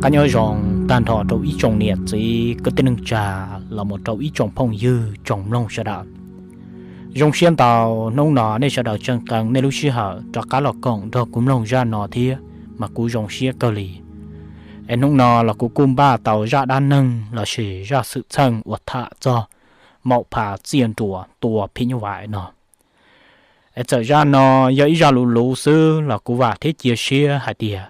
Qab nyob zoo tag nrho rau ib tsoom niam txiv kwv tij neej tsa los mus rau ib tsoom phooj ywg tsoom mloog sawv daws. Zoo siab ntau hnub no nej sawv daws tseem qee nej lub sij hawm rov qab los koom nrog kuv mloog zaj no thiab mas kuv zoo siab kawg li. Es hnub no los kuv kuj npaj tau zaj dab neeg lossis zaj xwm txheej uas tham txog maum pha txiaj nruas tua phim nyuj vais no. Es txawm zaj no yog ib zaj luv luv xwb los kuv vam thiab cia siab hais tias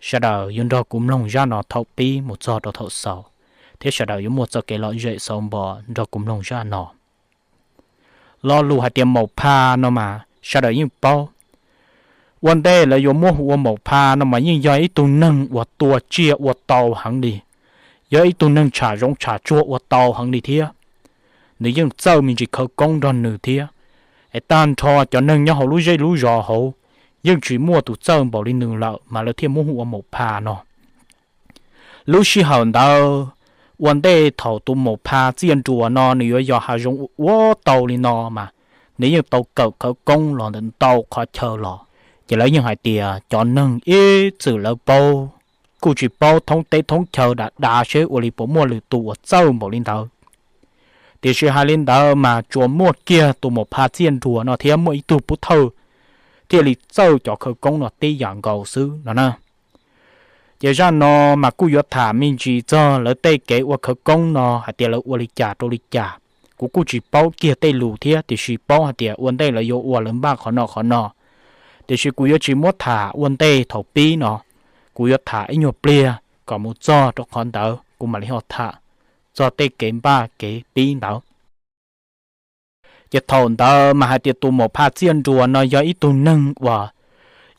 sawv daws yuav nrog kuv mloog zaj no thaum pib mus txog rau thaum xaus, thiab sawv daws yuav muaj txoj kev lom zem xauv npo nrog kuv mloog zaj no. Lo lus hais tias maum pha no mas sawv daws yeej paub. Ua ntej lawv yuav muab hu ua maum pha no mas yeej yog ib tug neeg uas tua tsiaj ua tau heev li, yog ib tug neeg tsham zoov tsham tsuag ua tau heev li thiab. Nws yeej txawj me ntsis khawv koob nrog nws thiab. Es tag nrho cov neeg nyob hauv lub zej lub zos hauv yeej tsis muaj tus txawj npaum li nws lawm mas lawv thiaj muab hu ua maum pha no. Lub sij hawm ntawd, ua ntej thaum tus maum pha txiaj nruas no nws yuav yos hav zoov ua ua tau li no mas nws yeej tau kawm khawv koob los ntawm ntau qhov chaw los. Ces lawv yeej hais tias cov neeg ib txwm lawv paub kuj tsis paub thoob teb thoob chaw dav dav seb ua li puas muaj lwm tus uas txawj npaum li ntawd. Tiam sis hais li ntawd mas tsuas muaj kiag tus maum pha txiaj nruas no thiab muaj ib tug pub thawj thiaj li txawj cov khawv koob no tib yam nkaus xwb no na. Ces zaj no mas kuj yuav tham me ntsis txog lawv tej kev ua khawv koob no hais tias lawv ua li cas rau li cas. Kuv kuj tsis paub kiag tej lus thiab, tiam sis paub hais tias ua ntej lawv yuav ua lawv npaj qhov no qhov no. Tiam sis kuv yuav tsis muab tham ua ntej thaum pib no, kuv yuav tham ib nyuag pliag kom mus txog rau qhov ntawd kuv mam li ho tham txog tej kev npaj kev pib ntawd. Ces thaum ntawd mas hais tias tus maum pha txiaj nruas no yog ib tug neeg uas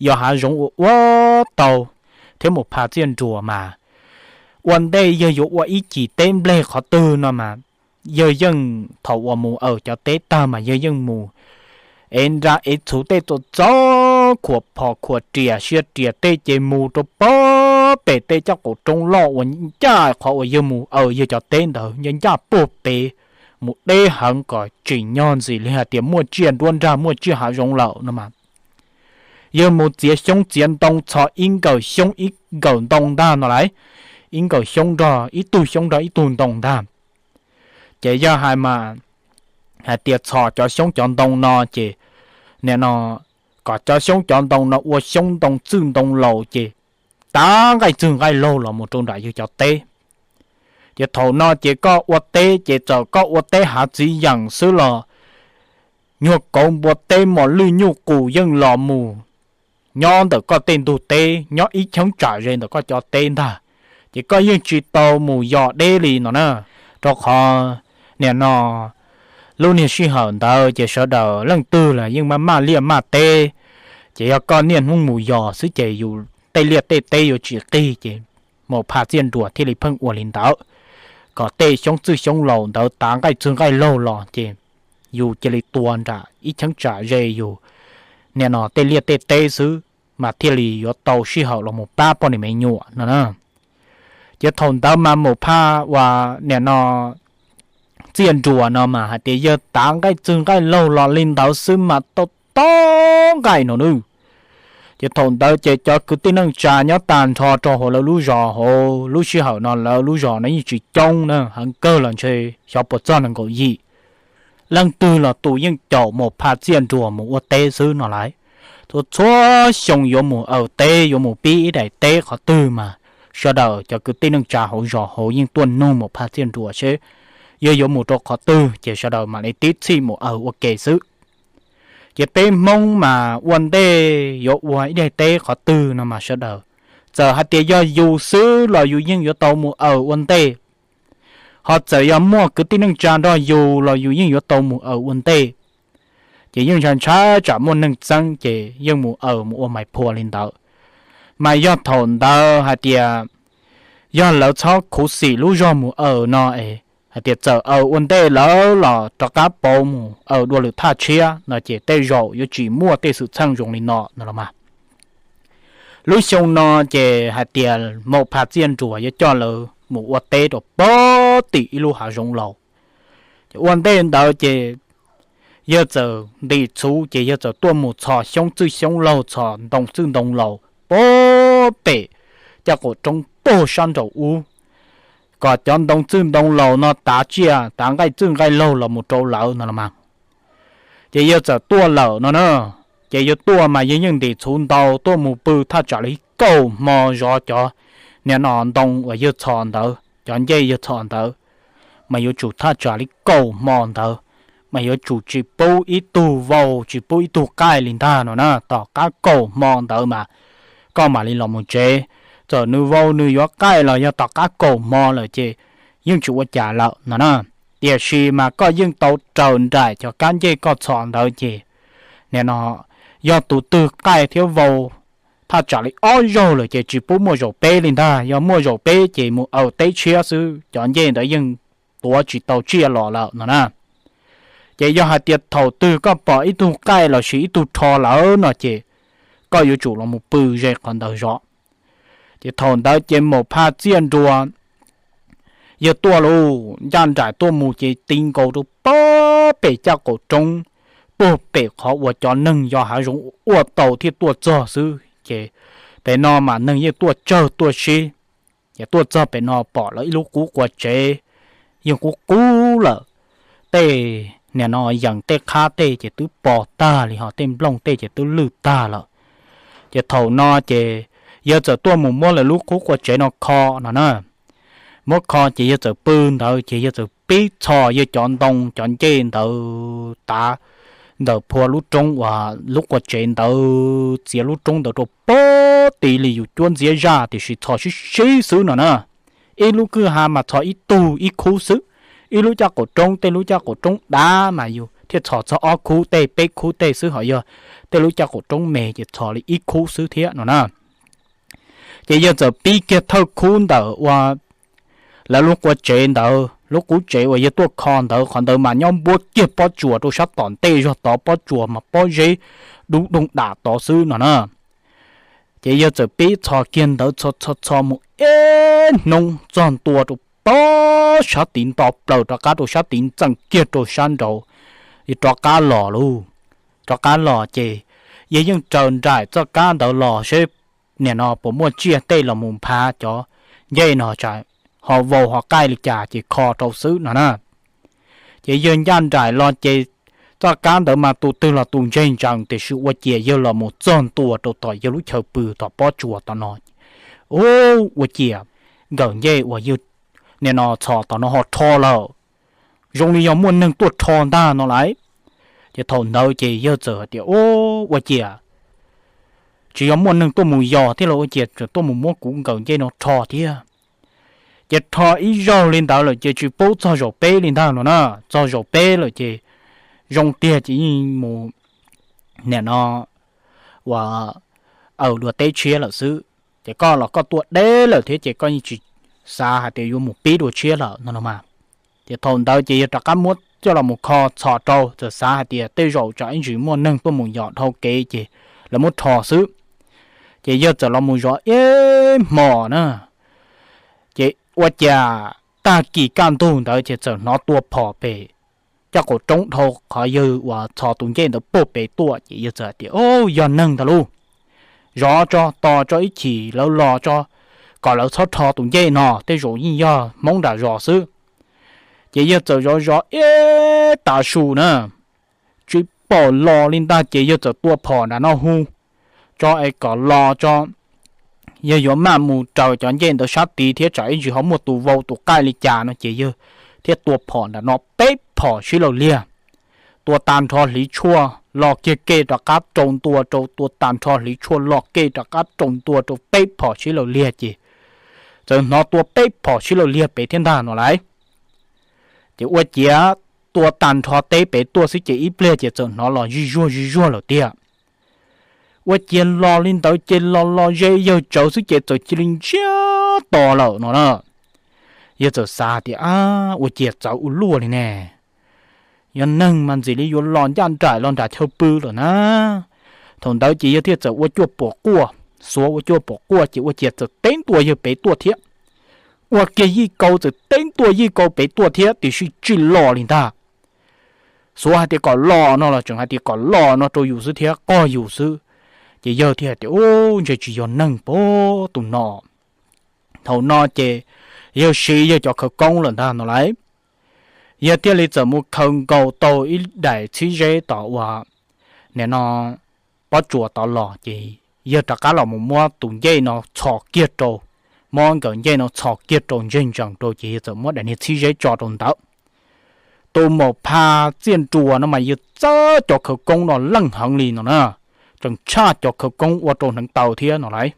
yos hav zoov ua ua tau, thiab maum pha txiaj nruas mas ua ntej yawg yuav ua ib cim teb nplej qhov twg no mas yawg yeej thaum uas mus awm cov teb tag mas yawg yeej mus ev nra ev txhuv tej txaus txaus, khuam phom khuam riam sia riam tej ces mus rau pag pem tej caj qaum roob loj uas ncaj qhov uas yawg mus awm yawg cov teb ntawd ncaj ncaj puag pem, mus deb heev kom tsim nyog ntxim li hais tias muaj tsiaj nruab nrag muaj tsiaj hav zoov lawm no mas. Yawg mus txiav xyoob txiav ntoo txhos ib nkawm xyoob ib nkawm ntoo ntag no lauj, ib nkawm xyoob nrog ib tug xyoob nrog ib tug ntoo ntag. Ces yawg hais mas hais tias txhos cov xyoob cov ntoo no ces nim no kom cov xyoob cov ntoo no ua xyoob ntoo txwj ntoo laus ces tav nqaij txwg nqaij laug los mus rau nram yawg cov teb. Ces thaum no ces koj ua teb ces txawm koj ua teb hav txiv yeem xwb los nyuag kauv npua teb mos lwj nyuj qus yeej los mus nyob ntawm koj tej ntug teb, nyob ib cheeb tsam ze ntawm koj cov teb ntag, ces koj yeej tsis tau mus yos deb li no na. Rau qhov nim no lub niag sij hawm ntawd ces sawv daws leej twg los yeej maj maj liaj maj teb, ces yog koj niaj hnub mus yos xwb ces yus tej liaj tej teb yuav tsis qig, ces maum pha txiaj nruas thiaj li pheej ua li ntawd, kom tej xyoob txwj xyoob laus ntawd tav nqaij txwg nqaij laug los ces yus cia li tua nram ib cheeb tsam ze yus nim no tej liaj tej teb xwb, mas thiaj li yuav tau sij hawm los mus pab poj niam me nyuam no na. Ces thaum ntawd mas maum pha uas nim no txiaj nruas no mas hais tias yawg tav nqaij txwg nqaij laug los li ntawd xwb mas tau tob nqaij no nawb. Ces thaum ntawd ces cov kwv tij neej tsa nyob tag nrho rau hauv lawv lub zos hauv lub sij hawm no lawv lub zos no yeej tsis coob na, heev kawg los ntshe xyov puas txog nees nkaum yim. Leej twg los tus yeej caum maum pha txiaj nruas mus ua teb xwb no lauj. Txhua txhua xyoo yuav mus awm teb yuav mus pib ib daim teb qhov twg mas sawv daws cov kwv tij neej tsa hauv zos hauv yeej tuaj nug maum pha txiaj nruas seb yog yuav mus rau qhov twg ces sawv daws mam li tib txhij mus awm ua ke xwb. Ces peb Hmoob mas ua ntej yuav ua ib daim teb qhov twg no mas sawv daws, txawm hais tias yog yus xwb los yus yeej yuav tau mus awm ua ntej, ho txawm yog muaj kwv tij neej tsa nrog yus los yus yeej yuav tau mus awm ua ntej. Ces yeej ntshai ntshai tsam muaj neeg txeeb ces yeej mus awm mus ua mais phua li ntawd. Mas yog thaum ntawd hais tias yog lawv txhob khuv xim lub zog mus awm no es hais tias txawm awm ua ntej lawm los rov qab pauv mus awm dua lwm thaj tshiab no ces tej zaum yuav tsis muaj tej xwm txheej zoo li no no los mas. Lub xyoo no ces hais tias maum pha txiaj nruas yuav coj lawv mus ua teb rau pem tim ib lub hav zoov laus. Ces ua ntej ntawd ces yawg txawm ntim txhuv ces yawg txawm tuaj mus txhos xyoob txwj xyoob laug txhos ntoo txwj ntoo laus pem caj qaum roob puag sab nraum ub, kom cov ntoo txwj ntoo laus no tav tsiaj tav nqaij txwj nqaij laug los mus rau lawv no los mas. Ces yawg txawm tuaj lawm no na. Ces yawg tuaj mas yawg yeej ntim txhuv ntau tuaj mus pw thaj tsam li kaum hmo zov cov niag no ntoo uas yawg txhos ntawd, cov ncej yawg txhos ntawd, mas yuav tsum thaj tsam li kaum hmo ntawd, mas yuav tsum tsis pub ib tug vau tsis pub ib tug qaij li ntag no na. Tom qab kaum hmo ntawd mas koj mam li los mus tsev. Txawm nws vau nws yuav qaij los yog tom qab kaum hmo lawm ces yeej tsis ua cas lawm no na. Tiam sis mas koj yeej tau raws nraim cov kab ncej koj txhos ntawd ces nim no yog tus twg qaij thiab vau thaj tsam li ob zaug lawm ces tsis pub muaj zaum peb li ntag. Yog muaj zaum peb ces mus aws teb tshiab xwb, cov ncej ntawd yeej tuav tsis tau tsiaj los lawm no na. Ces yog hais tias thaum twg koj pom ib tug qaij lossis ib tug rho lawm no ces koj yuav tsum los mus pw ze qhov ntawd zov. Ces thaum ntawd ces maum pha txiaj nrua yawg tuaj lauj, ncaj nraim tuaj mus ces ti nkaus rau puag pem caj qaum roob, puag pem qhov uas cov neeg yos hav zoov ua tau thiaj tuaj txog xwb. Ces pem no mas neeg yeej tuaj tsawg tuaj sib. Ces tuaj txog pem no pom lawv ib lub qub qua tsev yeej qub qub lawm. Tej niag no yees tej qhab tej ces twb pos tag li, ho tej nplooj tej ces twb lwj tag lawm. Ces thaum no ces yawg txawm tuaj mus muab lawv lub qub qua tsev no kho no na. Muab kho ces yawg txawm pw ntawd ces yawg txawm pib txhos yawg cov ntoo cov ncej ntawd tav ntawm phua lub roob uas lub qua tsev ntawd, txiav lub roob ntawd rau puag tid li yus cuab ntxiab zaj tiam sis txhos sib sib xwb no na. Ib lub kwj ha mas txhos ib tug ib khub xwb, ib lub caj qaum roob, tej lub caj qaum roob dav mas yus thiaj txhos txog ob khub tej peb khub tej xwb, ho yog tej lub caj qaum roob me ces txhos li ib khub xwb thiab no na. Ces yawg txawm pib kiag thawj khub ntawm ua lawv lub qua tsev ntawd, lub qub tsev uas yawg tuaj kho ntawd, qhov ntawd mas nyob npuab kiag pob tsuas rau sab tom ntej zog tod, pob tsuas mas pob zeb dub doog dam tod xwb no na. Ces yawg txawm pib txhos kiag ntawd txhos txhos txhos mus ib hnub txog ntua rau pob sab tid nto plaws rov qab rau sab tid ntxeem kiag rau sab nraud, yawg rov qab los lauj. Rov qab los ces yawg yeej raws nraim txoj kab ntawd los seb nim no puas muaj tsiaj tej los mus nphav cov ncej no tsam ho vau ho qaij li cas ces kho rau xwb no na. Ces yawg ncaj nraim los ces txoj kab ntawd mas tus twg los tus ntseg ntsees tiam sis ua ciav yawg los mus txog ntua rau tom yawg lub chaw pw tom pob tsuas tom no, ua ciav nkawm ncej uas yawg nim no txhos tom no ho rho lawm, zoo li yog muaj neeg tuaj rho ntag no lauj. Ces thaum ntawd ces yawg txawm hais tias, ua ciav tsis yog muaj neeg tuaj mus yos thiab los ua ciav tseem tuaj mus muab kuv nkawm ncej no rho thiab. Ces rho ib zaug li ntawd lawm ces tsis pub txog zaum peb li ntag no na. Txog zaum peb lawm ces zoo tiag ces yeej mus nim no ua aws dua teb tshiab lawm xwb. Ces koj los koj tuaj deb lawm thiab ces koj yeej tsis xav hais tias yuav mus pib dua tshiab lawm no no mas. Ces thaum ntawd ces yawg rov qab muab coj los mus kho txhos rau, txawm xav hais tias tej zaum tsam ib ntsis muaj neeg tuaj mus yos dhau kev ces lawv muab rho xwb. Ces yawg txawm los mus zov ib hmos na. Ces ua cas tag kis kaj ntug ntawd ces txawm hnov tua phom pem caj qaum roob dhau qhov yawg uas txhos tus ncej ntawd puag pem tuaj ces yawg txawm hais tias, o, yog neeg ntag lauj. Zov tso, tos tso ib chim lawv los tso, kom lawv txhob rho tus ncej no, tej zaum yeej yog Hmoob nram zos xwb. Ces yawg txawm zov zov ib tav su na, tsis pom los li ntag ces yawg txawm tua phom nram no hu tso es kom los tso, yawg yuav maj mus raws cov ncej ntawd sab tid thiab tsam ib ntsis ho muaj tus vau tus qaij li cas no ces yawg thiaj tua phom nram no peb phom sib law liag. Tua tag nrho hliv tshuaj los kiag ke rov qab rau ntua rau, tua tag nrho hliv tshuaj los ke rov qab rau ntua rau peb phom sib law liag ces txawm hnov tua peb phom sib law liag pem thiab ntag no lauj. Ces ua ciav tua tag nrho teb pem tuaj xwb ces ib pliag ces txawm hnov los zij zuag zij zuag lawm tiag. Ua ciav los li ntawd ces los los ze yawg tsawv xwb ces txawm cia li ntsiag to lawm no na. Yawg txawm xav tias, a, ua ciav txawv ua luaj li ne, yog neeg mas ntxim li yuav los ncaj nraim los nram chaw pw lawm na. Thaum ntawd ces yawg thiaj txawm ua cuaj puam quaj, xuav ua cuaj puam quaj ces ua ciav txawm teb ntua yawg pem tuaj thiab. Ua kiag yij kau txawm teb ntua yij kau pem tuaj thiab tiam sis tsis los li ntag. Xuav hais tias kom los no los tseem hais tias kom los no rau yus xwb thiab qog yus xwb. Ces yawg thiaj hais tias, u, ntshe tsis yog neeg pab tus no. Thaum no ces yawg siv yawg cov khawv koob lawm ntag no lauj. Yawg thiaj li txawm mus khaws nkaus tau ib daim txhib zeb tom uas nim no pob tsuas tod los ces yawg rov qab los mus muab tus ncej no txhos kiag rau, muab nkawm ncej no txhos kiag rau ntseg ntsees rau ces yawg txawm muab daim niag txhib zeb tso rau ntawd. Tus maum pha Txiaj Nruas no mas yawg txawb cov khawv koob no leej heev li no na, tseem tshaj cov khawv koob ua rau hneev taw thiab no lauj.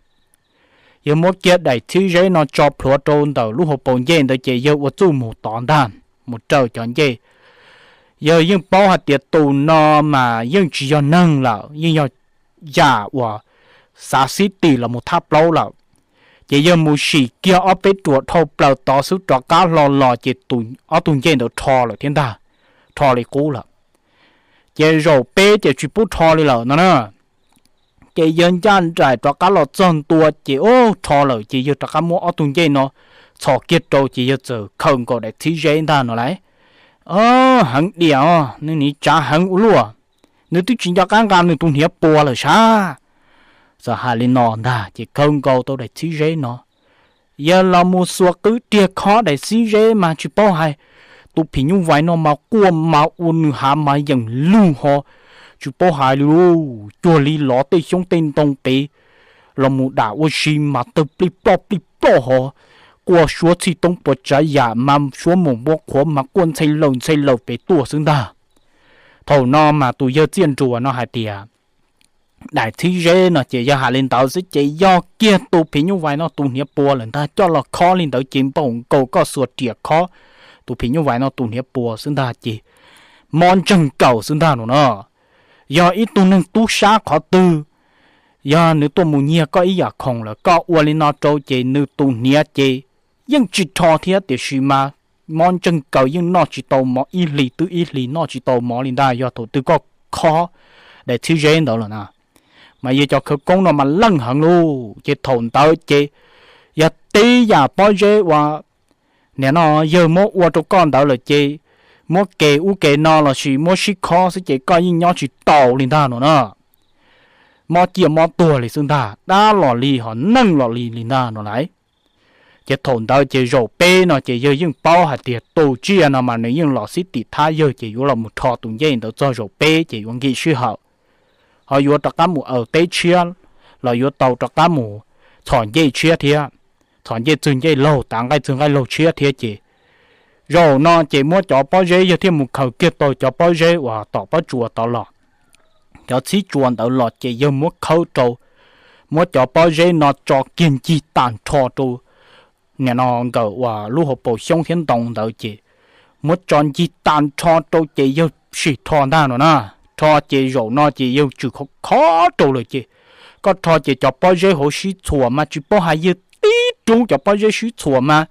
Yawg muab kiag daim txhib zeb no tso plhuav rau ntawm lub hauv paus ncej ntawd ces yawg ua txuj mus tod ntag, mus raws cov ncej. Yawg yeej paub hais tias tus no mas yeej tsis yog neeg lawm, yeej yog yam uas xav xib tim los mus thaj plaub lawm. Ces yawg mus sim kiag ob peb ruam dhau plaws tod xwb rov qab hlo los ces tus, ob tug ncej ntawd rho lawm thiab ntag, rho li qub lawm. Ces zaum peb ces tsis pub rho li lawm no na. Ces yawg ncaj nraim rov qab los txog ntua ces ub rho lawm ces yawg rov qab muab ob tug ncej no txhos kiag rau ces yawg txawm khaws nkaus daim txhib zeb ntag no lauj. Heev diam os, nws niv tsav heev ua luaj, nws twb tsis nco qab nqa nws tus hniav pua lawm sas. Txawm hais li no ntag ces khaws nkaus tau daim txhib zeb no, yawg los mus xuas qwb riag khob daim txhib zeb mas tsis paub hais, tus phim nyuj vais no mas quaj mas ua nws hav mas yeem lug ho, tsis paub hais li, cuag li lov tej xyoob tej ntoo pem los mus dam ua si mas tawg plij ploj plij ploj ho, quaj suab txhij toob puas tsav yam mas suab mus npua qhuav mas quaj ntxhee lawm ntxhee lawm pem tuaj xwb ntag. Thaum no mas tus yawg Txiaj Nruas no hais tias daim txhib zeb no ces yawg hais li ntawd xwb ces yog kiag tus phim nyuj vais no tus hniav pua lawm ntag, coj los khob li ntawd ces npaum nkaus koj xuas riam khob tus phim nyuj vais no tus hniav pua xwb ntag ces mob ntseeg kawg xwb ntag no na. Yog ib tug neeg tub sab qhov twg, yog nws tuaj mus nyiag koj ib yam khoom lawm koj ua li no rau ces nws tus hniav ces yeej tsis rho thiab tiam sis mas mob ntseeg kawg yeej noj tsis tau mov, ib hlis twb ib hlis noj tsis tau mov li ntag yog thaum twg koj khob daim txhib zeb ntawd lawm na. Mas yawg cov khawv koob no mas leej heev lauj ces thaum ntawd ces yog tib yam pob zeb uas nim no yawg muab ua rau koj ntawd lawm ces muab kev ub kev no lossis muab sib khob xwb ces koj yeej nyob tsis tau li ntag no na. Mob ciaj mob tuag li xwb ntag, dab los li ho neeg los li li ntag no lauj. Ces thaum ntawd ces zaum peb no ces yawg yeej paub hais tias tus tsiaj no mas nws yeej los xib tim thab yawg ces yuav los mus rho tus ncej ntawd txog zaum peb ces yuav nkim sij hawm, ho yuav rov qab mus aws teb tshiab los yuav tau rov qab mus txhom ncej tshiab thiab, txhom ncej txwg ncej laug, tav nqaij txwg nqaij laug tshiab thiab ces zaum no ces muab cov pob zeb, yawg thiaj mus khaws kiag tau cov pob zeb uas tom pob tsuas tod los, cov txhib tsuas ntawd los ces yawg muab khawb rau, muab cov pob zeb no tso kiag ncig tag nrho rau nim no nkawm uas lub hauv paus xyoob thiab ntoo ntawd ces muab tso ncig tag nrho rau ces yawg sim rho ntag no na. Rho ces zaum no ces yawg tshwm khov khov rau lawm ces koj rho ces cov pob zeb hauv sib txhuam mas tsis paub hais yawg tib rub cov pob zeb sib txhuam mas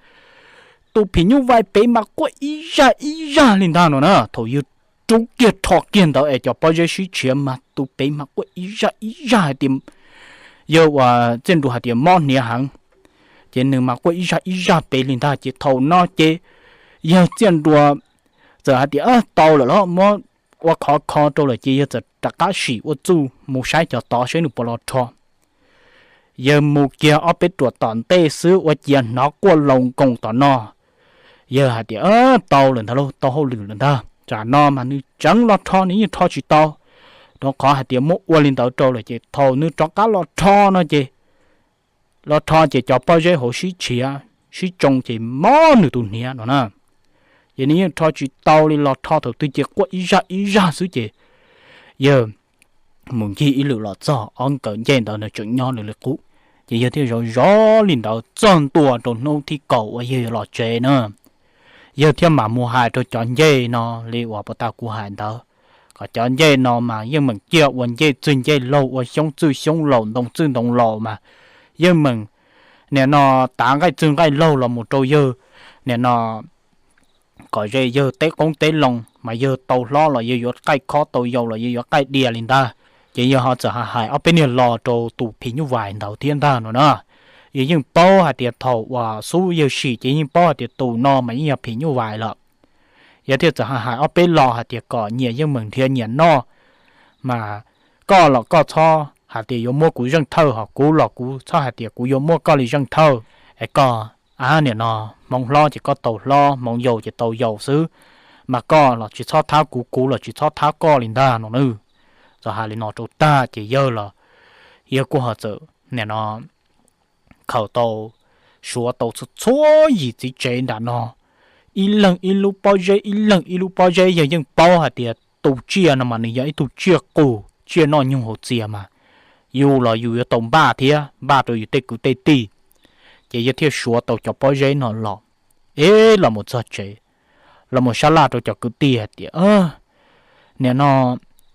tus phim nyuj vais pem mas quaj ib zaj ib zaj li ntag no na. Thaum yawg rub kiag rho kiag ntawd es cov pob zeb sib tshiav mas tus pem mas quaj ib zaj ib zaj hais tias yawg uas Txiaj Nruas hais tias mob hniav heev, ces nws mas quaj ib zaj ib zaj pem li ntag ces thaum no ces yawg Txiaj Nruas txawm hais tias tau lawm los muab ua khov kho rau lawm ces yawg txawm rov qab sim ua txuj mus saib cov tod saib nws puas los rho. Yawg mus kiag ob peb ruam tom ntej xwb ua ciav hnov quaj laus nkoos tom no. Yawg hais tias tau lawm ntag lauj, tau hauj lwm lawm ntag, tsam no mas nws tseev los rho nws yeej rho tsis tau, rau qhov hais tias muab ua li ntawd rau lawm ces thaum nws rov qab los rho no ces los rho ces cov pob zeb hauv sib tshiav sib tsoo ces mob nws tus hniav no na. Ces nws yeej rho tsis tau li, los rho thaum twg ces quaj ib zaj ib zaj xwb ces yawg mus ncig ib lwm los txog ob nkawm ncej ntawd nws tseem nyob nws li qub. Ces yawg thiaj zov zov li ntawd txog ntua rau hnub thib kaum uas yawg yuav los tsev na. Yawg thiaj mam mus hais rau cov ncej no li uas puag ta kuv hais ntawd, kom cov ncej no mas yeej meem ciaj ua ncej txwg ncej laug, ua xyoob txwg xyoob laus, ntoo txwg ntoo laus mas yeej meem nim no tav nqaij txwg nqaij laug los mus rau yawg nim no kom ze yawg teb qoob teb loo mas yawg tau hlob los yawg yuav qaij khob, tau yau los yawg yuav qaij diav li ntag. Ces yawg ho txawm hais hais ob peb niag lo rau tus phim nyuj vais ntawd thiab ntag no na. Yawg yeej paub hais tias thaum uas xub yawg sim ces yeej paub hais tias tus no mas yeej yog phim nyuj vais lawm. Yawg thiaj txawm hais hais ob peb lo hais tias kom nyias yeej meem nrhiav nyias noj, mas koj los koj txhob hais tias yuav muab kuv zeej thawj, ho kuv los kuv txhob hais tias kuv yuav muab koj li zeej thawj. Es koj, a, nim no hmoov hlob ces koj tau hlob, hmoov yau ces tau yau xwb, mas koj los tsis txhob thab kuv, kuv los tsis txhob thab koj li ntag no nawb. Txawm hais li no rau tag ces yawg los, yawg kuj ho txawm nim no khaws tau, suav tau txhua txhua yim txiv tsev nram no, ib leeg ib lub pob zeb, ib leeg ib lub pob zeb. Yawg yeej paub hais tias tus tsiaj no mas nws yog ib tug tsiaj qus, tsiaj noj nyoog hauv txias mas yus los yus yuav tau npaj thiab npaj rau yus tej kwv tej tij. Ces yawg thiaj suav tau cov pob zeb no los, es los mus txog tsev, los mus sab laj rau cov kwv tij hais tias, nim no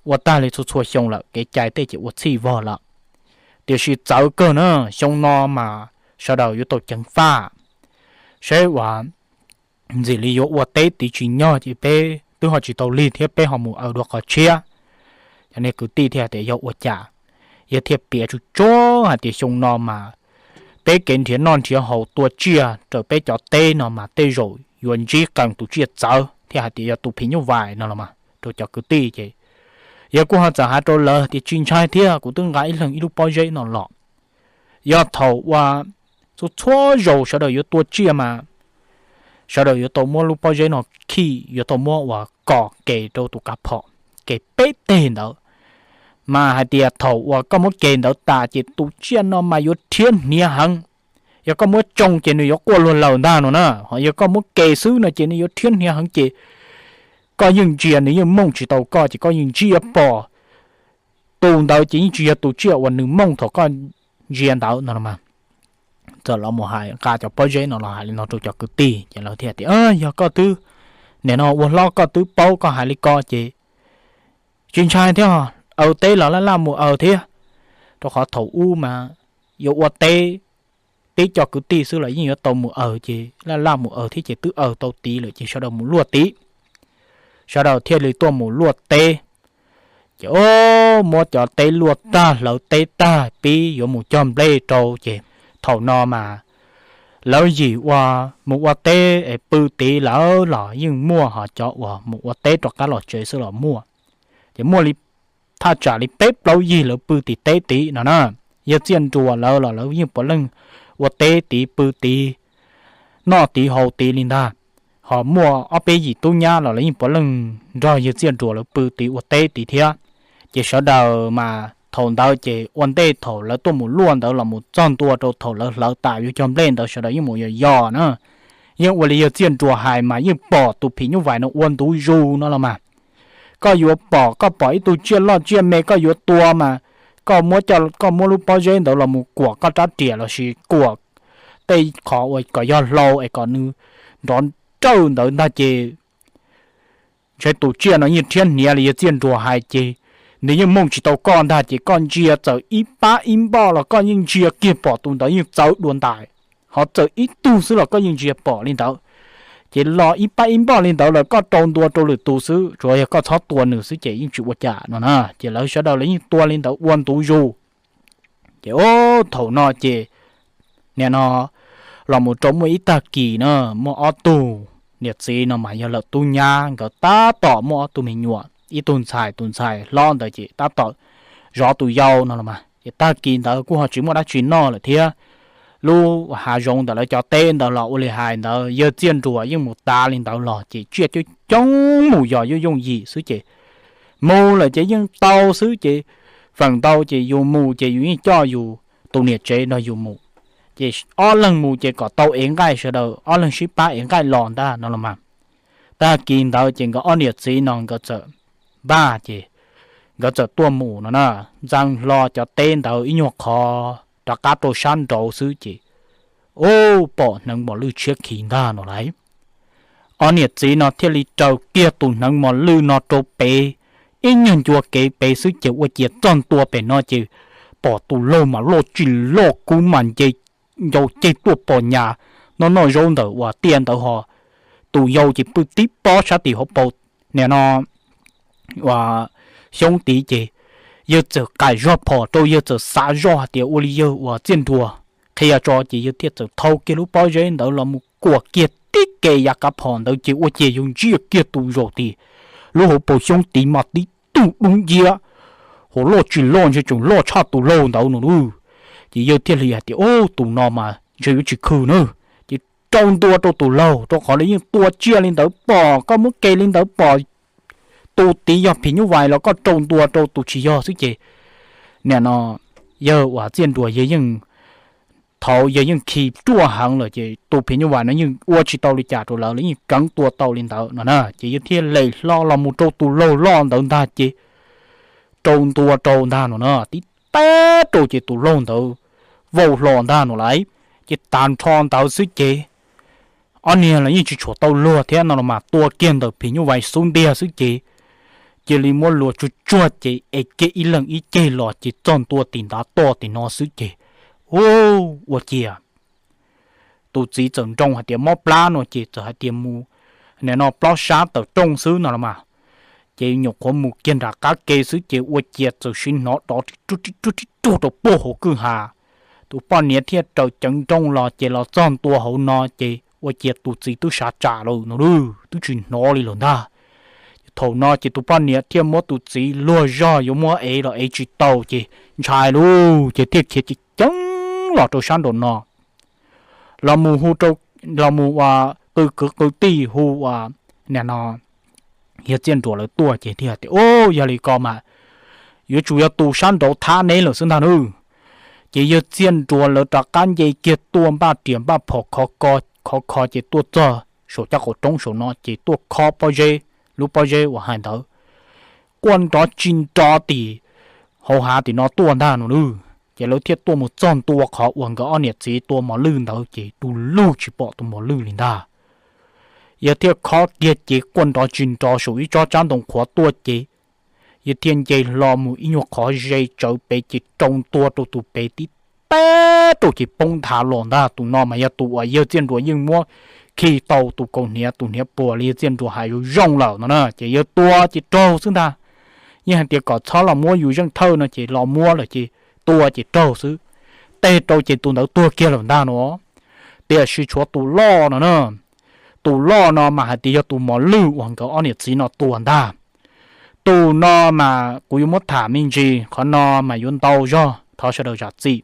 ua tag li txhua txhua xyoo lawm, kev cai tej ces ua txhij vog lawm, tiam sis txawv kawg na, xyoo no mas sawv daws yuav tau ceev faj, saib uas ntxim li yuav ua teb tiv tsis nyog ces peb twb ho tsis tau lig thiab, peb ho mus aws dua qhov tshiab. Cov niag kwv tij thiaj tias yog ua cas, yawg thiaj piav tsuj tsuav hais tias xyoo no mas peb kev nrhiav noj nrhiav haus tua tsiaj raws peb cov teb no mas tej zaum yuav ntsib qee tus tsiaj txawv thiab hais tias yog tus phim nyuj vais no los mas rau cov kwv tij ces yawg kuj ho txawm hais rau lawv tias tsis ntshai thiab, kuv twb nqa ib leeg ib lub pob zeb no los. Yog thaum uas txhua txhua zaus sawv daws yuav tua tsiaj mas sawv daws yuav tau muab lub pob zeb no khi, yuav tau muab uas kom ke rau tus kav phom, ke peb teg ntawd. Mas hais tias thaum uas koj muab ke ntawd tas ces tus tsiaj no mas yuav rhiab hniav heev. Yog koj muab tsoo ces nws yuav quaj luag lawm ntag no na, ho yog koj muab ke xwb no ces nws yuav rhiab hniav heev ces koj yeej ntsia nws yeej mooj tsis tau koj, ces koj yeej ntsia pom tus ntawd ces yeej tsis yog tus tsiaj uas nws mooj thaum koj ntsia ntawd no los mas. Txawm los mus hais nqa cov pob zeb no los hais li no rau cov kwv tij ces lawv thiaj tias, yog koj twb, nim no ua hlob koj twb paub koj hais li ko ces tsis ntshai thiab, aws teb los laj laj mus aws thiab, rau qhov thaum ub mas yuav ua teb, peb cov kwv tij xwb los yeej yuav tau mus aws ces laj laj mus aws thiab ces twb aws tau tid lawm ces sawv daws mus luaj tid. Sawv daws thiaj li tuaj mus luaj teb. Ces o, muab cov teb luaj tag, hlawv teb tag pib yuav mus cog nplej rau ces thaum no mas lawv yim uas mus ua teb es pw tid lawm los yeej muaj, ho cov uas mus ua teb rov qab los tsev xwb los muaj. Ces muaj li thaj tsam li peb plaub yig lawv pw tim teb tid no na. Yawg Txiaj Nruas lawv los lawv yeej puav leej ua teb tid pw tid, noj tid haus tid li ntag. Ho muaj ob peb yim tub nyab los lawv yeej puav leej nrog Yawg Txiaj Nruas lawv pw tid ua teb tid thiab. Ces sawv daws mas thaum ntawd ces ua ntej thaum lawv tuaj mus luaj ntawd los mus txog ntua rau thaum lawv hlawv tas yuav cog nplej ntawd sawv daws yeej mus yos yos na. Yeej ua li Yawg Txiaj Nruas hais mas yeej pom tus phim nyuj vais no ua ntu zus no los mas. Koj yuav pom, koj pom ib tug tsiaj loj tsiaj me koj yuav tua mas koj muab, koj muab lub pob zeb ntawd los mus kuam koj rab riam lossis kuam tej qhov uas kom yog hlau es kom nws nrov nrawj ntawd ntag ces ntshe tus tsiaj no yeej rhiab hniav li Yawg Txiaj Nruas hais ces nws yeej mooj tsis tau koj ntag ces koj ntsia txawm ib pab ib npoj los koj yeej ntsia kiag pom tus ntawd yeej txawv dua ntais. Ho txawm ib tug xwb los koj yeej ntsia pom li ntawd. Ces los ib pab ib npoj li ntawd lawm koj rau ntua rau lwm tus xwb, tsuas yog koj txhob tua nws xwb ces yeej tsis ua cas no na. Ces lawv sawv daws lawv yeej tua li ntawd ua ntu zus. Ces o, thaum no ces nim no los mus rau muaj ib tag kis na, muaj ob tug niam txiv no mas yog lawv tub nyab, nkawd tab tom muaj ob tug me nyuam, ib tug ntxhais, tus ntxhais hlob ntawd ces tab tom zov tus yau no los mas. Ces tag kis ntawd kuj ho tsis muaj dab tsi noj lawm thiab. Lub hav zoov ntawm lawv cov teb ntawd los ua li hais ntawd Yawg Txiaj Nruas yeej mus tav li ntawd los ces tsiaj coob coob mus yos yooj yooj yim xwb ces mus lawm ces yeej tau xwb ces feem ntau ces yus mus ces yus yeej coj yus tus niam tsev nrog yus mus. Ces ob leeg mus ces kom tau ev nqaij, sawv daws ob leeg sib pab ev nqaij los ntag no los mas. Tag kis ntawd ces nkawd ob niam txiv no nkawd txawm npaj ces nkawd txawm tuaj mus no na, ntxeev hlo cov teb ntawd ib nyuag qhov rov qab rau sab nraud xwb ces ub, pom hneev mos lwj tshiab khiv ntag no lauj. Ob niam txiv no thiaj li raws kiag tus hneev mos lwj no rau pem, ib nyuag ncua kev pem xwb ces ua ciav txog ntua pem no ces pom tus laug mas loj tsis loj kub mas nce ncau ceg tuaj pos nyas noj noj zaub ntawm uas tiaj ntawd ho. Tus yau ces pw tib pob sab tim hauv paus nim no uas xyoob tid ces yawg txawm qaim zog phom rau, yawg txawm xav zoj hais tias ua li yawg uas Txiaj Nruas qhia tso ces yawg thiaj txawm thau kiag lub pob zeb ntawd los mus kuam kiag tib ke yav kav phom ntawd ces ua ciav yawg ntsia kiag tus zaum tid, lub hauv paus xyoob tid mas tib tug dub nciab, hauv loj tsis loj ntshe tseem loj tshaj tus laug ntawd no lauj. Ces yawg thiaj li hais tias, ub, tus no mas ntshe yuav tsis khwm na. Ces rau ntua rau tus laug, rau qhov lawv yeej tua tsiaj li ntawd pom, koj muab ke li ntawd pom, tus tid yog phim nyuj vais los koj rau ntua rau tus tsis yog xwb ces, nim no yawg uas Txiaj Nruas yawg yeej, thaum yawg yeej khi ruaj heev lawm ces tus phim nyuj vais no yeej ua tsis tau li cas rau lawv, lawv yeej keev tua tau li ntawd no na. Ces yawg thiaj lem hlo los mus rau tus laug loj ntawd ntag ces rau ntua rau ntag no na, tib teb rau ces tus laug ntawd vau hlo ntag no lauj. Ces tag nrho ntawd xwb ces ob niag los yeej tsis tshuav tau luag thiab no los mas tua kiag ntawm phim nyuj vais xub ntiag xwb ces cia li muab luag tsuag tsuag ces ev kiag ib leeg ib ceg los ces txog ntua tim ntav toj tim no xwb ces, u, ua ciav tus txiv txawm nroo hais tias mob plab no ces txawm hais tias mus, nim no plob sab tawm rooj xwb no los mas, ces nyuam qhuav mus kiag nram qab ke xwb ces ua ciav txawm sim hnov dov ri ruj ri ruj ri ruj rau puag hauv kwj ha. Tus poj niam thiaj raws ceev nrooj los ces los txog ntua hauv no ces ua ciav tus txiv twb sav tsam lawm no, twb tsis hnov li lawm ntag. Thaum no ces tus poj niam thiaj muab tus txiv luag zog yuav muab ev los ev tsis tau ces ntshai lauj, ces thiaj khiav ceev ceev los rau sab nraum no los mus hu rau, los mus ua qw kwv qw tij hu ua, nim no yawg Txiaj Nruas lawv tuaj ces thiaj tias, u, yog li ko mas yuav tsum yog tus sab nraud thab neb lawm xwb ntag nawb. Ces yawg Txiaj Nruas lawv rov qab nce kiag tuaj npaj riam npaj phom khov kho ces tuaj txog saum caj qaum roob saum no ces tuaj khob pob zeb, lub pob zeb uas hais ntawd quaj nrov tsis nrov tim hauv hav tim no tuaj ntag no nawb. Ces lawv thiaj tuaj mus txog ntua qhov uas nkawd ob niam txiv tua mos lwj ntawd ces du lug tsis pom tus mos lwj li ntag. Yawg thiaj khob kiag ces quaj nrov tsis nrov saum ib tsob tsab ntoo qhuav tuaj ces yawg thiaj nce hlo mus ib nyuag qhov ze tsawv pem ces rau ntua rau tus pem tib teb rau ces poob nthav los ntag. Tus no mas yog tus uas yawg Txiaj Nruas yeej muab khi tau tus kaus hniav, tus hniav puas li yawg Txiaj Nruas hais zoo zoo lawm no na, ces yawg tua ces raug xwb ntag. Yeej hais tias kom txhob los muab yus zeej thawj no ces los muab lawm ces tua ces raug xwb. Teb rau ces tus ntawd tuag kiag lawm ntag no. Tiam sis tshuav tus loj no na, tus loj no mas hais tias yog tus mos lwj uas nkawd ob niam txiv no tua ntag. Tus no mas kuv yuav muab tham me ntsis, qhov no mas yuav ntau zog, thov sawv daws zam txim.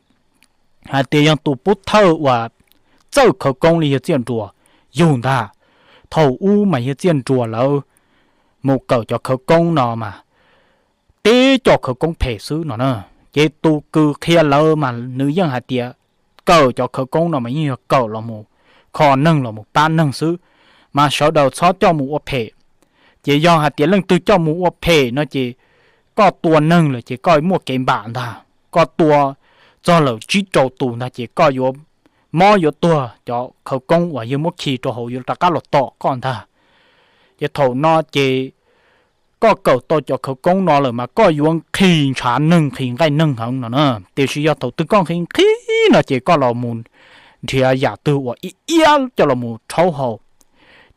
Hais tias yog tus pub thawj uas txawj khawv koob li yawg Txiaj Nruas yug ntag. Thaum ub mas yawg Txiaj Nruas lawv mus kawm cov khawv koob no mas tib co khawv koob phem xwb no na. Ces tus kws qhia lawv mas nws yeej hais tias kawm cov khawv koob no mas yeej yog kawm los mus kho neeg los mus pab neeg xwb, mas sawv daws txhob coj mus ua phem. Ces yog hais tias leej twg coj mus ua phem no ces koj tua neeg lawm ces koj muaj kev npam ntag, koj tua txog lawm tsib rau tus ntag ces koj yuav mob yuav tuag, cov khawv koob uas yawg muab khi rau hauv yuav rov qab los tom koj ntag. Ces thaum no ces koj kawm tau cov khawv koob no lawm mas koj yuav nqhis ntshav neeg nqhis nqaij neeg heev no na. Tiam sis yog thaum twg koj nqhis nqhis no ces koj los mus nrhiav yam twg uas ib iab coj los mus rhaub haus,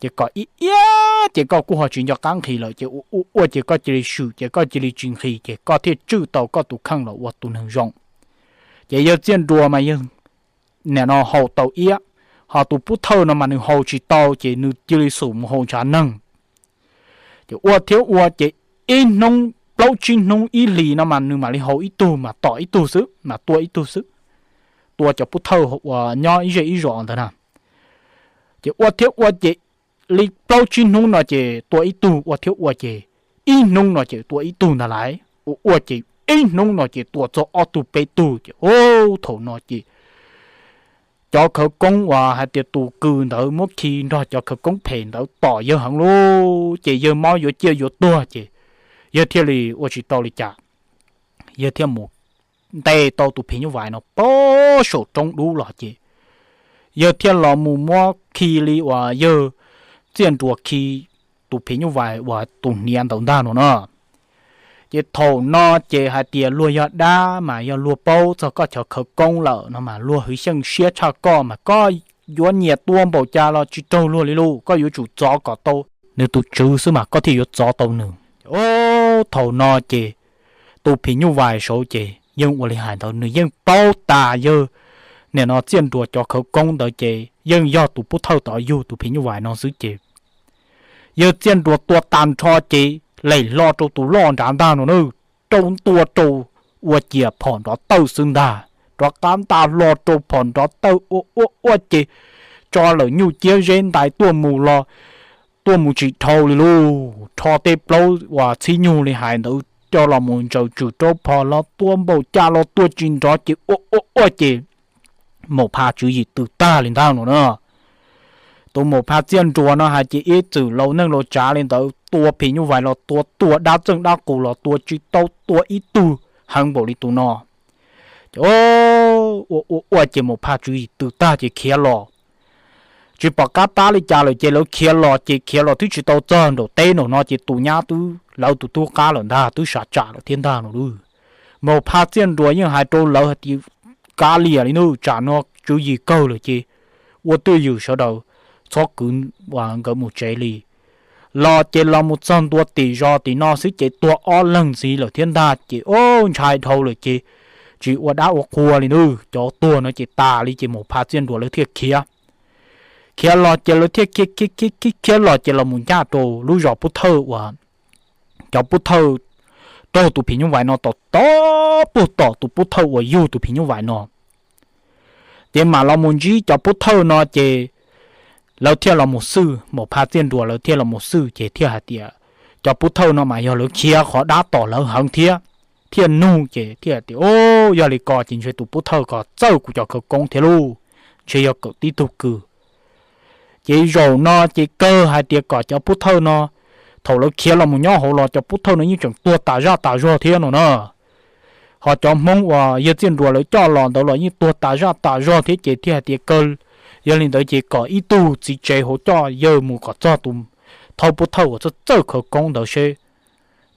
ces kom ib iab ces koj kuj ho tsis nco qab nqhis lawm ces ua ua ces koj cia li swm ces koj cia li tsis nqhis ces koj thiaj tswj tau koj tus kheej los ua tus neeg zoo. Ces yawg Txiaj Nruas mas yawg nim no haus tau iab, ho tus pub thawj no mas nws haus tsis tau ces nws cia li xum mus haus ntshav neeg. Ces ua thiab ua ces ib hnub plaub tsib hnub ib hlis no mas nws mam li haus ib tug mas tom ib tug xwb mas tua ib tug xwb, tua cov pub thawj uas nyob ib zej ib zos ntawd na. Ces ua thiab ua ces li plaub tsib hnub no ces tua ib tug, ua thiab ua ces ib hnub no ces tua ib tug ntag lauj. Ua ua ces ib hnub no ces tua txog ob tug peb tug ces thaum no ces cov khawv koob uas hais tias tus kws ntawd muab khi nrog cov khawv koob phem ntawd tom yawg heev lauj, ces yawg mob yuav ciaj yuav tuag ces yawg thiaj li ua tsis tau li cas. Yawg thiaj mus ntes tau tus phim nyuj vais no puag saum roob dub los ces yawg thiaj los mus muab khi li uas yawg Txiaj Nruas khi tus phim nyuj vais uas tus hniav ntawd ntag no na. Ces thaum no ces hais tias luag yog dab mas yog luag paub txog koj cov khawv koob lawm no mas luag hwv xyeej siab tshaj koj mas koj yuav nyiam tua npaum cas los tsis raug luag li lauj, koj yuav tsum txov kom tau nws tus tswv xwb mas koj thiaj yuav txov tau nws. Thaum no ces tus phim nyuj vais saud ces yeej ua li hais ntawd, nws yeej paub tas yawg nim no Txiaj Nruas cov khawv koob ntawd ces yeej yog tus pub thawj tod yug tus phim nyuj vais no xwb ces yawg Txiaj Nruas tua tag nrho ces lem hlo rau tus loj nrad ntag no na, rau ntua rau ua ciav phom nrov tawj xwb ntag. rov qab ntaj hlo rau phom nrov tawj ua ua ua ces tso lawm nyuj ciab zeb ntais tuaj mus los tuaj mus tsis dhau li lauj. Rho tej plaub uas txhib nyug li hais ntawd coj los mus ntsaws tswm rau phom los tua npaum cas los tua tsis nrov ces ua ua ua ces Maum Phas tswv yim tws tag li ntag no na. Tus Maum Phas Txiaj Nruas no hais ces ib txwm laus neej laus tsav li ntawd tua phim nyuj vais los tua, tua dab txeej dab qus los tua tsis tau, tua ib tug heev npaum li tus no. Ces ua ua ua ces Maum Phas tswv yim tws tag ces khiav los. Tsis pom qab tab li cas lawm ces lawv khiav los ces khiav los twb tsis tau txog nraum teb nraum no ces tus nyab twb lawv tus tub qab lawm ntag, twb sav tsam lawm thiab ntag no lauj. Maum Phas Txiaj Nruas yeej hais rau lawv hais tias kav liam li nawb, tsam no tswv yim kawg lawm ces ua twj ywm sawv daws txhob kwv nkawd mus tsev li. Los ces los mus txog ntua tim zos tim no xwb ces tuag ob leeg ntxiv lawm thiab ntag ces ntshai dhau lawm ces tsis ua dab ua qhua li nawb, cov tuag no ces tas li ces Maum Phas Txiaj Nruas lawv thiaj khiav. Khiav los ces lawv thiaj khiav khiav khiav khiav los ces los mus ncaj rau lub zos Pub Thawj uas cov Pub Thawj raug tus phim nyuj vais no tom tom puag tom tus Pub Thawj uas yug tus phim nyuj vais no. Ces mam los mus ntsib cov Pub Thawj no ces lawv thiaj los mus xwj, Maum Phas Txiaj Nruas lawv thiaj los mus xwj ces thiaj hais tias cov Pub Thawj no mas yog lawv khiav qhov dab tom lawv heev thiab, thiaj nug ces thiaj tias, Au, yog li ko ces ntshe tus Pub Thawj ko txawj kuv cov khawv koob thiab lauj, ntshe yog kawm tib tug kws. Ces zaum no ces kawg hais tias kom cov Pub Thawj no, thaum lawv khiav los mus nyob hauv los cov Pub Thawj no yeej tseem tuag tas zaj tas zog thiab no na. Ho cov Hmoob uas yawg Txiaj Nruas lawv coj los ntawd los yeej tuag tas zaj tas zog thiab ces thiaj hais tias kawg, yog li ntawd ces kom ib tug txiv tsev hauv coj yawg mus kom txog tus thawj Pub Thawj uas txawj txawj khawv koob ntawd seb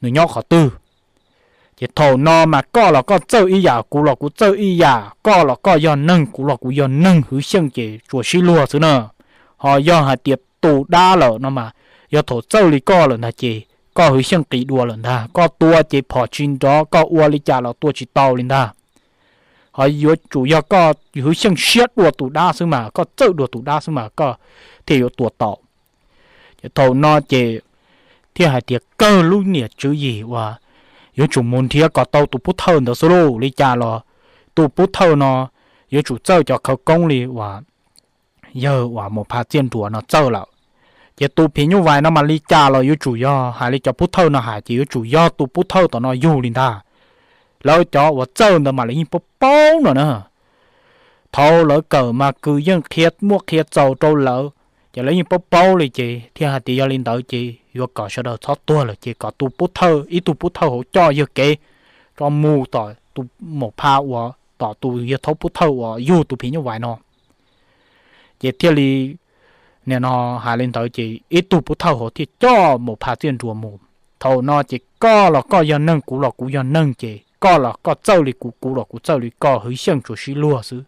nws nyob qhov twg. Ces thaum no mas koj los koj txawj ib yam, kuv los kuv txawj ib yam, koj los koj yog neeg, kuv los kuv yog neeg, hwv xyeej ces tsuas sib luag xwb na. Ho yog hais tias tus dab lawm no mas yog thaum txawj li koj lawm ntag ces koj hwv xyeej qis dua lawm ntag, koj tua ces phom tsis nrov, koj ua li cas los tua tsis tau li ntag. Ho yuav tsum yog koj hwv xyeej siab dua tus dab xwb mas, koj txawj dua tus dab xwb mas koj thiaj yuav tua tau. Ces thaum no ces thiaj hais tias kawg lub niam tswv yim uas yuav tsum mus nrhiav kom tau tus Pub Thawj ntawd xwb lauj, li cas los tus Pub Thawj no yuav tsum txawj cov khawv koob li uas yawg uas Maum Phas Txiaj Nruas no txawj lawm. Ces tus phim nyuj vais no mas li cas los yuav tsum yog hais li cov Pub Thawj no hais ces yuav tsum yog tus Pub Thawj tom no yug li ntag. Lawv cov uas txawj ntawd mas lawv yeej paub paub no na. Thaum lawv kawm mas kws yeej qhia muaj qhia txaus rau lawv, ces lawv yeej paub paub li ces thiaj hais tias yog li ntawd ces yuav kom sawv daws txhob tuag lawm ces kom tus Pub Thawj, ib tug Pub Thawj hauv coj yawg kev rov mus tom tus Maum Phas uas tom tus yawg thaub Pub Thawj uas yug tus phim nyuj vais no. Ces thiaj li nim no hais li ntawd ces ib tug Pub Thawj hauv thiaj coj Maum Phas Txiaj Nruas mus. Thaum no ces koj los koj yog neeg, kuv los kuv yog neeg, ces koj los koj txawj li kuv, kuv los kuv txawj li koj, hwv xyeej tsuas sib luag xwb.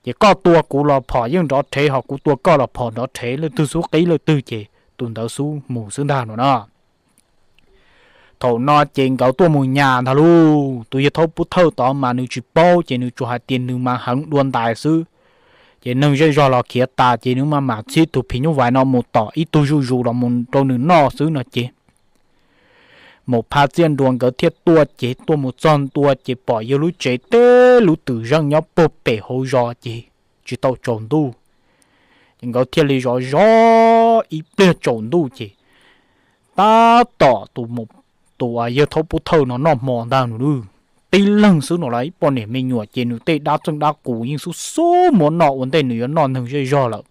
Ces koj tua kuv los phom yeej nrov rhev, ho kuv tua koj los phom nrov rhev, leej twg xub qib leej twg ces tus ntawd xub mus xwb ntag no na. Thaum no ces nkawd tuaj mus nyas ntag lauj, tus yawg thaub Pub Thawj tod mas nws tsis paub ces nws tsuas hais tias nws mas heev dua ntais xwb. Ces neeg zej zog los khiav tas ces nws mas mam txhib tus phim nyuj vais no mus tom ib tug zuj zus los mus rau nws noj xwb no ces Maum Phas Txiaj Nruas nkawd thiaj tuaj ces tuaj mus txog ntua ces pom yawg lub tsev teb lub twm zeej nyob puag pem hauv zos ces tsis tau tsaus ntuj. Ces nkawd thiaj li zov zov ib pliag tsaus ntuj ces tab tom tus, tus yawg thaub Pub Thawj no noj hmo ntag no, tib leeg xwb no los ib poj niam me nyuam ces nws tej dab txeej dab qus yeej xub xub muab noj ua ntej nws yuav noj neeg zej zog lawm.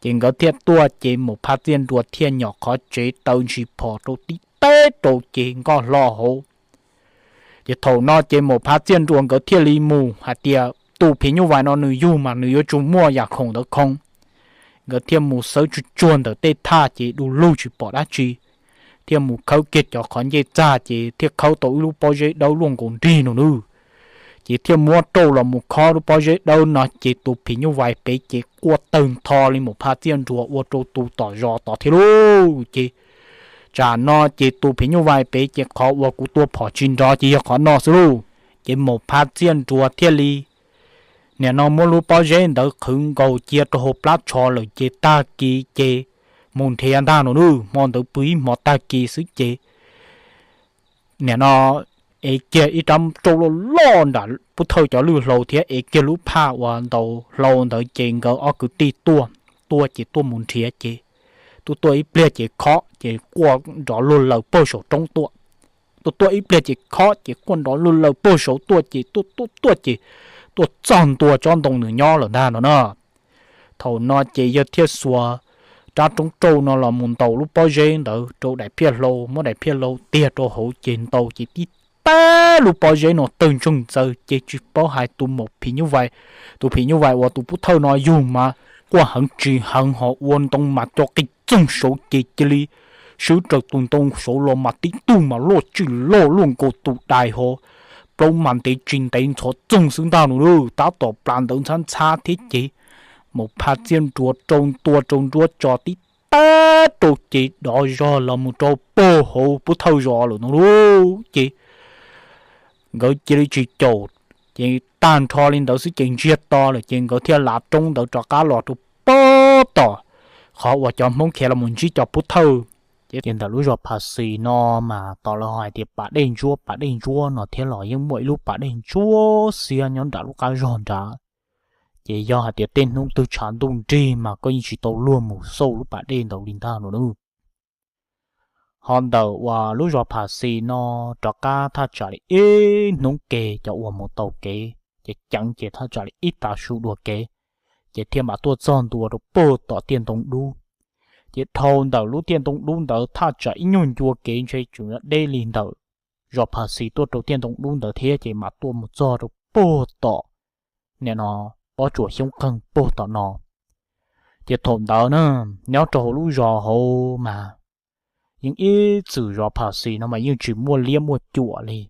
Ces nkawd thiaj tuaj ces Maum Phas Txiaj Nruas thiaj nyom qhov tsev taw ntshis phom rau tib teb rau ces nkoj hlo hauv. Ces thaum no ces Maum Phas Txiaj Nruas nkawd thiaj li mus hais tias tus phim nyuj vais no nws yug mas nws yuav tsum muaj yam khoom ntawd khoo. Nkawd thiaj mus xawb tsuag tsuag ntawm tej thaj ces du lug tsis pom dab tsi, thiaj mus khawb kiag cov qhov ncej txag ces thiaj khawb tau ib lub pob zeb dawb luaj nkaus nrig no nawb. Ces thiaj muab rau los mus khob lub pob zeb dawb no ces tus phim nyuj vais pem ces quaj tawg ntho li Maum Phas Txiaj Nruas ua rau tus tom zos tod thiab lauj. Ces tsam no ces tus phim nyuj vais pem ces qhov uas kuv tua phom tsis nrov ces yog qhov no xwb lauj. Ces Maum Phas Txiaj Nruas thiaj li nim no muab lub pob zeb ntawd qhwv nkaus cia rau hauv plab tsho lawm ces tag kis ces mus nrhiav ntag no nawb. Hmo ntawd pw ib hmo tag kis xwb ces nim no ev kiag ib rab rauj loj loj nram Pub Thawj cov lwj hlau thiab ev kiag lub phaj uas ntaus hlau ntawd ces nkawd ob kwv tij tuaj, tuaj ces tuaj mus nrhiav ces tuaj tuaj ib pliag ces khob ces quaj nrov luag lawm pag saum roob tuaj. Tuaj tuaj ib pliag ces khob ces quaj nrov luag lawm pag saud tuaj ces tuaj tuaj tuaj ces tuaj txog ntua tsob ntoo nws nyob lawm ntag no na. Thaum no ces yawg thiaj xuas rab roob rauj no los mus ntaus lub pob zeb ntawd rau daim phiaj hlau, muab daim phiaj hlau tiag rau hauv ces ntaus ces tib tag lub pob zeb no tawg ntsoog ntxaws ces tsis paub hais tus maum phim nyuj vais, tus phim nyuj vais uas tus Pub Thawj no yug mas quaj heev tsis heev ho ua ntoo mas co qis txoog saud ces cia li swb raws tus ntoo saud los mas tib tug mas luaj tswj loj luaj nkaus tus dais ho plaub mas ntev tsis ntev ntxhov txoog xwb ntag no. Tab tom plas ntawd ntxhab ntxhab thiab ces maum phaj txiaj nruas rau ntua rau nruab tso tib tag rau ces dov zog los mus rau pag hauv Pub Thawj zos lawm no lauj. Ces nkawd cia li tsis caum, ces tag nrho li ntawd xwb ces ntsiag to lawm ces nkawd thiaj lav roob ntawd rov qab los rau pag tom qhov uas cov Hmoob khiav los mus ntsib cov Pub Thawj. Ces ntawm lub zos Phas Xis no mas tos lawv hais tias pas dej ntsuab, pas dej ntsuab no thiab los yeej muaj ib lub pas dej ntsuab xiab nyob nram lub qab zog nrad. Ces yog hais tias tej hnub twg tshav ntuj nrig mas koj yeej tsis tau luag mus xauj lub pas dej ntawd li ntag no na. Ho ntawm uas lub zos Phas Xis no rov qab thaj tsam li ib hnub ke cov uas mus taug kev ces ceev ces thaj tsam li ib tav su dua kev, ces thiaj mam tuaj txog ntua rau pag tom tiaj ntoo dub. Ces dhau ntawm lub tiaj ntoo dub ntawd thaj tsam ib nyuag ncua kev ntshe tseem deb li ntawm zos Phas Xis tuaj rau tiaj ntoo dub ntawd thiab ces mam tuaj mus txog rau pag tom nim no pob tsuas xyoob qeeg pag tom no. Ces thaum ntawd na, nyob rau hauv lub zos hauv mas yeej ib txwm zos Phas Xis no mas yeej tsis muaj liab muaj cuam li.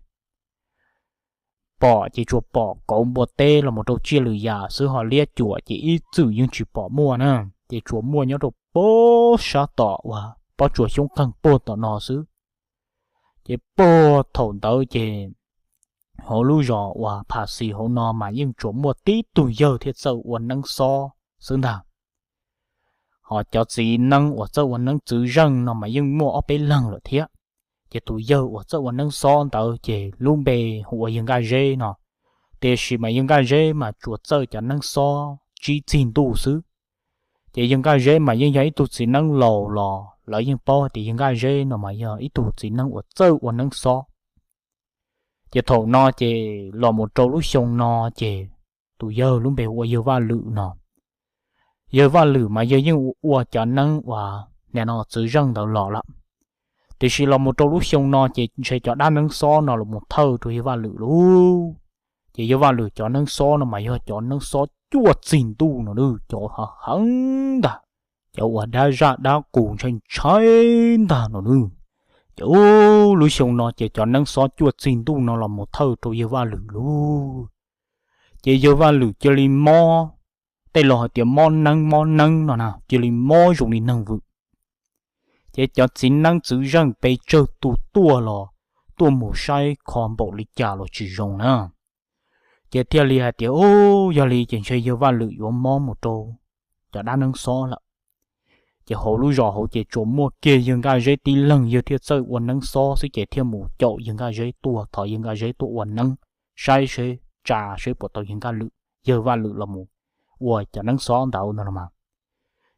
Pom ces tsuas pom kauv npua teb los mus rau tsiaj lwm yam xwb ho liab cuam ces ib txwm yeej tsis pom muaj na. Ces tsuas muaj nyob rau pag sab tom uas pob tsuas xyoob qeeg pag tom no xwb. Ces pag thaum ntawd ces hauv lub zos uas Phas Xis hauv no mas yeej tsuas muaj tib tug yawg thiaj txawj ua neeb xob xwb ntag. Ho cov txiv neeb uas txawj ua neeb txwv zeej no mas yeej muaj ob peb leeg lawm thiab. Ces tus yawg uas txawj ua neeb xob ntawd ces lub npe hu ua yawg Nkaj Zeb no. Tiam sis mas yawg Nkaj Zeb mas tsuas txawj cov neeb xob tsib txig ntuj xwb. Ces yawg Nkaj Zeb mas yeej yog ib tug txiv neeb laus los lawv yeej paub tias yawg Nkaj Zeb no mas yog ib tug txiv neeb uas txawj ua neeb xob. Ces thaum no ces los mus rau lub xyoo no ces tus yawg lub npe hu ua yawg Vaj Lwm no. Yawg Vaj Lwm mas yawg yeej ua cov neeb uas nim no txwv zeej ntawd los lawm. Tiam sis los mus rau lub xyoo no ces ntshe cov dab neeb xob no los mus thawj rau yawg Vaj Lwm lauj. Ces yawg Vaj Lwm cov neeb xob no mas yog cov neeb xob cuaj txig ntuj no, cov heev ntag, cov uas dab zaj dab qus ntshai ntshai ntag no. Ces lub xyoo no ces cov neeb xob cuaj txig ntuj no los mus thawj rau yawg Vaj Lwm lauj. Ces yawg Vaj Lwm cia li mob, tej laus hais tias mob neeb mob neeb no na, cia li mob zoo li neeg vwm. Ces cov txiv neeb txwv zeej pes tsawg tus tuaj los tuaj mus saib kho npaum li cas los tsis zoo na. Ces thiaj li hais tias, Ub, yog li ces ntshe yawg Vaj Lwm yuav mob mus rau cov dab neeb xob lawm. Ces hauv lub zos hauv ces tsuas muaj kiag yawg Nkaj Zeb tib leeg yawg thiaj txawj ua neeb xob xwb ces thiaj mus caum yawg Nkaj Zeb tuaj, thov yawg Nkaj Zeb tuaj ua neeb saib seb, tsa seb puas tau yawg Nkaj Lwm, yawg Vaj Lwm los mus ua cov neeb xob ntawd no los mas.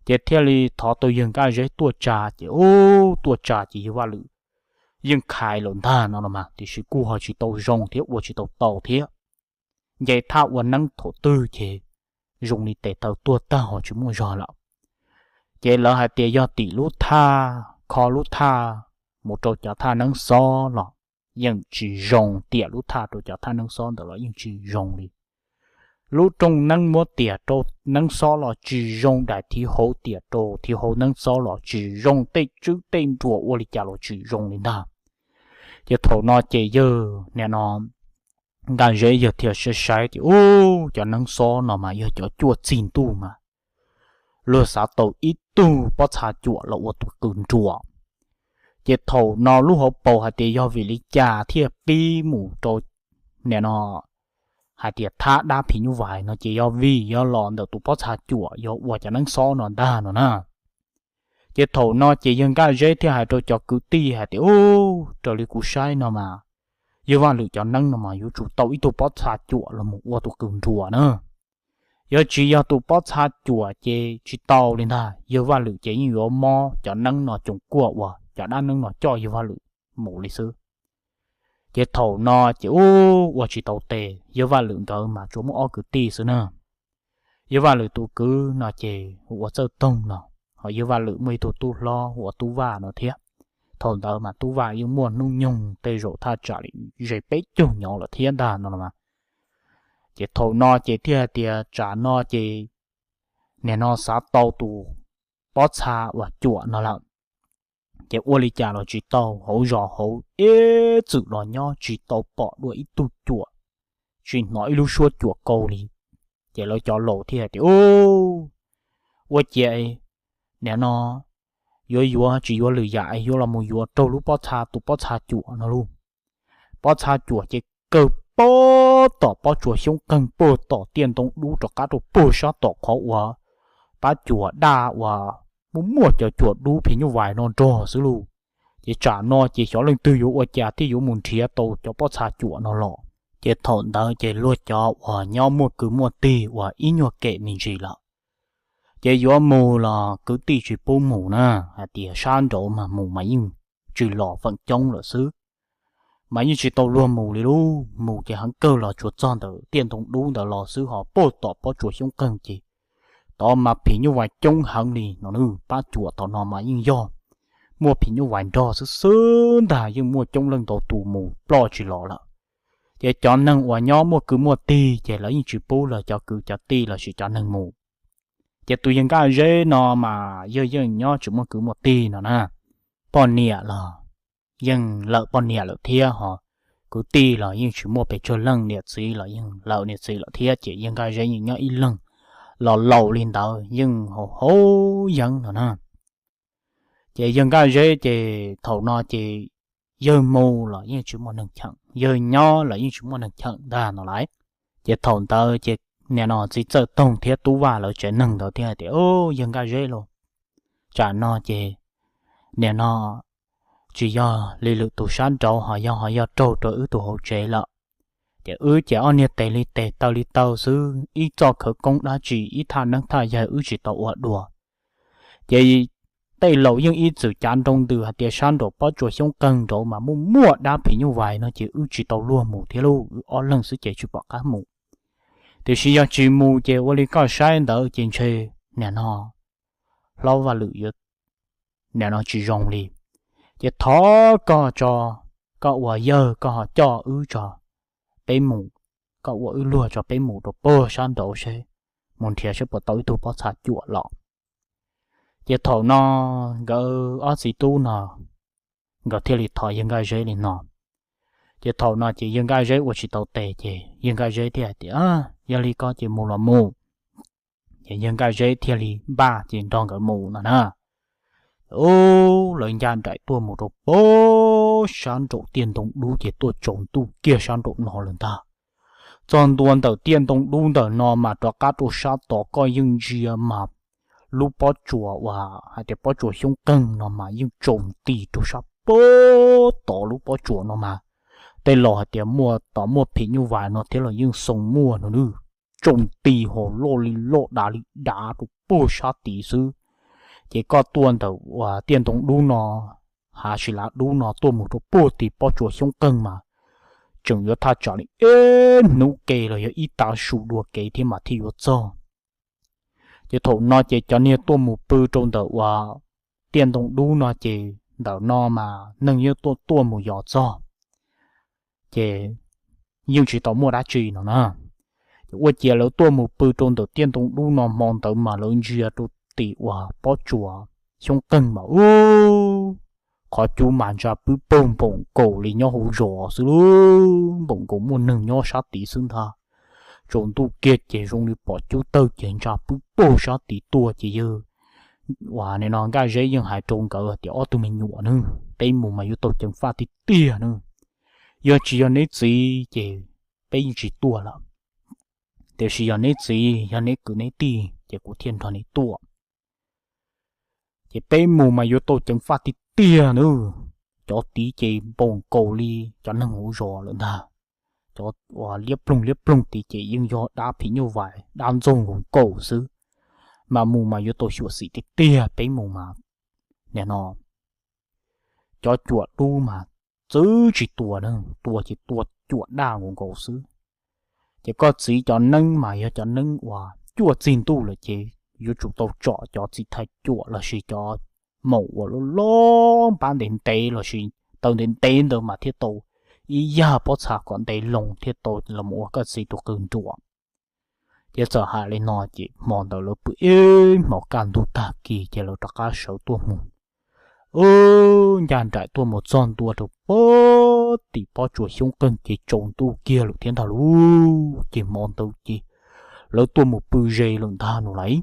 Ces thiaj li thov tau yawg Nkaj Zeb tuaj tsa ces ub, tuaj tsa ces yawg Vaj Lwm yeej khais lawm ntag no los mas, tiam sis kuj ho tsis tau zoo thiab ua tsis tau tau thiab. Nce thaj ua neeb thaum twg ces zoo li tes taw tuag tag ho tsis muaj zog lawm. Ces lawv hais tias yog tim lub thaj, kho lub thaj mus rau cov thaj neeb xob los yeej tsis zoo, tiam lub thaj rau cov thaj neeb xob ntawd los yeej tsis zoo li. Lub rooj neeb muab tiam rau neeb xob los tsis zoo, daim thiv hauv tiam rau thiv hauv neeb xob los tsis zoo, tej tswb tej nruas ua li cas los tsis zoo li ntag. Ces thaum no ces yawg nim no Nkaj Zeb yawg thiaj saib saib tias, Ub, cov neeb xob no mas yog cov cuaj txig ntuj mas luag xav tau ib tug pob txha cuam los ua tus qws nruas. Ces thaum no lub hauv paus hais tias yog vim li cas thiaj pib mus rau nim no hais tias thab dab phim nyuj vais no ces yog vim yog los ntawm tus pob txha cuam yog ua cov neeb xob no ntag no na. Ces thaum no ces yawg Nkaj Zeb thiaj hais rau cov kwv tij hais tias, Ub, raws li kuv saib no mas Yawg Vaj Lwm cov neeb no mas yuav tsum tau ib tug pob txha cuam los mus ua tus qws nruas na. Yog tsis yog tus pob txha cuam ces tsis tau li ntag, Yawg Vaj Lwm ces yeej yuav mob cov neeb no coos kuaj uas cov dab neeb no coj Yawg Vaj Lwm mus li xwb. Ces thaum no ces ua tsis tau tes, Yawg Vaj Lwm nkawd mas tsuas muaj ob kwv tij xwb na. Yawg Vaj Lwm tus kwv no ces hu ua Txawj Toog no, ho Yawg Vaj Lwm muaj ib tug tub hlob hu ua Tub Vaj no thiab. Thaum ntawd mas Tub Vaj yeej muaj hnub nyoog tej zaum thaj tsam li ze peb caug nyov lawm thiab ntag no los mas. Ces thaum no ces thiaj hais tias tsam no ces nim no xav tau tus pob txha uas cuam no lawm, ces ua li cas los tsis tau, hauv zos hauv ib txwm los nyob tsis tau pom dua ib tug cuam, tsis hnov ib lub suab cuam kaus li. Ces lawv cov laus thiaj hais tias, Ua ciav nim no yuav yuav tsis yuav lwm yam, yuav los mus yuav raug lub pob txha, tus pob txha cuam no lauj. Pob txha cuam ces kawg puag tom pob tsuas xyoob qeeg puag tom tiaj ntoo dub rov qab rau puag sab tom qhov uas pab cuam daj uas muaj muaj cov cuam dub phim nyuj vais no nrog xwb lauj. Ces tsam no ces xyov leej twg yuav ua cas thiaj yuav mus nrhiav tau cov pob txha cuam no los. Ces thaum ntawd ces luag cov uas nyob muaj kwv muaj tij uas ib nyuag kem me ntsis lawm, ces yuav mus los kwv tij tsis pub mus na, hais tias sab nraud mas mus mas yeej tsis los feem coob lawm xwb, mas yeej tsis tau luag mus li lauj. Mus ces heev kawg los tsuas txog ntawm tiaj ntoo dub ntawd los xwb, ho puag tom pob tsuas xyoob qeeg ces tod mas phim nyuj vais coob heev li no. Pab cuam thaum no mas yeej yog muaj phim nyuj vais nrog xwb xwb ntag, yeej muaj coob leej ntau tus mus ploj tsis los lawm. Ces cov neeg uas nyob muaj kwv muaj tij ces lawv yeej tsis pub lawv cov kwv cov tij los sis cov neeg mus. Ces tus yawg Nkaj Zeb no mas yawg yeej nyob tsis muaj kwv muaj tij no na, poj niam los yeej lawm poj niam lawm thiab, ho kwv tij los yeej tsis muaj pes tsawg leej, niam txiv los yeej lawm niam txiv lawm thiab, ces yawg Nkaj Zeb yeej nyob ib leeg los laus li ntawd yeej haus haus yeeb no na. Ces yawg Nkaj Zeb ces thaum no ces yawg mus los yeej tsis muaj neeg cheem, yawg nyob los yeej tsis muaj neeg cheem ntag no lauj. Ces thaum ntawd ces nim no txiv Txawj Toog thiab Tub Vaj lawv tsev neeg ntawd thiaj hais tias, Yawg Nkaj Zeb lauj, tsam no ces nim no tsis yog li lwm tus sab nraud, ho yog ho yog raug rau wb tus hauv tsev lawm. Ces wb ces ob niag tes li tes taw li taw xwb, ib txoj khawv koob dab tsi ib thaj neeb thaj yaig wb tsis tau ua dua. Ces tej laus yeej ib txwm cav nroo ntws hais tias sab nraum pob tsuas xyoob qeeg nraud mas muaj muaj dab phim nyuj vais no ces wb tsis tau luag mus thiab lauj, wb ob leeg xwb ces tsis pom qab mus. Tiam sis yog tsis mus ces ua li koj saib ntawd ces ntshe nim no hlob Vaj Lwm yuav nim no tsis zoo li. Ces thov koj tso, koj ua yawg koj ho coj wb tso, peb mus, koj ua wb luag tso peb mus rau puag sab nraud seb, mus nrhiav seb puas tau ib tug pob txha cuam los. Ces thaum no nkawd ob txiv tub no nkawd thiaj li thov yawg Nkaj Zeb li no. Ces thaum no ces yawg Nkaj Zeb ua tsis tau tes ces yawg Nkaj Zeb thiaj hais tias, Yog li ko ces mus los mus. Ces yawg Nkaj Zeb thiaj li npaj ces nrog nkawd mus no na. Lawv ncaj nraim tuaj mus rau puag sab nraum tiaj ntoo dub ces tuaj tsaus ntuj kiag sab nraum no lawm ntag. Txog ntua ntawm tiaj ntoo dub ntawm no mas rov qab rau sab tod koj yeej ntsia mas lub pob tsuas uas hais tias pob tsuas xyoob qeeg no mas yeej tsaus nti rau sab puag tod lub pob tsuas no mas tej laus hais tias muaj tod muaj phim nyuj vais no thiab los yeej xoo muaj no nawb. Tsaus nti ho loj li loj dav li dav rau puag sab tid xwb. Ces koj tuaj ntawm uas tiaj ntoo dub no, hav si lav dub no tuaj mus rau puag tim pob tsuas xyoob qeeg mas tseem yuav thaj tsam li ib hnub ke los yog ib tav su dua kev thiab mas thiaj yuav txog. Ces thaum no ces cov niag tuaj mus pw rau ntawm uas tiaj ntoo dub no ces ntawm no mas neeg yeej tuaj tuaj mus yos txog, ces yeej tsis tau muaj dab tsi no na. Ces ua ciav lawv tuaj mus pw rau ntawm tiaj ntoo dub no hmo ntawd mas lawv ntsia rau tim uas pob tsuas xyoob qeeg mas ub, qhov cub mas ntsa pwb pawg npaum nkaus li nyob hauv zos xwb lauj, npaum nkaus muaj neeg nyob sab tid xwb ntag. Tsaus ntuj kiag ces zoo li pom cub tawg ces ntsa pwb pawg sab tid tuaj ces yawg uas nim no Nkaj Zeb yeej hais rau nkawd tias ob tug me nyuam nawb, peb mus mas yuav tau ceev faj tiag tiag nawb. Yog tsis yog neb txiv ces peb yeej tsis tuaj lawm, tiam sis yog neb txiv yog neb kwv neb tij ces kuv thiaj nrog neb tuaj. Ces peb mus mas yuav tau ceev faj tiag tiag nawb. cov tid ces npaum nkaus li cov neeg hauv zos lawm ntag. Cov uas liab ploog liab ploog tid ces yeej yog dab phim nyuj vais dab ntxaug nkaus nkaus xwb, mas mus mas yuav tau xyuam xim tiag tiag. Peb mus mas, nim no cov cuam dub mas txwv tsis tua na, tua ces tua cuam daj nkaus nkaus xwb. Ces koj txiv cov neeb mas yog cov neeb uas cuaj txig ntuj lawm ces yuav tsum tau tsom cov txiv thais cuam lossis cov maum uas loj loj npab ntev ntev lossis taw ntev ntev ntawd mas thiaj tau ib yag pob txha kom ntev loo thiaj tau los ua koj txiv tus qws nruas. Ces txawm hais li no ces hmo ntawd lawv pw ib hmos kaj ntug tag kis ces lawv rov qab sawv tuaj mus. Ub, ncaj nraim tuaj mus txog ntua rau pem tim pob tsuas xyoob qeeg ces tsaus ntuj kiag lawm thiab ntag lauj. Ces hmo ntawd ces lawv tuaj mus pw ze lawm ntag no lauj.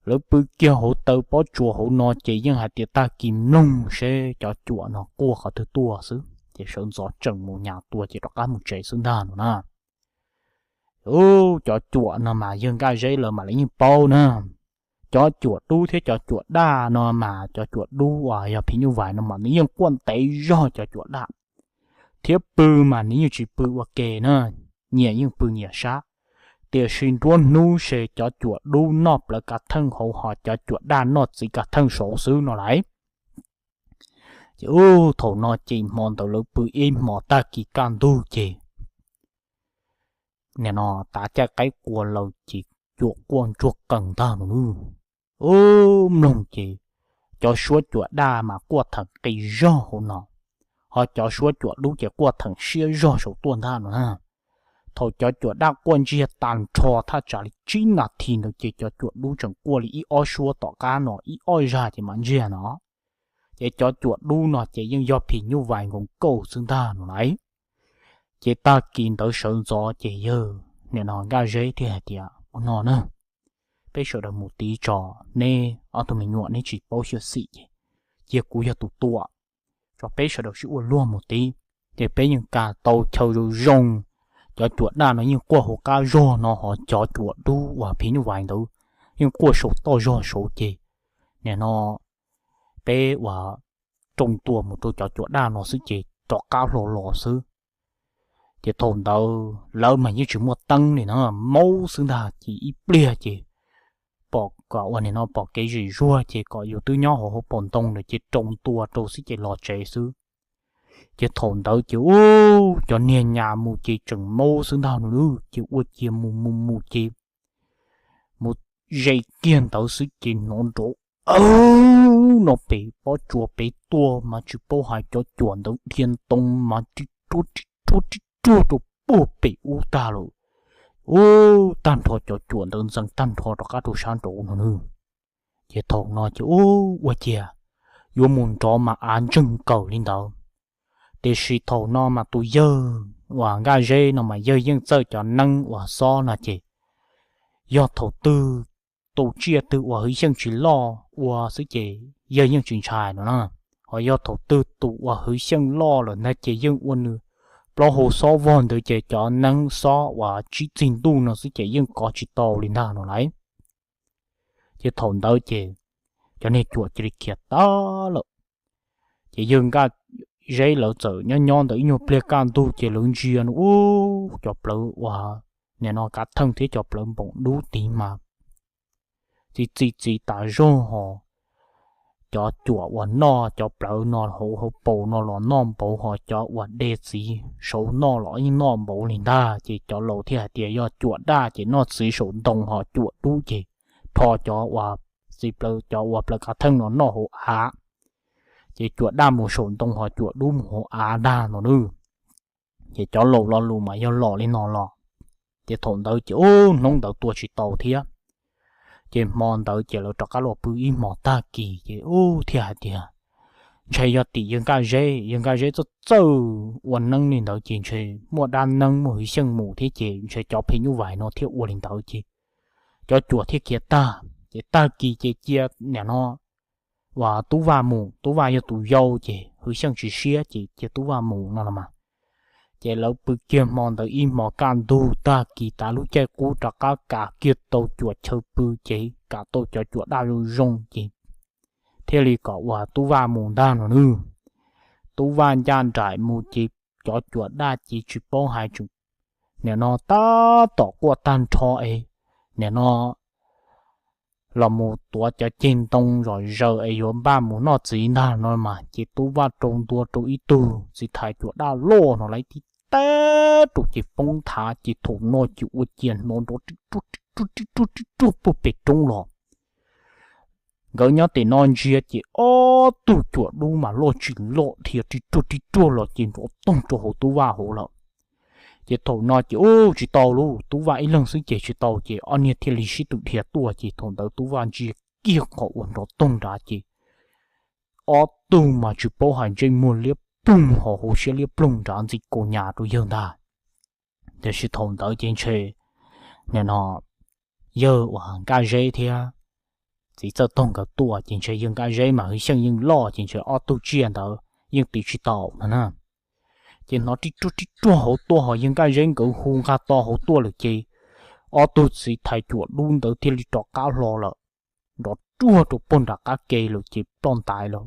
Lawv pw kiag hauv taw pob tsuas hauv no ces yeej hais tias tag kis mloog seb cov cuam no quaj qhov twg tuaj xwb ces sawv ntxov tseem mus nyas tua ces rov qab mus tsev xwb ntag no na. Ub, cov cuam no mas yawg Nkaj Zeb lawv mas lawv yeej paub na. Cov cuam dub thiab cov cuam daj no mas cov cuam dub uas yog phim nyuj vais no mas nws yeej quaj ntev zog cov cuam daj, thiab pw mas nws yeej tsis pw ua ke na, nyias yeej pw nyias sab. Tiam sis nruab hnub ces cov cuam dub noj plawv kav theej hauv ho cov cuam daj noj txiv kav theej saud xwb no lauj. Ces ub, thaum no ces hmo ntawd lawv pw ib hmos tag kis kaj ntug ces nim no tav caij qaib qua lawm ces cuam quaj ntsuag qees ntag no nawb. Ub, mloog ces cov suab cuam daj mas quaj theem qis zog hauv no, ho cov suab cuam dub ces quaj theem siab zog saum tuaj ntag no na. Thaum cov cuam daj quaj ntsiag tag nrho thaj tsam li tsib nas this ntawd ces cov cuam dub tseem quaj li ib ob suab tom qab no ib ob zag ces mam ntsiag no. Ces cov cuam dub no ces yeej yog phim nyuj vais nkaus nkaus xwb ntag no lauj. Ces tag kis ntawd sawv ntxov ces yawg nim no Nkaj Zeb thiaj hais tias ua no na, peb sawv daws mus tid tso, neb ob tug me nyuam neb tsis paub xyuam xim ces cia kuv yog tus tuam, tso peb sawv daws sib ua luag mus tid, ces peb yeej kam tau chaw zoo zoo. Cov cuam daj no yeej quaj hauv qab zog no ho cov cuam dub uas phim nyuj vais ntawd yeej quaj saum toj zog saud ces nim no peb uas roos tua mus rau cov cuam daj no xwb ces rov qab hlo los xwb. Ces thaum ntawd lawv mas yeej tsis muaj teeb li na, maub xwb ntag ces ib pliag ces pom kom ua nim no pom kev zim zuag ces kom yus twb nyob hauv hauv paus ntoo lawm ces roos tua rau xwb ces los tsev xwb. Ces thaum ntawd ces ub, cov niag nyas mus ces tseem maub xwb ntag no lauj, ces ua ciav mus mus mus ces mus ze kiag ntawd xwb ces hnov nrov aw no pem pob tsuas pem tuaj mas tsis paub hais cov cuam ntawd dhia ntoo mas ri ruag ri ruag ri ruag rau puag pem ub tag lawm. Ub, tag nrho cov cuam ntawd ntxeev tag nrho rov qab rau sab nraud no nawb. Ces thaum no ces ub, ua ciav yuav mus nrov mas av ntseeg kawm li ntawd. Tiam sis thaum no mas tus yawg uas Nkaj Zeb no mas yawg yeej txawj cov neeb uas xob no ces yog thaum twg tus tsiaj twg uas hwv xyeej tsis loj ua xwb ces yawg yeej tsis ntshai no na. Ho yog thaum twg tus uas hwv xyeej loj lawm ntag ces yeej ua nws plaub hau xob vog ntawd ces cov neeb xob uas tsib txig ntuj no xwb ces yeej kov tsis tau li ntag no lauj. Ces thaum ntawd ces cov niag cuam cia li khiav tag lawm. Ces yawg Nkaj Zeb lawv txawm nyob nyob ntawm ib nyuag pliag kaj ntug ces lawv ntsia no ub, cov plawv uas nim no kav theej thiab cov plawv npoom dub tid mas txi txi txiv tas zog ho cov cuam uas noj cov plawv no hauv hauv paus no los noj npaum ho cov uas de txiv saud noj los yeej noj npaum li ntag. Ces cov laus thiaj hais tias yog cuam daj ces noj txiv saum ntoo ho cuam dub ces pho cov uas txiv plawv cov uas plawv kav theej no noj hauv av. Ces cuam daj mus saum ntoo ho cuam dub mus hauv av ntag no nawb. Ces cov laus lo lus mas yog los li no los. Ces thaum ntawd ces ub, hnub ntawd tua tsis tau thiab. Ces hmo ntawd ces lawv rov qab los pw ib hmos tag kis ces ub thiaj hais tias ntshe yog tim yawg Nkaj Zeb, yawg Nkaj Zeb txawj txawj ua neeb li ntawd ces ntshe muaj dab neeb muaj hwv xyeej mus thiab ces ntshe cov phim nyuj vais no thiaj ua li ntawd ces cov cuam thiaj khiav tag. Ces tag kis ces cia nim no uas Tub Vaj mus, Tub Vaj yog tus yau ces hwv xyeej tsis siab ces cia Tub Vaj mus no los mas. Ces lawv pw kiag hmo ntawd ib hmos kaj ntug tag kis tas lub caij qub rov qab kav kiag tau cuam chaw pw ces kav tau cov cuam daj zoo zoo ces thiaj li kom uas Tub Vaj mus ntag no nawb. tub vaj ncaj nraim mus ces cov cuam daj ces tsis paub hais tseem nim no tab tom quaj tag nrho es nim no los mus tuav cov ceg ntoo zom zaws es yuav npaj mus noj txiv ntag no mas ces tub vaj rau ntua rau ib tug txiv thais cuam daj loj no lawv tib teb rau ces poob nthav ces thaum no ces ua ciav hnov nrov ri ruag ri ruag ri ruag ri ruag puag pem roob los. Nkawd nyob tim no ntsia ces ob tug cuam dub mas loj tsis loj dhia ri ruag ri ruag los ces nrov toog rau hauv tub vaj hauv lawm. Ces thaum no ces ub tsis tau lauj, tub vaj ib leeg xwb ces tsis tau ces ob niag thiaj li sib tw dhia tuaj ces thaum ntawd tub vaj ntsia kiag qhov uas nrov toog nrad ces ob tug mas tsis paub hais ntsej muag liab ploog ho hauv siab liab ploog nrad ntxi kaus nyas rau yawg ntag. Tiam sis thaum ntawd ces ntshe nim no yawg uas Nkaj Zeb thiab txiv Txawj Toog nkawd tuaj ces ntshe yawg Nkaj Zeb mas hwv xyeej yeej loj ces ntshe ob tug tsiaj ntawd yeej tiv tsis tau no na. Ces hnov ri ruag ri ruag hauv tuaj ho yawg Nkaj Zeb nkawd hu nqa to hauv tuaj lawm ces ob tug txiv thais cuam dub ntawd thiaj li rov qab hlo lawm, nrov ruag rau puag nram qab ke lawm ces ploj ntais lawm.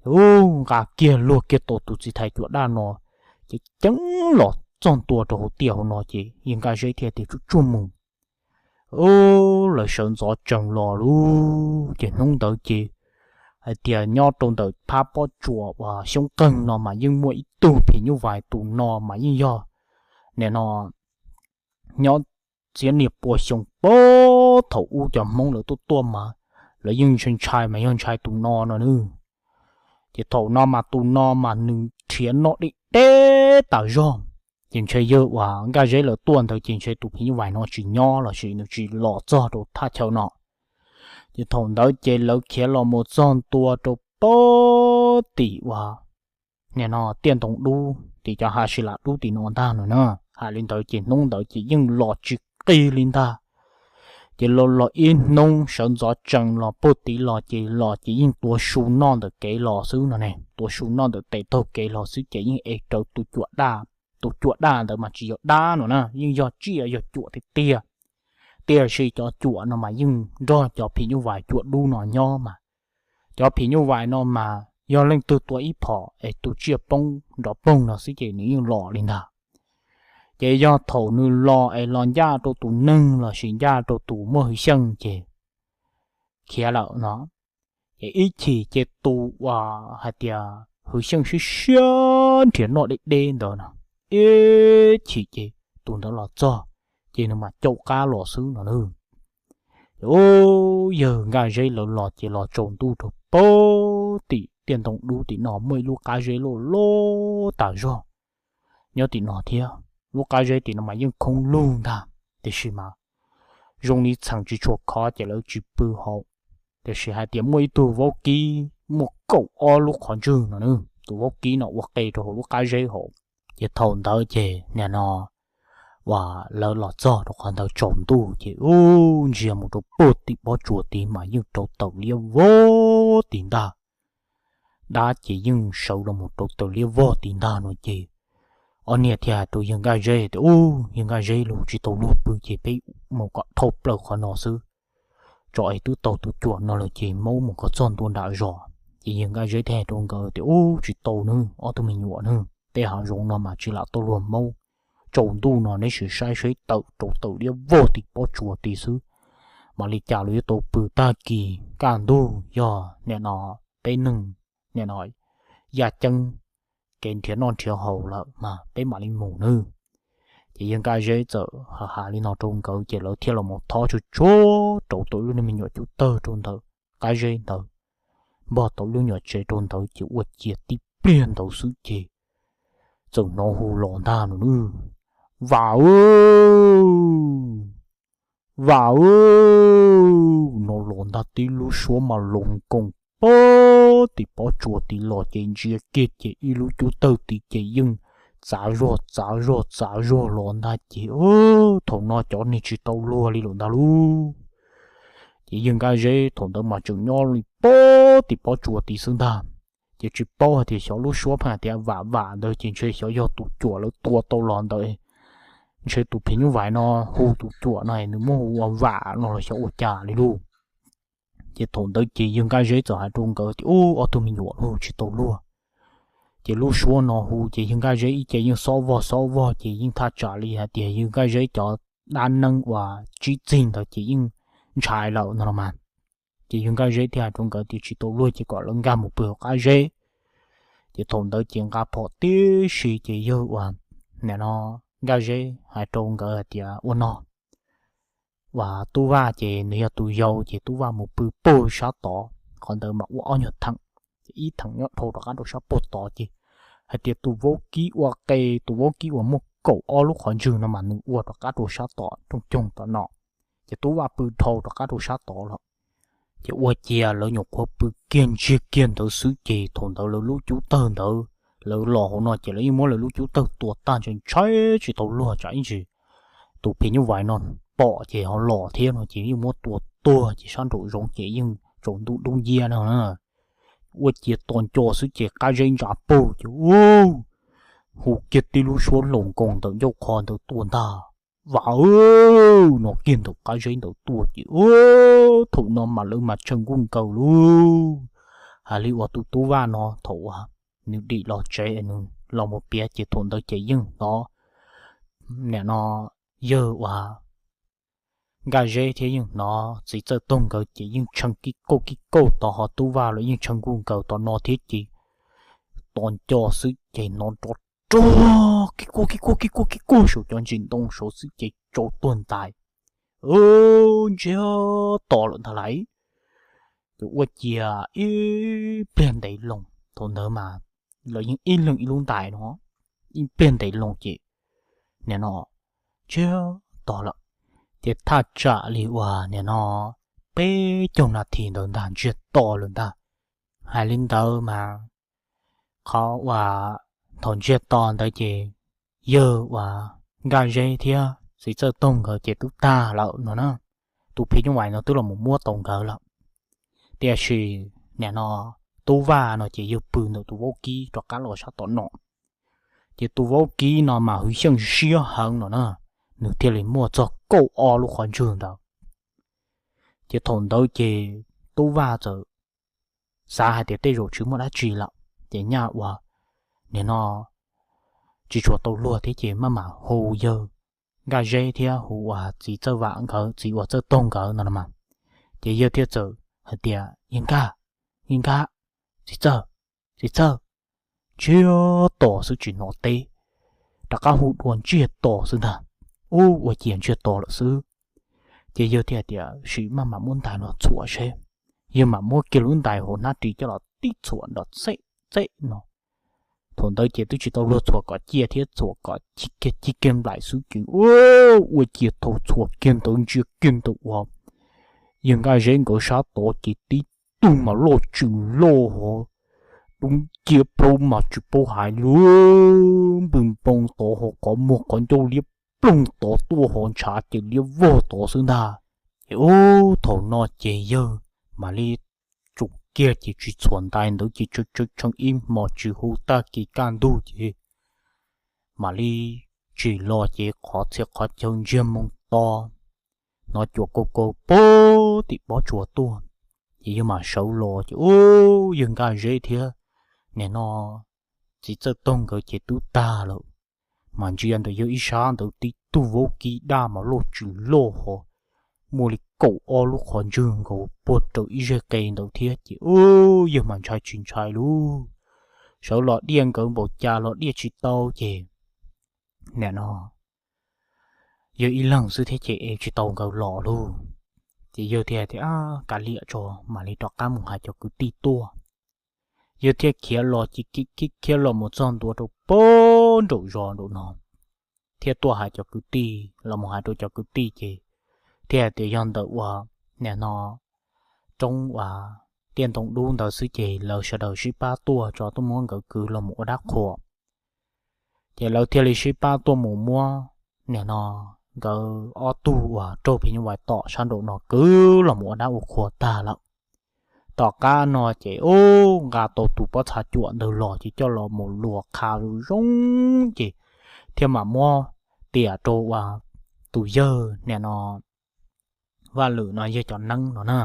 Ub, nqa kiag luag kiag tau tus txiv thais cuam daj no ces ceev los txog ntua rau hauv tiaj hauv no ces yawg Nkaj Zeb thiaj tias tsuj tsuag mus. Ub, lawv sawv ntxov tsees los lawm ces hnub ntawd ces hais tias nyob rau ntawm phab pob tsuas uas xyoob qeeg no mas yeej muaj ib tug phim nyuj vais, tus no mas yeej yog nim no nyob txhiab niag pua xyoo puag thaum ub cov Hmoob lawv tuaj tuaj mas lawv yeej ntshai ntshai mas yog ntshai tus no no nawb. Ces thaum no mas tus no mas nws nrhiav noj deb deb tas zog. Ces ntshe yawg uas Nkaj Zeb lawv tuaj ntawd ces ntshe tus phim nyuj vais no tsis nyob los sis nws tsis los txog rau thaj chaw no. Ces thaum ntawd ces lawv khiav los mus txog ntua rau puag tim uas nim no tiaj ntoo dub tim cov hav si las dub tim no ntag no na. Hais li ntawd ces hnub ntawd ces yeej los tsis qig li ntag. Ces los los ib hnub sawv ntxov tsees los puag tid los ces los ces yeej tuav su noj ntawm kev los xwb no ne, tuav su noj ntawm tes taug kev los xwb ces yeej ev rawv tus cuam daj. Tus cuam daj ntawd mas tsis yog dab no na, yeej yog tsiaj yog cuam tiag tiag. Tiam sis cov cuam no mas yeej nrog cov phim nyuj vais cuam dub no nyob mas. Cov phim nyuj vais no mas yog leej twg tua ib phom es tus tsiaj poob nrov poog no xwb ces nws yeej los li ntag. Ces yog thaum nws los es los ncaj rau tus neeg los sis ncaj rau tus muaj hwv xyeej ces khiav lawm no. Ces ib chim ces tus uas hais tias hwv xyeej siab siab nrhiav noj deb deb ntawd no, ib chim ces tus ntawd los txog ces nws mam caum qab los xwb no na. Ces ub, yawg Nkaj Zeb lawv los ces los tsaus ntuj rau puag tim tiaj ntoo dub tim no muaj ib lub qab zeb loj loj tas zog nyob tim no thiab. Lub qab zeb tim no mas yeej khoob lug ntag, tiam sis mas zoo li txheem tsis tshua khov ces lawv tsis pw hauv. Tiam sis hais tias muaj ib tug vaub kib muaj kaum ob lub qhov ntswg no na, tus vaub kib no ua qe rau hauv lub qab zeb hauv. Ces thaum ntawd ces nim no uas lawv los txog rau qhov ntawd tsaus ntuj ces ub, ntsia mus rau puag tim pob tsuas tid mas yeej rau tawm liab vog tid ntag. Dab ces yeej sawv los mus rau tawm liab vog tid ntag no ces ob niag thiaj hais rau yawg Nkaj Zeb tias, Ub, yawg Nkaj Zeb, luag tsis tau luag pw ces peb mus kom dhau plaws qhov no xwb, tso es twb tau tus cuam no lawm ces maub mus kom txog ntua nram zos. Ces yawg Nkaj Zeb thiaj hais rau nkawd tias, Ub, tsis tau nawb ob tug me nyuam nawb, tej hav zoov no mas tsis lam tau luag maub. Tsaus ntuj no neb sim saib seb tawm rau tawm liab vog tim pob tsuas tid xwb, mam li cas los yuav tau pw. Tag kis kaj ntug yog nim no peb neeg nim no yaj ceeb kev nrhiav noj nrhiav haus lawm mas peb mam li mus nawb. Ces yawg Nkaj Zeb txawm hais li no rau nkawd ces lawv thiaj los mus thob tsuag tsuag rauv tau lub niag me nyuam cub tawg rau ntawm qab zeb ntawd, npog tau lub nyuam tsev rau ntawd ces ua ciav tib pliag ntawd xwb ces txawm hnov hu los ntag no nawb, Vam aw, Vam aw, no los ntag. Tib lub suab mas los nkoos puag tim pob tsuas tid los ces ntsia kiag ces ib lub cub tawg tid ces yeej txav zog txav zog txav zog los ntag ces thaum no cov neeg tsis tau luag li lawm ntag lauj. Ces yawg Nkaj Zeb thaum ntawd mas tseem nyob li puag tim pob tsuas tid xwb ntag. Ces tsis paub hais tias xyov lub suab pheej hais tias Vam Vam ntawd ces ntshe xyov yog tus cuam lawv tua tau los ntawd, ntshe tus phim nyuj vais no hu tus cuam no nws muab hu ua Vam no los xyov ua cas li lauj. Ces thaum ntawd ces yawg Nkaj Zeb txawm hais rau nkawd tias, Ub, ob tug me nyuam lauj, tsis tau luag. Ces lub suab no hu ces yawg Nkaj Zeb ib ce yeej xob vog xob vog ces yeej thaj tsam li hais tias yawg Nkaj Zeb cov dab neeb uas tsib txig ntawd ces yeej ntshai lawm no los mas. Ces yawg Nkaj Zeb thiaj hais rau nkawd tias tsis tau luag ces kom lawv nkag mus pw hauv qab zeb. Ces thaum ntawd ces nqa phom tib si ces yawg uas nim no Nkaj Zeb hais rau nkawd hais tias ua no, uas Tub Vaj ces nws yog tus yau ces Tub Vaj mus pw pag sab tod, qhov ntawd mas ua ob nyuag theem, ces ib theem nyob dhau rov qab rau sab pag tod ces hais tias tus vaub kib ua qe, tus vaub kib uas muaj kaum ob lub qhov ntswg no mas nws ua rov qab rau sab tod rooj coog tom no, ces Tub Vaj pw dhau rov qab rau sab tod lawm. Ces ua ciav lawv nyuam qhuav pw kiag ntsiag kiag ntawd xwb ces thaum ntawd lawv lub cub tawg ntawd, lawv los hauv no ces lawv yeej muab lawv lub cub tawg tua tag ntshai ntshai tsis tau luag tsam ib ntsis tus phim nyuj vais no pom ces ho los thiab no ces yeej muab tua tuag ces sab nraum zoov ces yeej tsaus ntuj dub nciab no na. Ua ciav tos nco xwb ces qab zeb ntsa pag ces hu kiag tib lub suab laus nkoos ntawm ncauj qhov ntawd tuaj ntag. Vam no kiag ntawm qab zeb ntawd tuaj ces thaum no mas lawv mas tshee nkuj nkaws lauj. Hais li uas tus Tub Vaj no thaum uas nws dim los tsev nws los mus piav ces thaum ntawd ces yeej hnov nim no yawg uas Nkaj Zeb thiab yeej hnov txiv Txawj Toog nkawd ces yeej tshee kib kauj kib kauj tod ho Tub Vaj los yeej tshee nkuj nkaws tom no thiab ces tos nco xwb ces hnov nrov rog kib kuj kib kuj kib kuj kib kuj saum cov ntsis ntoo saud xwb ces tsau tuag ntais. Ntsiag to lawm ntag lauj. Ces ua ciav ib pliag ntev loo, thaum ntawd mas lawv yeej ib leeg ib lub ntais no, ib pliag ntev loo ces nim no ntsiag to lawm. Ces thaj tsam li uas nim no peb caug nas this ntawd ntag ntsiag to lawm ntag. Hais li ntawd mas qhov uas thaum ntsiag to ntawd ces yawg uas Nkaj Zeb thiab txiv Txawj Toog nkawd ces twb tag lawm no na. Tus phim nyuj vais no twb los mus muab tau nkawd lawm. Tiam sis nim no Tub Vaj no ces yawg pw ntawm tus vaub kib rov qab los sab tom no. Ces tus vaub kib no mas hwj xyeej siab heev no na, nws thiaj li muaj txog kaum ob lub qhov ntswg ntawd. Ces thaum ntawd ces Tub Vaj txawm xav hais tias tej zaum tsis muaj dab tsi lawm ces nyaj uas nim no tsis tshua tau luag thiab ces maj mam hu yawg Nkaj Zeb thiab hu uas txiv Txawj Vam nkawd, txiv uas Txawj Toog nkawd no no mas. Ces yawg thiaj txawm hais tias, Yawg Nkaj, Yawg Nkaj, txiv Txawj, txiv Txawj. Ntsiag to xwb tsis hnov teb, rov qab hu dua ntsiag to xwb ntag. Ub, ua ciav ntsiag to lawm xwb. Ces yawg thiaj tias sim maj mam muab ntais los txhuam seb. Yawg mam muab kiag lub ntais hauv hnab ris coj los tib txhuam nrov txem txem no. Thaum ntawd ces twb tsis tau luag txhuam kom ciaj thiab, txhuam kom cig kiag cig kiag nplaim xwb ces ua ciav thaum txhuam kiag ntawd ntsia kiag ntawm uas yawg Nkaj Zeb nkawd sab tod ces tib tug mas loj tsis loj hos, dub nciab plaub mas tsis paub hais li, npws npoo tod hos, qhov muag qhov ncauj liab ploog tod tuaj hos, ntshav ces liab vog tod xwb ntag. Ces ub, thaum no ces yawg mam li tsum kiag ces tsis txhuam ntais ntawd ces tshee tshee ib hmos tsis hu, tag kis kaj ntug ces mam li tsim los ces qhov txhia qhov chaw ntsiag moo to, hnov cuam kaus kaus puag tim pob tsuas tuaj. Ces yawg mam sawv los ces ub, yawg Nkaj Zeb thiab nim no txiv Txawj Toog nkawd ces twb tag lawm. Mas ntsia ntawm yawg ib sab ntawd tib tug vaub kib daj mas loj tsis loj hos, muaj li kaum ob lub qhov ntswg nkaus puag rau ib zeg qe ntawd thiab ces ub, yawg mas ntshai tsis ntshai lauj. Sawv los diaj nkawd npaum cas los diaj tsis tau ces nim no yawg ib leeg xwb thiab ces ev tsis tau nkawd los lauj. Ces yawg thiaj tias, Kav liam tso, mam li rov qab mus hais cov kwv tij tuaj. Yawg thiaj khiav los ces khiav khiav los mus txog ntua rau puag nraum zos nraum no, thiaj tuaj hais cov kwv tij, los mus hais rau cov kwv tij ces thiaj hais tias yog ntawm uas nim no roob uas tiaj ntoo dub ntawd xwb ces lawv sawv daws sib pab tuaj tso tuaj muab nkawd kwv los mus ua dab qhuas. Ces lawv thiaj li sib pab tuaj mus muab nim no nkawd ob tug uas raug phim nyuj vais tom sab nraum no kwv los mus ua dab ua qhua tag lawm. Tom qab no ces ub, nqa tau tus pob txha cuam ntawd los ces coj los mus luas qha zoo zoo ces thiaj mam muab tiam rau uas tus yawg nim no Vaj Lwm no yawg cov neeb no na.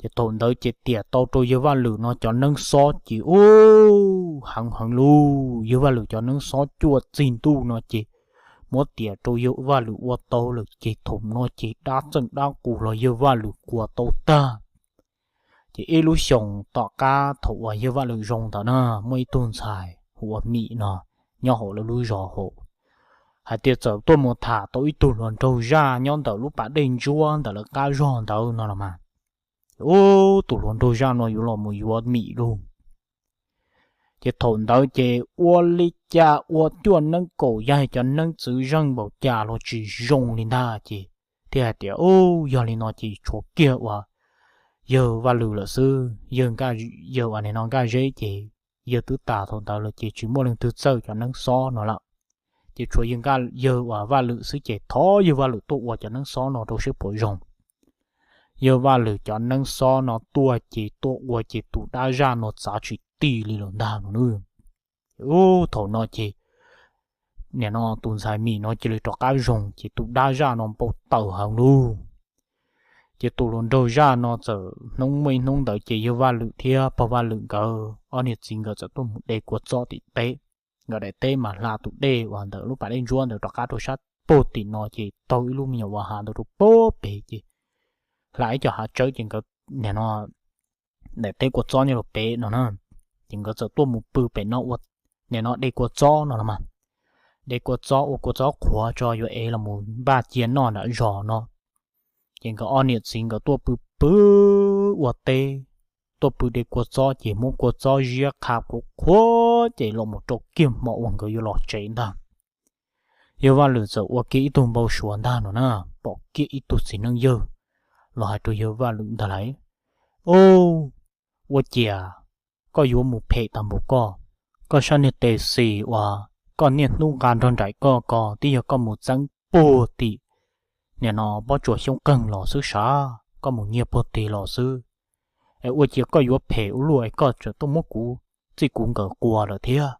Ces thaum ntawd ces tiam tau rau yawg Vaj Lwm no cov neeb xob ces ub heev heev lug, yawg Vaj Lwm cov neeb xob cuaj txig ntuj no ces muab tiam rau yawg Vaj Lwm ua tau lawm ces thaum no ces dab txeej dab qus los yawg Vaj Lwm kuas tau tag. Ces ib lub xyoos tom qab thaum uas yawg Vaj Lwm zoo ntawd na, muaj ib tug ntxhais hu ua Mim no nyob hauv lawv lub zos hauv, hais tias txawm tuaj mus tham tau ib tug hluas nraug zaj nyob ntawm lub pas dej ntsuab ntawm lawv qab zog ntawd no los mas. Ub, tus hluas nraug zaj no yuav los mus yuav Mim lug. Ces thaum ntawd ces ua li cas ua cuaj neeb kaum yaig cov neeb txwv zeej npaum cas los tsis zoo li ntag ces thiaj hais tias, Ub, yog li no ces tshuav kiag uas yawg Vaj Lwm lawm xwb, yawg, yawg uas nim no Nkaj Zeb ces yawg twb tas thaum ntawd lawm ces tsis muaj leej twg txawj cov neeb xob no lawm. Ces tshuav yawg, yawg uas Vaj Lwm xwb ces thov yawg Vaj Lwm tuaj ua cov neeb xob no rau seb puas zoo. Yawg Vaj Lwm cov neeb xob no tuaj ces tuaj ua ces tus dab zaj no txav tsis ti li lawm ntag no. Ub, thaum no ces nim no tus ntxhais Mim no cia li rov qab zoo ces tus dab zaj no npau taws heev lug. Ces tus hluas nraug zaj no txawm hnub muaj ib hnub ntawd ces yawg Vaj Lwm thiab pog Vaj Lwm nkawd ob niam txiv nkawd txawm tuaj mus de kua txob tim teb. Nkawd daim teb mas hla tus dej uas ntawm lub pas dej ntsuab ntawd rov qab rau sab pag tim no ces taug ib lub me nyuam vaj hav ntawd rau pag pem ces hla ib co hav tsawb ces nkawd nim no daim teb kua txob nyob rau pem no na. Ces nkawd txawm tuaj mus pw pem no ua nim no de kua txob no los mas, de kua txob ua kua txob qhuav tso yuav ev los mus npaj cia noj nram zos no. Ces nkawd ob niam txiv nkawd tuaj pw pw ua teb, tuaj pw de kua txob ces muab kua txob ziab qha qhuav qhuav ces los mus rau kiag hmo uas nkawd yuav los tsev ntag. Yawg Vaj Lwm txawm ua kiag ib tug npau suav ntag no na, pom kiag ib tug txiv neej yawg los hais rau yawg Vaj Lwm ntag lauj, Ub, ua ciav koj yuav mus phem tag npaum koj, koj sab niag tes xis uas koj niaj hnub nqa nrog nraim koj ko twb yog koj mus txeeb puag tim nim no pob tsuas xyoob qeeg los xwb sav, koj mus nyiag puag tim los xwb. Es ua ciav koj yuav phem ua luaj es koj tseem tuaj muab kuv txij kuv nkawm quas lawm thiab.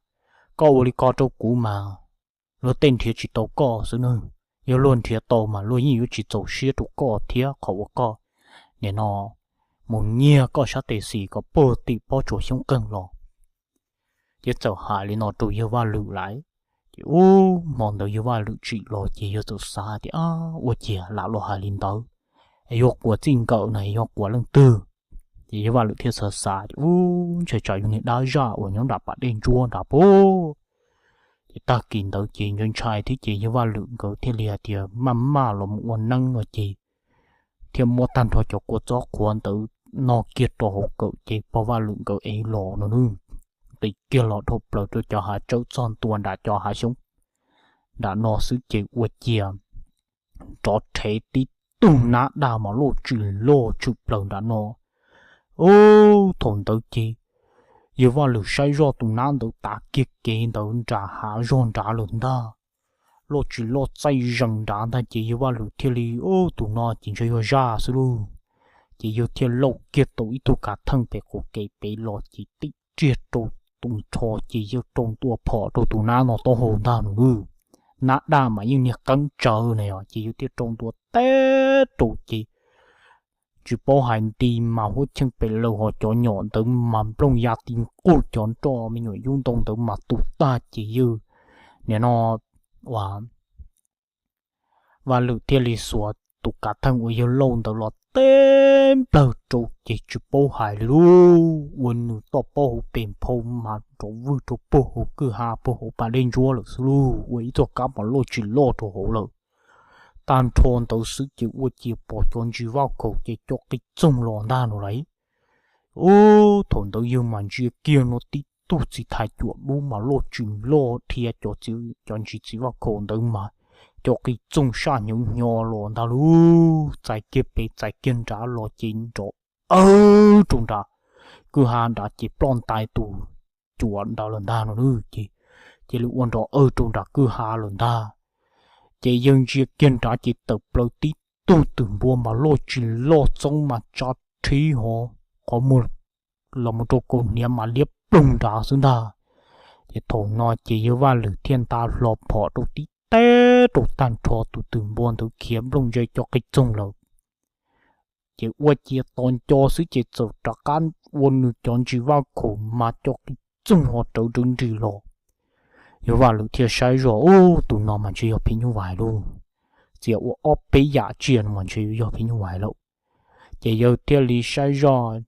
Koj ua li ko rau kuv mas luag tej nrhiav tsis tau koj xwb nawb. Yog luag nrhiav tau mas luag yeej yuav tsis txaus siab rau koj thiab qhov uas koj nim no mus nyiag koj sab tes xis kom puag tim pob tsuas xyoob qeeg los. Ces txawm hais li no rau yawg Vaj Lwm lawm. Ces ub, hmo ntawd yawg Vaj Lwm tsim los ces yawg txawm xav tias, Ua ciav lam los hais li ntawd, es yog quas txij nkawm no yog quas leej twg? Ces yawg Vaj Lwm thiaj xav xav tias, Ub, ntshai tsam yog niag dab zaj uas nyob nram pas dej ntsuab nrad puag. Ces tag kis ntawd ces ntshai ntshai thiab ces yawg Vaj Lwm nkawd thiaj li hais tias maj maj los mus ua neeb no ces thiaj muab tag nrho cov kua txob qhuav ntawd no kiag rau hauv kawm ces pog Vaj Lwm nkawd ev los no nqis kiag los dhau plaws rau cov hav tsawb txog ntua nram cov hav xyoob nram no xwb ces ua ciav nrov rhev tib tug nab daj mas loj tsis loj tshwm plaws nram no. Ub, thaum ntawd ces yawg Vaj Lwm saib zoj tus nab ntawd tav kiag kev ntawd nram hav zog nrad lawm ntag, loj tsis loj txaij zees nrad ntag ces yawg Vaj Lwm thiaj li, Ub, tus no ces ntshe yog zaj xwb lauj. Ces yawg thiaj lauj kiag tau ib tug kav theej pem qaum kev pem los ces tib riag rau tus nrho ces yawg rau ntua phom rau tus nab no taub hau ntag no. Nab daj mas yeej niag qeeb tsawv na yog ces yawg thiaj rau ntua teb rau ces tsis paub hais nti mas huab cheej pem laws ho cov nyom ntawd mas nplooj ya ti nquj cov nroj me nyuam yub ntoo ntawd mas tu tag ces yawg nim no ua Vaj Lwm thiaj li xuas tus kav theej uas yawg lauj ntawd los teb nplawg rau ces tsis paub hais li lauj, ua nws toj pob hauv pes nphau mas nrov vwj rau puag hauv kwj ha puag hauv pas dej ntsuab lawm xwb lauj, ua ib txoj kab mas loj tsis loj rau hauv lawm. Tag nrho ntawd xwb ces ua ciav pom cov ntsis vaj khaum ces co qi txoog los ntag no lauj. Ub, thaum ntawd yawg mas ntsia kiag no tib tug txiv thais cuam dub mas loj tsis loj dhia cov ntsis txiv vaj khaum ntawd mas co qi txoog saj hnyo hnyo los ntag lauj, txais kiag pem txais kiag nrad los ces nrov awg rau nrad kwj ha nrad ces ploj ntais tus cuam ntawd lawm ntag no ces cia li ua nrov awg rau nram kwj ha lawm ntag. Ces yawg ntsia kiag nrad ces tawm plaws tib tug twm npua mas loj tsis loj txoob mas tsa rhib hov qhov muag los mus rau kaus hniav mas liab ploog nrad xwb ntag. Ces thaum no ces yawg Vaj Lwm thiaj nta hlo phom rau tib teb rau tag nrho tus twm npua ntawd khiav nplooj ze co qi txoog lawm. ces ua cia to nco xwb ces txawm rov qab ua nws cov ntsis vaj khaum mas co qis txoog ho rawv rawv nris los. Yawg Vaj Lwm thiaj saib zoj, ub, tus no mas ntshe yog phim nyuj vais lauj. Txiav ua ob peb yam tsiaj no mas ntshe yog phim nyuj vais lauj. Ces yawg thiaj li saib zoj,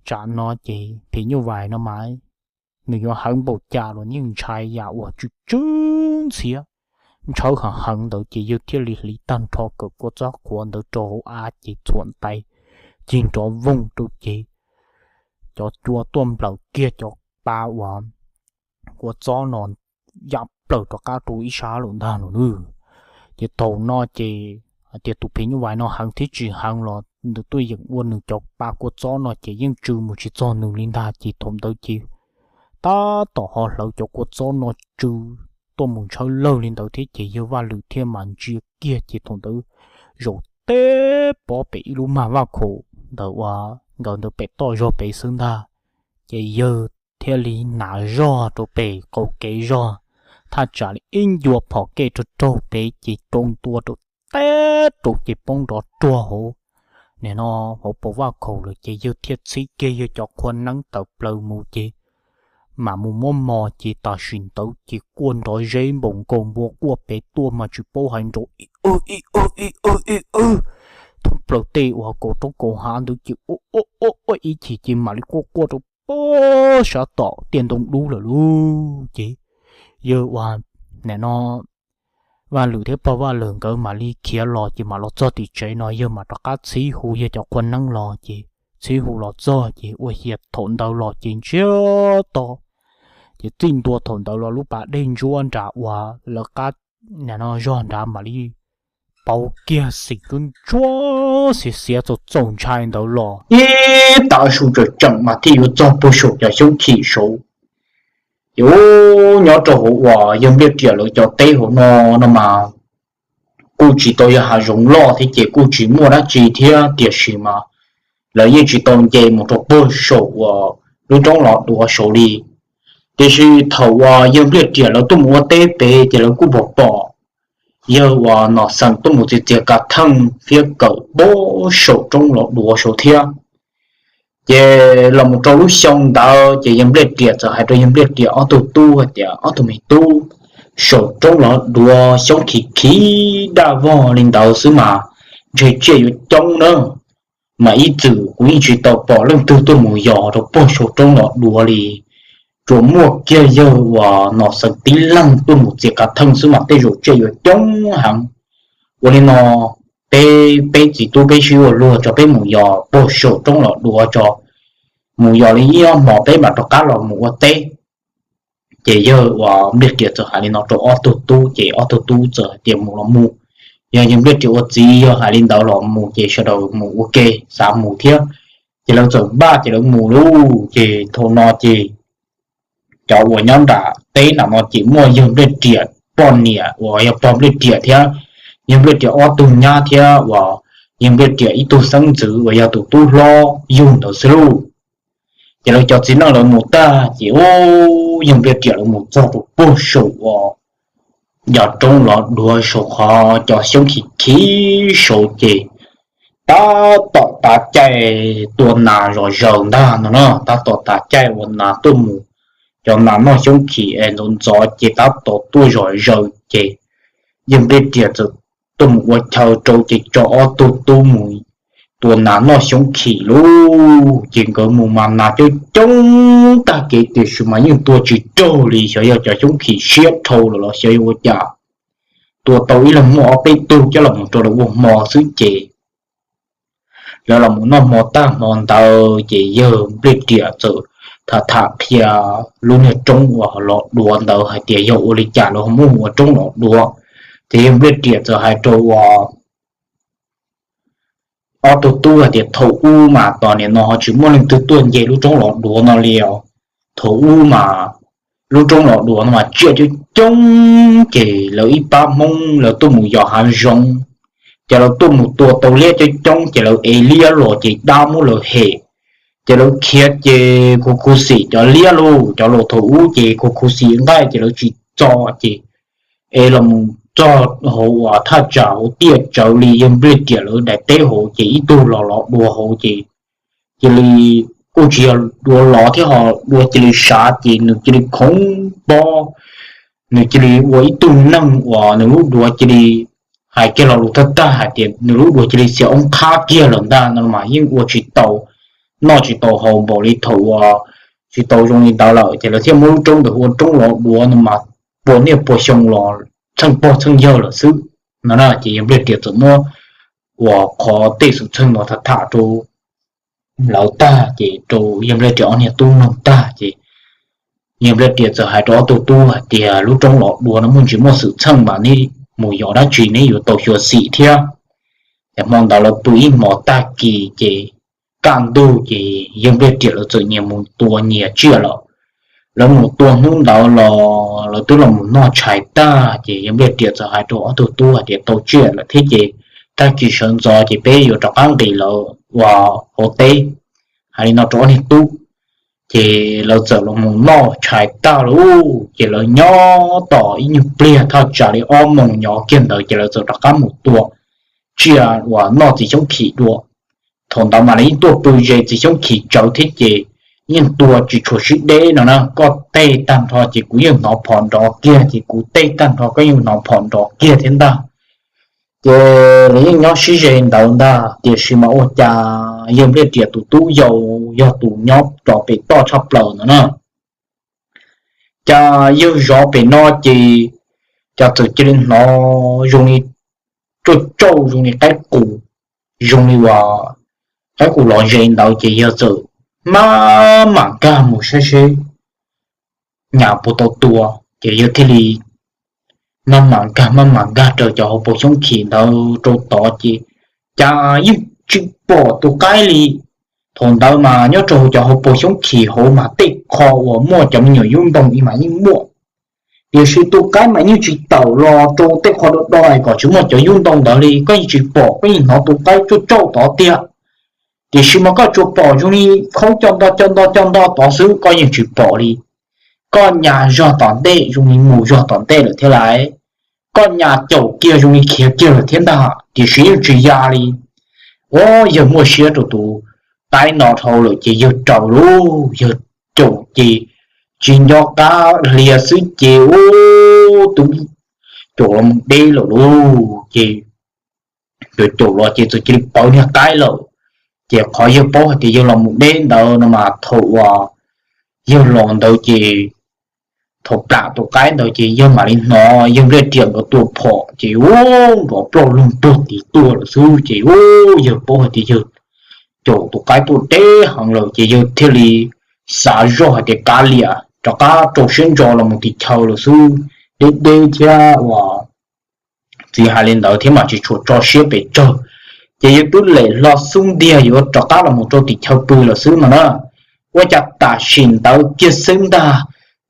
tsam no ces phim nyuj vais no mas nws yuav heev npaum cas los yeej ntshai yam uas tsw tsw ntxhiab ntshawv heev heev ntawd ces yawg thiaj li hliv tag nrho kawm kua txob qhuav ntawd rau hauv av ces txhuam ntais cig nrov voog rau ces cov cua tuaj nplawm kiag cov pa uas kua txob no ya plaws rov qab rau ib sab lawm ntag no nawb. Ces thaum no ces hais tias tus phim nyuj vais no heev thiab tsis heev los nws tuaj yeem ua nws cov pa kua txob no ces yeej tsw mus tsis txog nws li ntag ces thaum ntawd ces tab tom ho hlawv cov kua txob no tsw tuaj mus ntshawb lawg li ntawd thiab ces yawg Vaj Lwm thiaj mam ntsia kiag ces thaum ntawd zaum teb pob pem ib lub mag vaj khaum ntawd uas nkawd ntawd pem toj zog pem xwb ntag. Ces yawg thiaj li hnav zog rau pem qaum kev zog, thaj tsam li ib ncua phom kej raug raug pem ces rau ntua rau teb rau ces poob nrov ruag hauv, nim no hauv paus vaj khaum lawm ces yawg thiaj txhib kiag yawg cov qhua neeb tawm plaws mus ces mam mus muab mos ces tam sim ntawd ces quaj nrov zeb npaum nkaus npua quaj pem tuaj mas tsis paub hais nraud ib w ib w ib w ib w thoob plaws tej uas kaum roob kaum hav ntawd ces ua ua ua ib chim ces mam li quaj quaj rau pem sab tom tiaj ntoo dub lawm lauj. Ces yawg uas nim no Vaj Lwm thiab pog Vaj Lwm nkawd mam li khiav los ces mam los txog tim tsev no yawg mam rov qab txhib hu yawg cov qhua neeb los ces txhib hu los txog ces ua ciav thaum ntawd los ces ntsiag to ces txij ntua thaum ntawd los lub pas dej ntsuab nram uas lawv qab nim no zog nrad mam li pauv kiag xim ntsuab ntsuab xiav xiav txaus txaus ntshai ntawd los ib tav su tseem tseem mas thiaj yuav txog puag saum cov xyoob khim saud. Ces ub, nyob rau hauv uas yawg Npliaj Riam lawv cov teb hauv no no mas kuj tsis tau yog hav zoov loj thiab ces kuj tsis muaj dab tsi thiab tiam sis mas lawv yeej tsis tau nce mus rau puag saum uas lub roob los duav saud li. Tiam sis thaum uas yawg Npliaj Riam lawv tuaj mus ua teb pem ces lawv kuj pom pom yawg uas Nom Xeem tuaj mus txiav txiav kav theej thiab kawm puag saum roob los duav saud thiab. Ces los mus rau lub xyoo ntawd ces yawg Npliaj Riam txawm hais rau yawg Npliaj Riam ob tug tub hais tias, ob tug me tub, saum roob los duav xyoob khim khim daj vog li ntawd xwb mas ntshe tsiaj yuav coob na. Mas ib txwm kuv yeej tsis tau pom leej twg tuaj mus yos rau puag saum roob los duav li. Tsuas muaj kiag yawg uas Nom Xeem tib leeg tuaj mus txiav kav theej xwb mas tej zaum tsiaj yuav coob heev. Ua li no, peb, peb txiv tub peb sib ua luag tso peb mus yos puag saum roob los duav tso, mus yos li ib ob hmos peb mam rov qab los mus ua teb. Ces yawg uas Npliaj Riam txawm hais li no rau ob tug tub ces ob tug tub txawm hais tias mus los mus, yog yawg Npliaj Riam ua txiv yog hais li ntawd los mus ces sawv daws mus ua ke, xav mus thiab. Ces lawv txawm npaj ces lawv mus lauj. Ces thaum no ces cov uas nyob nram teb nram no ces muaj yawg Npliaj Riam poj niam uas yog pog Npliaj Riam thiab yawg Npliaj Riam ob tug nyab thiab uas yawg Npliaj Riam ib tug xeeb ntxwv uas yog tus tub hlob yug ntawd xwb lauj. Ces lawv cov txiv neej lawv mus tag ces ub, yawg Npliaj Riam lawv mus txog rau puag saum uas yog roob los duav saum qhov cov xyoob khim khim saud ces tab tom tav caij tua nas zom zaws ntag no na, tab tom tav caij uas nas tuaj mus, cov nas noj xyoob khim es ntxov ntxov ces tab tom tuaj zom zaws ces yawg Npliaj Riam txawm tuaj mus ua chaw rau ces tso ob tug tub mus tua nas noj xyoob khim lauj. Ces nkawd mus mas nas coob coob tag kev tiam sis mas yeej tua tsis raug li, xyov yog cov xyoob khim siab dhau lawm los xyov yog ua cas. Tua tau ib leeg muaj ob peb tug coj los mus rau lawv ua hmo xwb ces lawv los mus noj hmo tag hmo ntawd ces yawg Npliaj Riam txawm tham tham qhia lub niag roob uas los duav ntawd hais tias yog ua li cas lawv ho muab mus ua roob los duav. Ces yawg Npliaj Riam txawm hais rau uas ob tug tub hais tias thaum ub mas tos nim no ho tsis muaj leej twg tuaj nce lub roob los duav no li os. Thaum ub mas lub roob los duav no mas tsiaj coob coob ces lawv ib pab Hmoob lawv tuaj mus yos hav zoov, ces lawv tuaj mus tua tau liab coob coob ces lawv ev liab los ces dab muab lawv hem, ces lawv khiav ces khuv khuv xim cov liab lauj. Cov laus thaum ub ces khuv khuv xim nqaij ces lawv tsis txo ces ev los mus txog hauv uas thaj tsam hauv tiaj tsawv li yawg Npliaj Riam lawv daim teb hauv ces ib tug los los dua hauv ces cia li kuj tsis yog dua los thiab ho dua cia li sav ces nws cia li khoov pob, nws cia li ua ib tug neeg uas nws lub duav cia li hais kiag lo lus tag tag hais tias nws lub duav cia li xiam oob qhab kiag lawm ntag no mas yeej ua tsis tau, noj tsis tau haus npaum li thaum uas tsis tau zoo li ntawd lawm ces lawv thiaj muab lub roob ntawd hu ua roob los duav no mas puas niaj puas xyoo los txheej pog txheej yawg lawm xwb no na. Ces yawg Npliaj Riam txawm muab uas qhov tej xwm txheej no tham tham rau lawv tag ces rau yawg Npliaj Riam ob niag tub mloog tag ces yawg Npliaj Riam txawm hais rau ob tug tub hais tias lub roob los duav no muaj ntsis muaj xwm txheej mas neb mus yos dab tsi neb yuav tau xyuam xim thiab. Ces hmo ntawd lawv pw ib hmos tag kis ces kaj ntug ces yawg Npliaj Riam lawv txawm nyias mus tua nyias tsiaj lawm. Lawv mus tua hnub ntawd los lawv twb los mus noj tshais tag ces yawg Npliaj Riam txawm hais rau ob tug tub hais tias tau tsiaj lawm thiab ces tag kis sawv ntxov ces peb yuav rov qab nqis lawm ua hauv teb. Hais li no rau ob niag tub ces lawv txawm los mus noj tshais tag lauj ces lawv nyob tos ib nyuag pliag thaj tsam li ob moos nyob kiag ntawd ces lawv txawm rov qab mus tua tsiaj uas noj txiv xyoob khim dua. Thaum ntawd mas lawv yeej tuaj pw ze txiv xyoob khim tsawv thiab ces yeej tua tsis tshua sib deb no na, koj teb tag nrho ces kuv yeej hnov phom nrov kiag ces kuv teb tag nrho koj yeej hnov phom nrov kiag thiab ntag. Ces lawv yeej nyob sib ze ntawd ntag tiam sis mas ua cas yawg Npliaj Riam tus tub yau yog tus nyob rov pem toj tshaj plaws ntawd na. Cas yawg zov pem no ces cas txawm cia li hnov zoo li tsauj tsauj zoo li qaib qus, zoo li uas qaib qus los ze ntawd ces yawg txawm maj mam nkag mus saib seb nyam puas tau tua ces yawg thiaj li maj mam nkag maj mam nkag raws cov hauv paus xyoob khim ntawd rau tod ces cas yeej tsis pom tus qaib li. Thaum ntawd mas nyob rau cov hauv paus xyoob khim hauv mas tej qho uas muaj cov me nyuam yub ntoo mas yeej muaj, tiam sis tus qaib mas yeej tsis tawm los rau tej qho do do kom tsis muaj cov yub ntoo ntawd li, koj yeej tsis pom, koj yeej hnov tus qaib tsauj tsauj tod tiag. Tiam sis mas koj tsuas pom zoo li khaub co nto co nto co nto tod xwb, koj yeej tsis pom li. Koj nyas zog tom ntej zoo li mus zog tom ntej lawm thiab lais, koj nyas caum kiag zoo li khiav kiag lawm thiab ntag, tiam sis yeej tsis ya li. Ua yawg muaj siab rau tus qaib no dhau lawm ces yawg raws lauj, yawg caum ces tsis nco qab hlias xwb ces ua tub caum los mus deb lawm lauj ces caum caum los ces txawm cia li pawv niag qaib lawm. Ces qhov yawg paub hais tias yawg los mus deb ntawd no mas thaum uas yawg los ntawd ces thaum plam tus qaib ntawd ces yawg mam li hnov yawg Npliaj Riam nkawd tua phom ces ua nrov ploj loog puag tim tuaj lawm xwb ces ua yawg paub hais tias yawg caum tus qaib tuaj deb heev lawm ces yawg thiaj li xav zoj hais tias kav liam rov qab rau siab ntso los mus tim chaw lawm xwb, deb deb thiab uas txiv hais li ntawd thiab mas tsis tshua tso siab pes tsawg. Ces yawg twb lem hlo xub ntiag yuav rov qab los mus rau tim chaw pw lawm xwb no na. Ua cas tam sim ntawd kiag xwb ntag,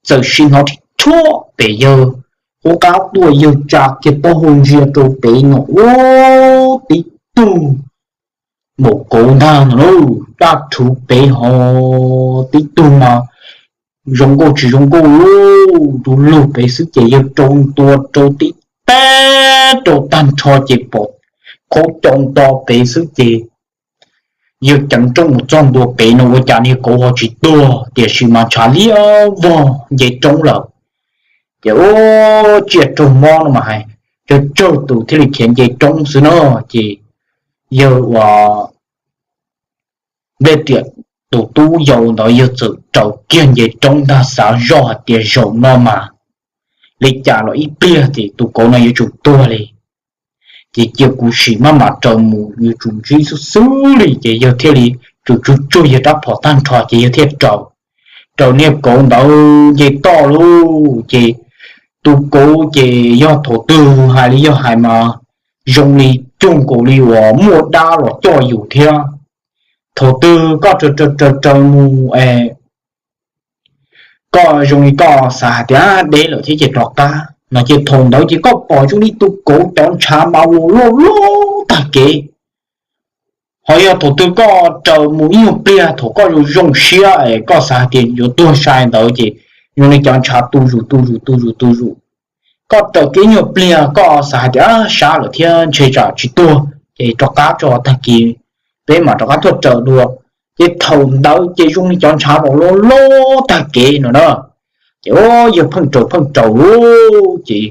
txawm sim hnov rhib rhuaj pem yawg qub qab tuaj, yawg tsa kiag taub hau ntsia rau pem no ua tib tug maum kauv ntag no lauj, daj rhuv pem ho tib tug mas zoo nkauj tsis zoo nkauj lauj, du lug pem xwb ces yawg rau ntua rau tib tag rau tag nrho ces pom khaub co nto pem xwb ces yawg ceev roob mus txog ntua pem no ua cas niag kauv ho tsis tuag tiam sis mas ntshav liab vog nce roob lawm. Ces ua tsiaj raug mob no mas hais tsawg tsawg tus thiaj li khiav nce roob xwb no. Ces yawg ua Npliaj Riam tus tub yau ntawd yawg txawm raws kiag nce roob ntag, xav zoj hais tias zaum no mas li cas los ib pliag ces tus kauv no yuav tsum tuag li. Ces cia kuv sim maj mam raws mus yuav tsum ntsib xwb xwb li ces yawg thiaj li tsum tsuag tsuag yawg rab phom tag nrho ces yawg thiaj raws, raws niag kauv ntawd nce toj lauj. Ces tus kauv ces yog thaum twg hais li yog hais mas zoo li cuag nkaus li uas muaj dab los coj yus thiab. Thaum twg koj raws raws raws mus es koj zoo li koj xav hais tias deb lawm thiab ces rov qab no ces thaum ntawd ces koj pom zoo li tus kauv cov ntshav mas loj loj tag kev. Ho yog thaum twg koj raws mus ib nyuag pliag thaum koj zoo zoo siab es koj xav hais tias yuav tuag sai ntawd ces zoo li cov ntshav tu zus tu zus tu zus tu zus. koj raws kev nyuag pliag koj xav hais tias sab lawm thiab ntshe tsam tsis tuag ces rov qab tso, tag kis peb mam rov qab tuaj raws dua. Ces thaum ntawd ces zoo li cov ntshav los loj loj tag kev no na. Ces yawg pheej raws pheej raws lawm ces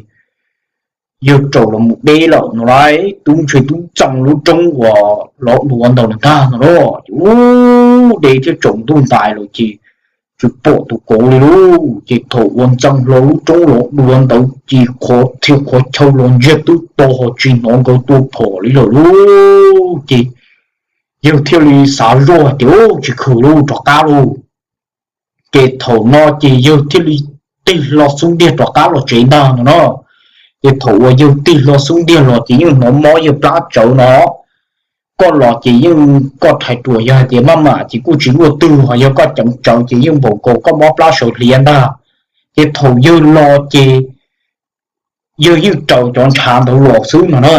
yawg raws los mus deb lawm no lauj, tub ntshe tub txeej lub roob uas lov dua ntawd ntag no lauj. Ces ub, deb thiab tsaus ntuj ntais lawm ces tsis pom tus kauv li lauj. Ces thaum uas ntxeev hlo lub roob lov dua ntawd ces qhov txhia qhov chaw los ntsiag twb to ho tsis hnov nkawd tua phom li lawm lauj. Ces yawg thiaj li xav zoj hais tias tsis khwv lauj, rov qab lauj. Ces thaum no ces yawg thiaj li tig hlo xub ntiag rov qab los tsev ntag no na. Ces thaum uas yawg tig hlo xub ntiag los ces yeej hnov mob yawg plab tsawv no. Koj los ces yeej koj rhais ruam yog hais tias maj mam ces kuj tsis luaj twg, ho yog koj ceev tsawv ces yeej npaum nkaus koj mob plab sawv hliav ntag. Ces thaum yawg los ces yawg yeej raws cov ntshav ntawd los xwb no na.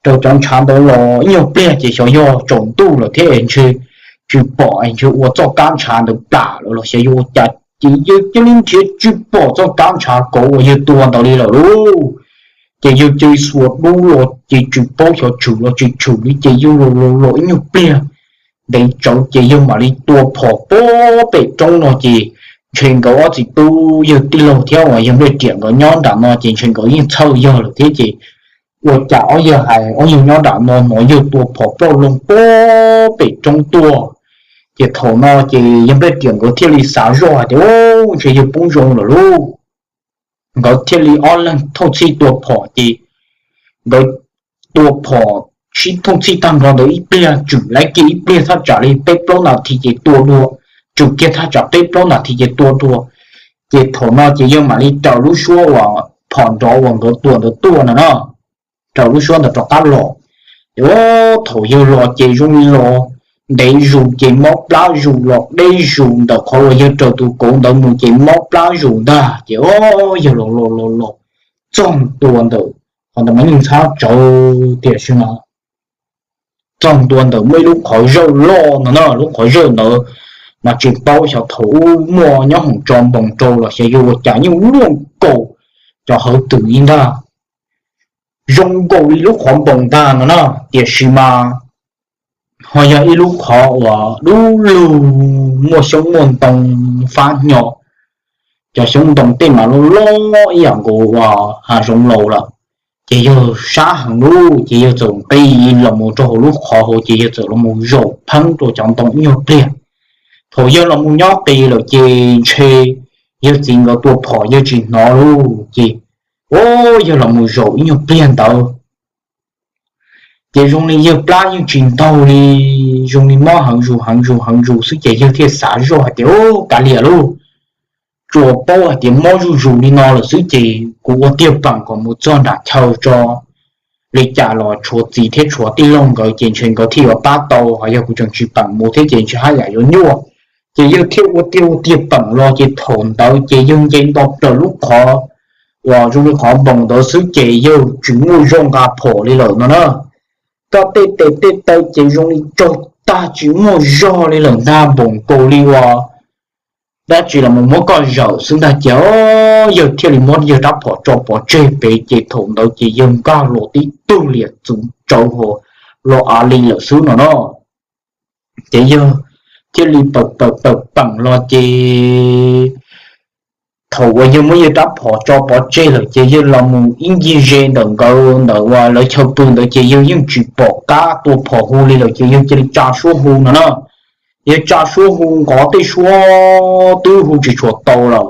Raws cov ntshav ntawd los ib nyuag pliag ces xyov yog tsaus ntuj lawm thiab ntshe tsis pom, ntshe ua txoj kab ntshav ntawd plam lawm los xyov yog ua cas ces yawg cia li nrhiav tsis pom txoj kab ntshav kauv uas yawg tua ntawd li lawm lauj. Ces yawg cia li xuas dub los ces tsis paub xyov tshwm los tsis tshwm li ces yawg los los los ib nyuag pliag ntev tsawv ces yawg mam li tua phom pem roob no ces ntshe nkawd ob txiv tub yawg tij laug thiab uas yawg Nplej Riam nkawd nyob nram no ces ntshe nkawd yeej txhawj yawg lawm thiab ces ua cas ob yawg hais ob yawg nyob nram no hnov yawg tua phom ploj loo pem roob tuaj. Ces thaum no ces yawg Nplej Riam nkawd thiaj li xav zoj hais tias ntshe yawg poob zoo lawm lauj. Nkawd thiaj li ob leeg thooj txhij tua phom ces nkawd tua phom sib thooj txhij tag nrho ntawd ib pliag, tswm laib kiag ib pliag thaj tsam li peb plaub nas this ces tua dua, tswm kiag thaj tsam peb plaub nas this ces tua dua. Ces thaum no ces yawg mam li raws lub suab uas phom nrov uas nkawd tua ntawd tuaj no na, raws lub suab ntawd rov qab los. Ces thaum yawg los ces zoo li los ntev zus ces mob plab zus los deb zus ntawm qhov uas yawg raws tus kauv ntawd mus ces mob plab zus ntag ces o yawg los los los los txog ntua ntawm qhov ntawd mas yeej ntxhab tsawv tiam sis mas txog ntua ntawm muaj ib lub qhov zawj loj no na, lub qhov zawj ntawd mas tsis paub xyov thaum ub muaj nyob hoom tso npoos rau los xyov yog ua cas yeej luaj nkaus cov hawv twm li ntag, zoo nkaus li lub qhov npoos ntag no na. Tiam sis mas ho yog ib lub qhov uas dub lug muaj xyoob muaj ntoo fab hnyo, cov xyoob ntoo tej mas loj loj ib yam nkaus uas hav zoov laus lawm. Ces yawg sab heev lub ces yawg txawm nqis los mus rau hauv lub qhov hauv ces yawg txawm los mus zaum pheeb rau cov ntoo ib nyuag pliag. Thaum yawg los mus nyob qis lawm ces ntshe yawg txiv nkawd tua phom yawg tsis hnov lub ces o yawg los mus zaum ib nyuag pliag ntawd ces zoo li yawg plab yeej tsis ntaug li, zoo li mob heev zus heev zus heev zus xwb ces yawg thiaj xav zoj hais tias kav liam lauj, tsuas paub hais tias mob zuj zus li no lawm xwb ces kuv ua tiag peem kom mus txog nram chaw tso, li cas los tshuav txiv thiab tshuav tij laug nkawd ces ntshe nkawd thiaj yuav pab tau, ho yog kuv tseem tsis peem mus thiab ces ntshe haj yam yuav nyuaj. Ces yawg thiaj ua tiag ua tiag peem los ces thaum ntawd ces yawg nce nto plaws lub qhov uas zoo li qhov npoos ntawd xwb ces yawg tsis muaj zog nqa phom li lawm no na. Koj tej tes tej taw ces zoo li tsaug tag tsis muaj zog li lawm ntag, npaum nkaus li uas dab tsi los mus muab koj zawm xwb ntag ces yawg thiaj li muab yawg rab phom tso pov tseg pem ces thaum ntawd ces yawg nkag los tib tug liam txuv tsawv hos los av li lawm xwb no na. Ces yawg thiaj li pawm pawm pawm peem los ces thaum uas yawg muab yawg rab phom tso pov tseg lawm ces yawg los mus ib ncig ze ntawm nkawd ntawm uas lawv chaw pw ntawd ces yawg yeej tsis pom qab tua phom hu li lawm ces yawg cia li tsa suab hu no na. Yawg tsa suab hu nqov tej suab twb hu tsis tshua tau lawm.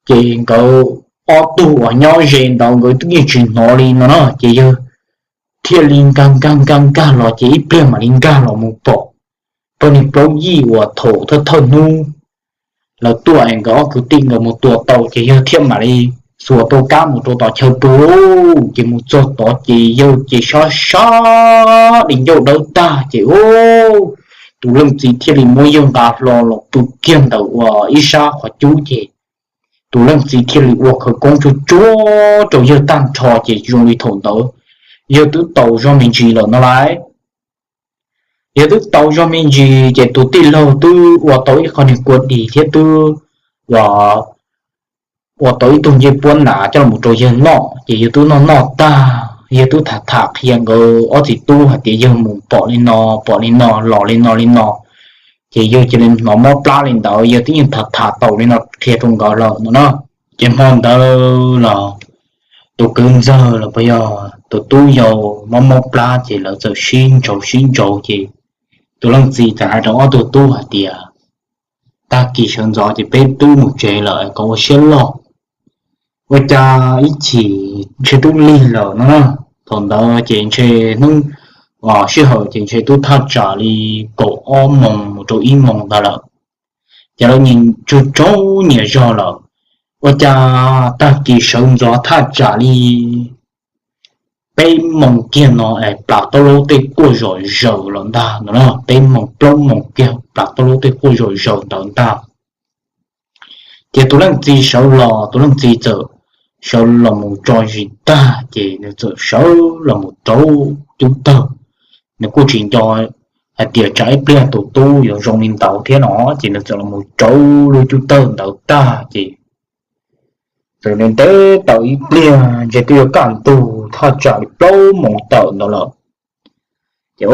Ces nkawd ob tug uas nyob ze ntawd nkawd twb yeej tsis hnov li no na ces yawg thiaj li nkag nkag nkag nkag los ces ib pliag mam li nkag los mus pom poj niag plaub yij uas thaum thawj thawj hnub lawv tuaj es nkawd ob kwv tij nkawd mus tua tau ces yawg thiaj mam li xuas tau kab mus rau tom chaw pw lauj. Ces mus txog tod ces yawg ces sab sab di ncauj dawb tag ces tus leej txiv thiaj li muab yawg nqa hlo los pw kiag ntawm uas ib sab qhov cub ces tus leej txiv thiaj li ua khawv koob tsuag tsuag rau yawg tag nrho ces zoo li thaum ntawd yawg twb tau zog me ntsis lawm no lauj. Yawg twb tau zog me ntsis ces tus tij laug twb ua tau ib qho niag kua dis thiab twb uas ua tau ib tug ncej puab nrad coj los rau yawg noj, ces yawg twb noj noj tag, yawg twb tham tham qhia nkawd ob txiv tub hais tias yawg mus pom li no, pom li no, los li no li no, ces yawg cia li hnov mob plab li ntawd, yawg twb yeej tham tham tau li no qhia rau nkawd lawm no na. Ces hmo ntawd los tus kwv ntxawg los puas yog tus tub yau mob mob plab, ces lawv txawm sib ntsauv sib ntsauv, ces tus leej txiv txawm hais rau ob tug tub hais tias, tag kis sawv ntxov ces peb twb mus tsev lawm, kom ua siab loj, ua cas ib chim ntshe twb lig lawm no na. Thaum ntawd ces ntshe hnub sij hawm ces ntshe twb thaj tsam li kaum ob moos mus rau ib moos ntawd lawm, ces lawv nyias tsaug tsaug nyias zog lawm, ua cas tag kis sawv ntxov thaj tsam li peb moos kiag no es plas taub laub tej quaj zom zaws lawm ntag no na, peb moos plaub moos kiag plas taub laub tej quaj zom zaws ntawd ntag. Ces tus leej txiv sawv los, tus leej txiv txawm sawv los mus tso zis tag ces nws txawm sawv los mus rauv cub tawg. Nws kuj tsis nco hais tias tsam ib pliag tus tub yuav zoo li ntawd thiab no, ces nws txawm los mus rauv lub cub tawg ntawd tag ces txawm ntev ntev tau ib pliag ntshe twb yuav kaj ntug thaj tsam li plaub moos tawm ntawd lawm. Ces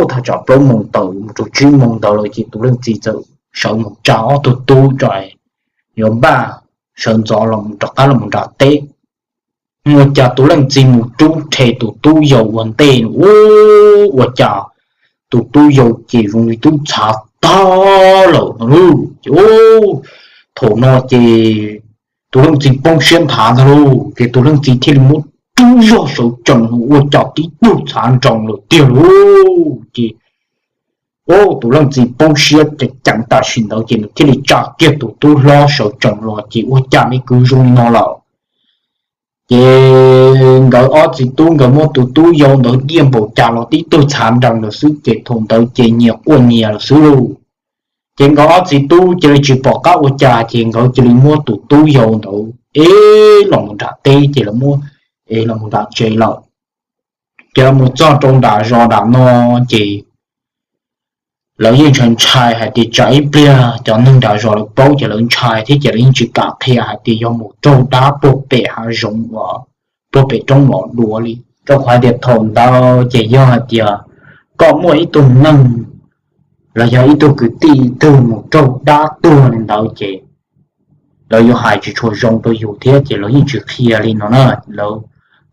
thaj tsam plaub moos tawm mus rau tsib moos ntawd lawm ces tus leej txiv txawm sawv mus tsa ob tug tub tso, yuav npaj sawv ntxov los rov qab los nram teb. Ua cas tus leej txiv mus rub rhe tus tub yau ua ntej, ua cas tus tub yau ces zoo li twb txhav tag lawm no lauj. Ces thaum no ces tus leej txiv poob siab nthav ntag lauj, ces tus leej txiv thiaj li muab rub zog sawv tsees, ua cas tib tug txhav nroos lawm tiag lauj. Ces tus leej txiv poob siab ceev ceev tam sim ntawd ces nws thiaj li tsa kiag tus tub hlob sawv tsees los ces ua cas me kwv zoo li no lawm. Ces nkawd ob txiv tub nkawd muab tus tub yau ntawd diaj npaum cas los tib tug txhav nroos lawm xwb, ces thaum ntawd ces nyias quaj nyias lawm xwb lauj. Ces nkawd ob txiv tub cia li tsis pom qab ua cas ces nkawd cia li muab tus tub yau ntawd ev los mus nram teb ces lawv muab ev los mus nram tsev lawm. Ces los mus txog rau nram zos nram no ces lawv yeej ntshai ntshai hais tias tsam ib pliag cov neeg nram zos lawv paub ces lawv ntshai thiab ces lawv yeej tsis kam qhia hais tias yog mus raug dab puag pem hav zoov uas puag pem roob los duav li. Rau qhov hais tias thaum ntawd ces yog hais tias koj muaj ib tug neeg los yog ib tug kwv tij twg mus raug dab tuag li ntawd ces lawv yuav hais tsis tshua zoo rau yus thiab ces lawv yeej tsis qhia li no na. Lawv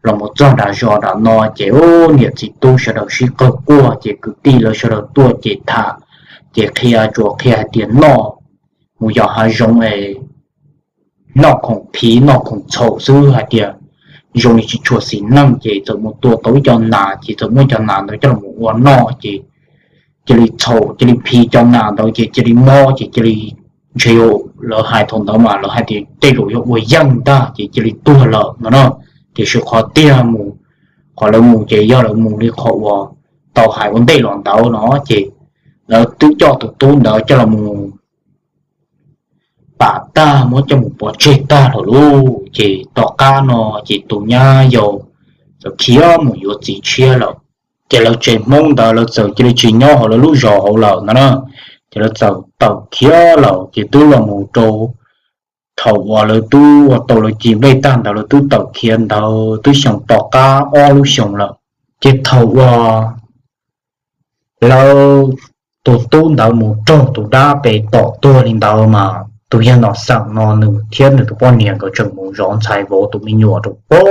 los mus txog nram zos nram no ces niam txiv tub sawv daws sib qawg quaj ces kwv tij lawv sawv daws tuaj ces tham, ces qhia tsuas qhia hais tias noj mus yos hav zoov es noj khoom phiv noj khoom txhaum xwb, hais tias zoo li tsis tshua xis neej ces txawm mus tua tau ib co nas ces txawm muab cov nas ntawd coj los ua noj ces cia li txhaum cia li phiv cov nas ntawd ces cia li mob ces cia li, ntshe yog lawv hais thaum ntawd mas lawv hais tias tej zaum yog ua yeej ntag ces cia li tuag lawm no na. Tiam sis qhov tiag mus, qhov lawv mus ces yog lawv mus li qhov uas tau hais ua ntej los ntawd no ces lawv twb coj tus tub ntawd coj los pam tag muab coj mus pov tseg tag lawm lauj. Ces tom qab no ces tus nyab yau txawm khiav mus yuav txiv tshiab lawm. Ces lawv tsev Hmoob ntawd lawv txawm cia li tsis nyob hauv lawv lub zos hauv lawm no na, ces lawv txawm tawm khiav lawm ces twb los mus rau thaum uas lawv twb ua tau lawv ci nplej tag ntawd lawv twb tawm khiav ntawd twb xyoo tom qab ob lub xyoo lawm. Ces thaum uas lawv tus tub ntawd mus raug tus dab pem tom tuag li ntawd mas tus yawg Nom Xeem no nws thiab nws tus poj niam nkawd tseem mus zov ntxhais vauv tus me nyuam rau pem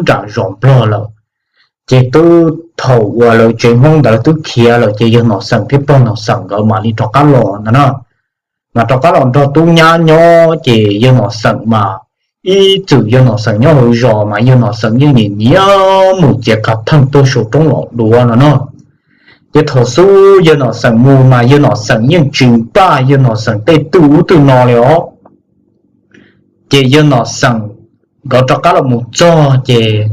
nram zos Nplog lawm. Ces twb thaum uas lawv tsev Hmoob ntawd twb khiav lawm ces yawg Nom Xeem thiab pog Nom Xeem nkawd mam li rov qab los ntag na. Mas rov qab los nrog tub nyab nyob ces yawg Nom Xeem mas ib txwm yawg Nom Xeem nyob hauv zos mas yawg Nom Xeem yeej nyiam nyiam mus txiav kav theej tuaj saum roob los duav no no. Ces thaum xub yawg Nom Xeem mus mas yawg Nom Xeem yeej tsis npaj yawg Nom Xeem tej twj ub twj no li os. Ces yawg Nom Xeem nkawd rov qab los mus txog ces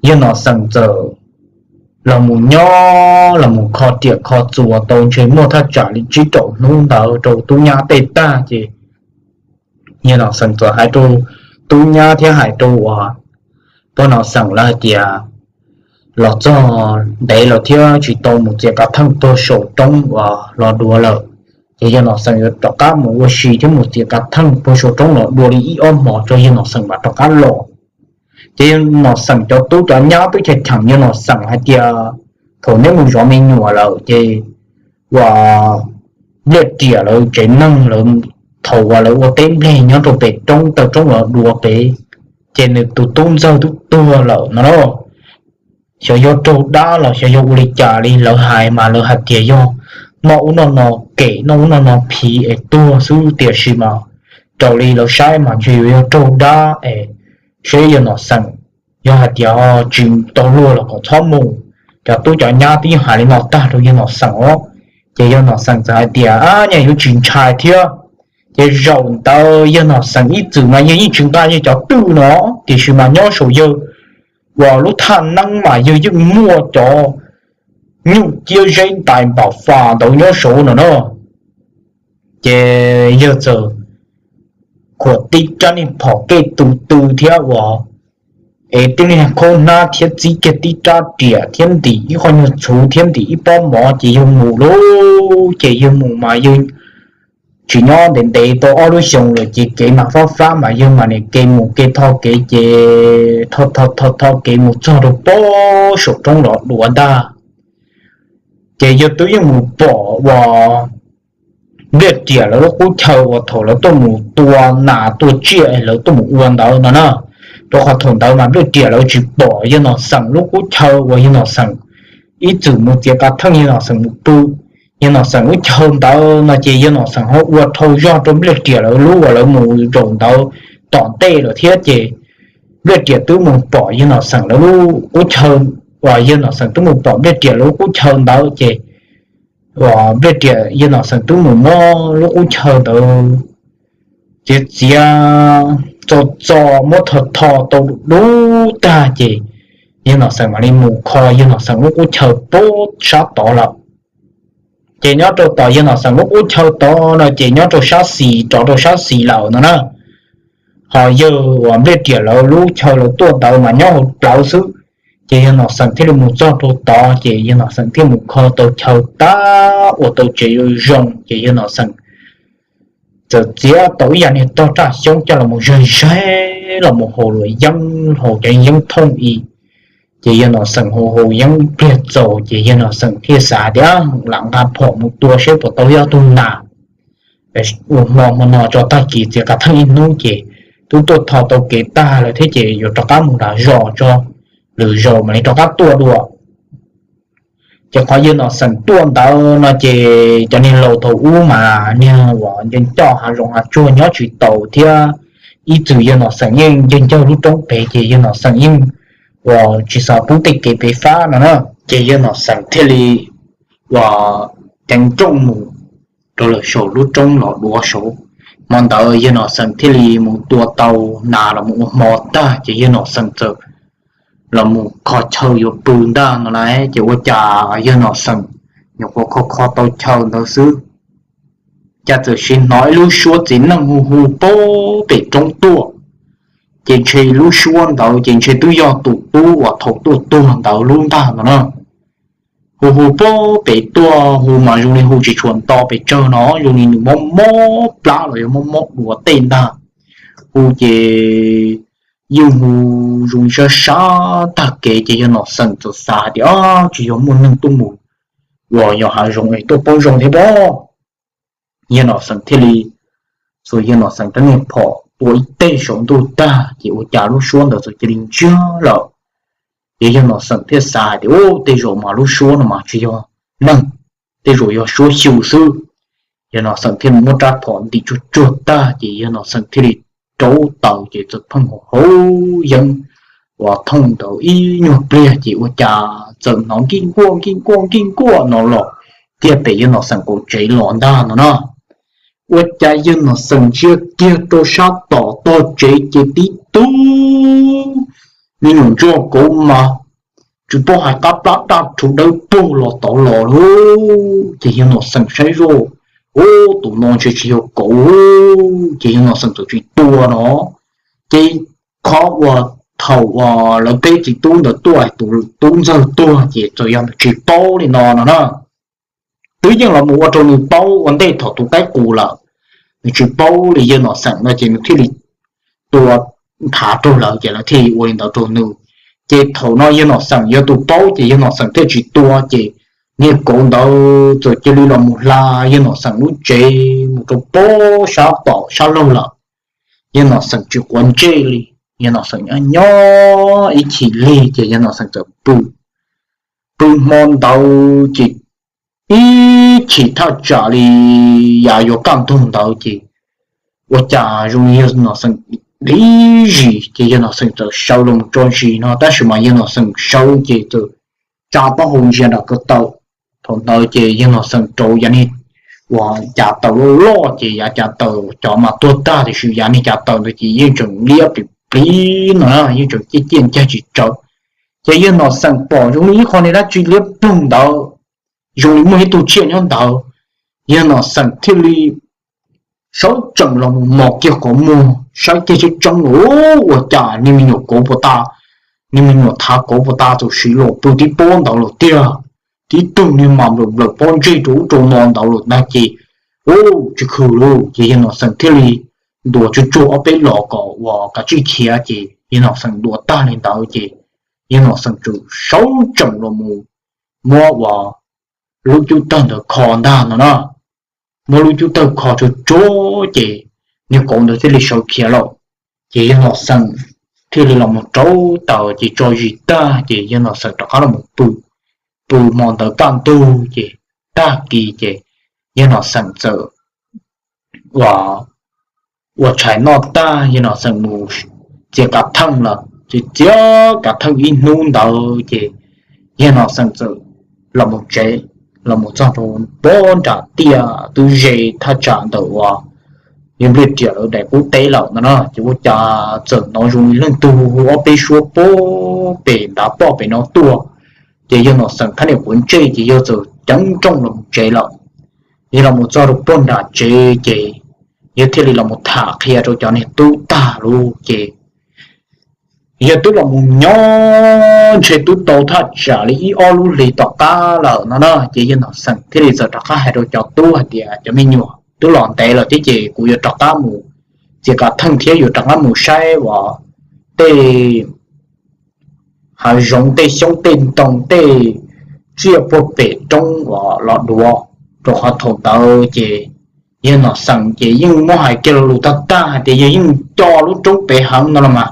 yawg Nom Xeem txawm los mus nyob los mus kho riam kho txuas tau ntshe muaj thaj tsam li tsib rau hnub ntawd rau tub nyab tej tag ces yawg Nom Xeem txawm hais rau tub nyab thiab hais rau uas pog Nom Xeem lawv hais tias los txog ntev lawm thiab tsis tau mus txiav kav theej tuaj saum roob uas los duav lawm, Ces yawg Nom Xeem yuav rov qab mus ua si thiab mus txiav kav theej puag saum roob los dua li ib ob hmos rau yawg Nom Xeem mam rov qab los. Ces yawg Nom Xeem cov tub cov nyab twb cheem cheem yawg Nom Xeem hais tias, thaum neb mus zov me nyuam lawm ces ua Npliaj Riam lawv tsev neeg lawv, thaum uas lawv ua teb nplej nyob rau pem roob taw roob los dua pem, ces nws tus tub ntxawg twb tuag lawm no. Xyov yog raug dab los xyov yog ua li cas li, lawv hais mas lawv hais tias yog noj ub noj no kem, noj ub noj no phiv es tuag xwb, tiam sis mas raws li lawv saib mas ntshe yuav yog raug dab es seb yawg Nom Xeem, yog hais tias tsis tau luag los kom txhob mus. Cov tub cov nyab twb yeej hais li no tag rau yawg Nom Xeem os. Ces yawg Nom Xeem txawm hais tias, ab, nyob yuav tsis ntshai thiab. Ces zaum ntawd yawg Nom Xeem ib txwm mas yawg yeej tsis nqa yawg cov twj no, tiam sis mas nyob saum yawg uas lub thaj neeb mas yawg yeej muaj cov nyuj ciab zeb ntais npam fas ntawd nyob saud no na. Ces yawg txawm khuam tib rab niag phom kej tu tw thiab ua es tib niag khaub hnab thiab txib kiag tib rab riam thiab ntim ib qho nyuag txhuv thiab ntim ib pob mov ces yawg mus lauj. Ces yawg mus mas yawg tsis nyob ntev ntev, tau ob lub xyoos lawm ces kev mas fab fab mas yawg mam li kev mus kev tho kev ces tho tho tho kev mus txog rau pem saum roob los dua ntag. Ces yawg twb yeej mus pom uas Npliaj Riam lawv lub qub chaw uas thaum lawv tuaj mus tua nas tua tsiaj lawv tuaj mus ua ntawd no na. Rau qhov thaum ntawd mas Npliaj Riam lawv tsis pom yawg Nom Xeem lub qub chaw uas yawg Nom Xeem ib txwm mus txiav kav theej yawg Nom Xeem mus pw. Yawg Nom Xeem lub chaw ntawd no ces yawg Nom Xeem ho ua dhau zog rau Npliaj Riam lawv lub uas lawv mus zaum ntawd tom ntej lawm thiab ces Npliaj Riam twb mus pom yawg Nom Xeem lawv lub qub chaw, uas yawg Nom Xeem twb mus pom Npliaj Riam lawv lub qub chaw ntawd ces uas Npliaj Riam yawg Nom Xeem twb mus muab lub qub chaw ntawd txiav txiav txo txo muab tho tho tau dub tag ces yawg Nom Xeem mam li mus kho yawg Nom Xeem lub qub chaw pem sab tod lawm. Ces nyob rau tom yawg Nom Xeem lub qub chaw tod no ces nyob rau sab xis, rov rau sab xis lawm no na. Ho yawg uas Npliaj Riam lawv lub chaw lawv tuaj ntawd mas nyob hauv plawv xwb. Ces yawg Nom Xeem thiaj li mus txog rau tod ces yawg Nom Xeem thiaj mus kho tau chaw tag ua tau tsev zoo ces yawg Nom Xeem txawm txiav tau ib yam niag tog raj xyoob coj los mus zais zais los mus haus luam yeeb, haus cov yeeb thooj i. Ces yawg Nom Xeem haus haus yeeb pliag txaus ces yawg Nom Xeem thiaj xav tias lam nqa phom mus tua seb puas tau ib ob tug nas. Ua hmo hmo no tso tag kis txiav kav theej ib hnub ces twb tuaj tho tau kev tag lawm thiab ces yuav rov qab mus nram zos tso, lwm zaus mam li rov qab tuaj dua. Ces qhov yawg Nom Xeem tuaj ntawd no ces cov niag laus thaum ub mas niag uas nco ncoj hav zoov hav tsuag nyob tsis taus thiab, ib txwm yawg Nom Xeem yeej ncawg ncawg lub roob pem ces yawg Nom Xeem yeej uas tsis xav pub tej kev pem fab no na. Ces yawg Nom Xeem thiaj li uas ceev nrooj mus rau lawm saum lub roob los duav saud. Hmo ntawd yawg Nom Xeem thiaj li mus tua tau nas los mus ua hmo tag ces yawg Nom Xeem txawm los mus kho chaw yuav pw ntag no lauj. Ces ua cas yawg Nom Xeem nyuam qhuav kho kho tau chaw ntawd xwb, cas txawm sim hnov ib lub suab txiv neej hu hu puag pem roob tuaj. Ces ntshe lub suab ntawd ces ntshe twb yog tus tub uas thaum tuaj tuag ntawd lub ntag no na. Hu hu puag pem tuaj, hu mas zoo li hu tsis tshua nto pes tsawg no, zoo li nws mob mob plab los yog mob mob duav tej ntag. Hu ces yeej hu zoo sab sab tag kev ces yawg Nom Xeem txawm xav hais tias tsis yog muaj neeg tuaj mus uas yog hav zoov es tuaj poob zoo thiab pob. Yawg Nom Xeem thiaj li xuas yawg Nom Xeem rab niag phom tua ib teg saum ntuj tag ces ua cas lub suab ntawd txawm cia li ntsiag lawm. Ces yawg Nom Xeem thiaj xav hais tias u, tej zaum mas lub suab no mas tsis yog neeg, tej zaum yog suab xyu xwb. Yawg Nom Xeem thiaj muab rab phom ntim tsuag tsuag tag ces yawg Nom Xeem thiaj li rauv taws ces txawm pheej haus haus yeeb uas thooj ntawd ib nyuag pliag ces ua cas txawm hnov nkij nkuaj nkij nkuaj nkij nkuaj no los kiag pem yawg Nom Xeem qaum tsev los ntag no na. Ua cas yawg Nom Xeem ntsia kiag rau sab tom tog tsev ces tib tug me nyuam ntsuag kauv mas tsis paub hais qab plab daj rhuv dawb paug los tod los lauj. Ces yawg Nom Xeem saib zoj, u, tus no ntshe tsis yog kauv. Ces yawg Nom Xeem txawm tsis tua no. Ces qhov uas thaum uas lawv peb txiv tub ntawd tuaj, tus tub ntxawg tuag ces txawm yog ntawd tsis paub li no no na. twb yeej los mus ua rau nws paub ua ntej thaum tus qaib qus lawm. Nws tsis paub li Yawg Nom Xeem no ces nws thiaj li tua nthav raug lawv ces lawv thiaj li ua li ntawd rau nws. Ces thaum no Yawg Nom Xeem yog tus paub ces Yawg Nom Xeem thiaj tsis tua ces niag kauv ntawd txawm cia li los mus hla Yawg Nom Xeem lub tsev mus rau pob sab tom sab laug lawm. Yawg Nom Xeem tsis quav ntsej li, Yawg Nom Xeem nyob nyob ib chim lig ces Yawg Nom Xeem txawm pw. Pw hmo ntawd ces ib chim thaj tsam li yav yuav kaj ntug ntawd ces ua cas zoo li Yawg Nom Xeem dib zis ces Yawg Nom Xeem txawm sawv los tso zis no tab sis mas Yawg Nom Xeem sawv ces txawm tsa taub hau ntsia nram ko taw. Thaum ntawd ces Yawg Nom Xeem rauv yav niag uas cas taws loj loj ces yav cas taws cov mas tuag tag tiam sis yav niag cas taws ntawd ces yeej tseem liab plis plis no na, yeej tseem ciaj ciaj ncaig tsis tsawv. Ces Yawg Nom Xeem pom zoo li ib qho niag dab tsi liab ploog ntawd, zoo li muaj ib tug tsiaj nyob ntawd. Yawg Nom Xeem thiaj li sawv tsees los mus mos kiag qhov muag saib kiag tseeb tseeb, ua cas niag me nyuam kauv puas tas, niag me nyuam thav kauv puas tas txaus siv los pw tib pob ntawd lawm tiag. Tib tug niag mas nplawm nplawm pob ntseg rau ub rau no ntawd lawm ntag ces, u, tsis khw lauj. Ces Yawg Nom Xeem thiaj li ntuas tsuag tsuag ob peb los kom uas kav tsij khiav ces Yawg Nom Xeem ntuas tag li ntawd ces Yawg Nom Xeem txawm sawv tsees los mus muab uas lub cub tawg ntawd kho ntag no na. Muab lub cub tawg kho tsuag tsuag ces niag kauv ntawd thiaj li sawv khiav lawm. Ces Yawg Nom Xeem thiaj li los mus rauv taws ces tso zis tag ces Yawg Nom Xeem rov qab los mus pw. Pw hmo ntawd kaj ntug ces tag kis ces Yawg Nom Xeem txawm ua, ua tshais noj tag Yawg Nom Xeem mus txiav kav theej lawm. Ces txiav kav theej ib hnub ntawd ces Yawg Nom Xeem txawm los mus tsev, los mus txog rau pob nram tiaj twb ze thaj tsam ntawm uas Npliaj Riam lawv daim qub teb lawm no na. Ces ua cas txawm hnov zoo li leej twg hu ob peb suab puag pem ntav toj pem no tuaj. Ces Yawg Nom Xeem thiaj li quav ntsej ces yawg txawm ceev nrooj los mus tsev lawm. Yawg los mus txog rau puag nram tsev ces yawg thiaj li los mus tham qhia rau cov niag tub tag lawm ces yawg twb los mus nyob ntshe twb tau thaj tsam li ib ob lub hlis tom qab lawm no na. Ces Yawg Nom Xeem thiaj li txawm rov qab hais rau cov tub hais tias, cov me nyuam, twb los ntev lawm thiab ces kuv yuav rov qab mus txiav kav theej thiab yuav rov qab mus saib uas tej hav zoov tej xyoob tej ntoo tej tsiaj puag pem roob uas los duav, rau qhov thaum ntawd ces Yawg Nom Xeem ces yeej muab hais kiag lo lus tag tag hais tias yawg yeej coj lub roob pem heev no los mas,